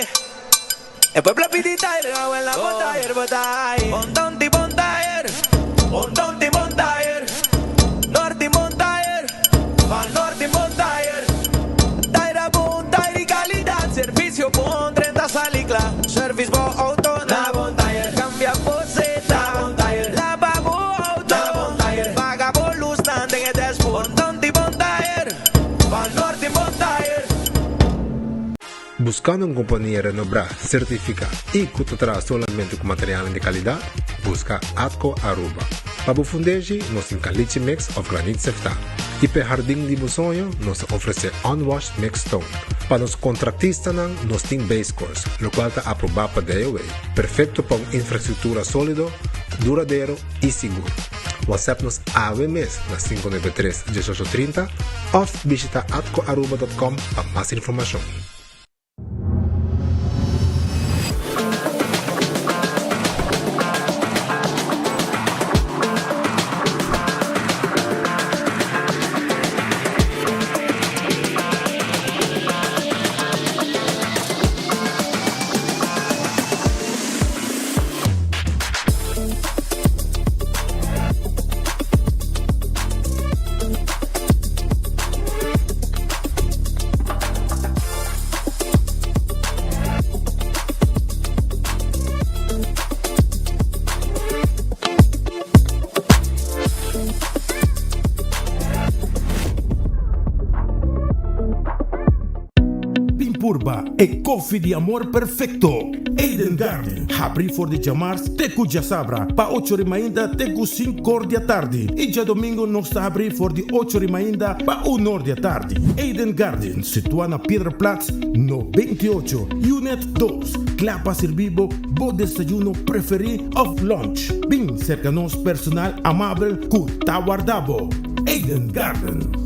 [SPEAKER 18] E pueblo a pidi tayer, awel na bon tayer bo ta haye. Bon tonti bon tayer, bon tonti bon tayer, norti bon tayer, van norti bon tayer. Tayer a bon tayer di kalidat, servisio bon, drenta sali kla. Servis bo outo na bon tayer, kambia bo seta na bon tayer, laba bo outo na bon tayer, paga bo lusnan den e dashboard. Bon tonti bon tayer.
[SPEAKER 17] Buscando un compania renombra, certifica y cu ta traha solamente cu materialnan di calidad? Busca Atco Aruba. Pa bo fundeshi, nos tin caliche mix of granit seftá. Y p'e hardin di bo soño, nos ta ofrece unwashed mixed stone. Pa nos contractistanan, nos tin base course, locual ta aproba pa DOW, perfecto pa un infrastructura solido, duradero y sigur. WhatsApp nos awe mes na 593 1830 of bishita atcoaruba.com pa mas informacion.
[SPEAKER 24] Bin purba e koffie di amor perfecto! Eden Garden, habri for di djamars te ku djasabra pa ocho ri mainta te ku sinkor di atardi i djadomingo nos ta habri for di ocho ri mainta pa unor di atardi. Eden Garden, situa na Piedraplaats no 28, Unit dos, kla pa sirbi bo bo desayuno preferi of lunch. Bin serka nos personal amabel ku ta warda bo. Eden Garden.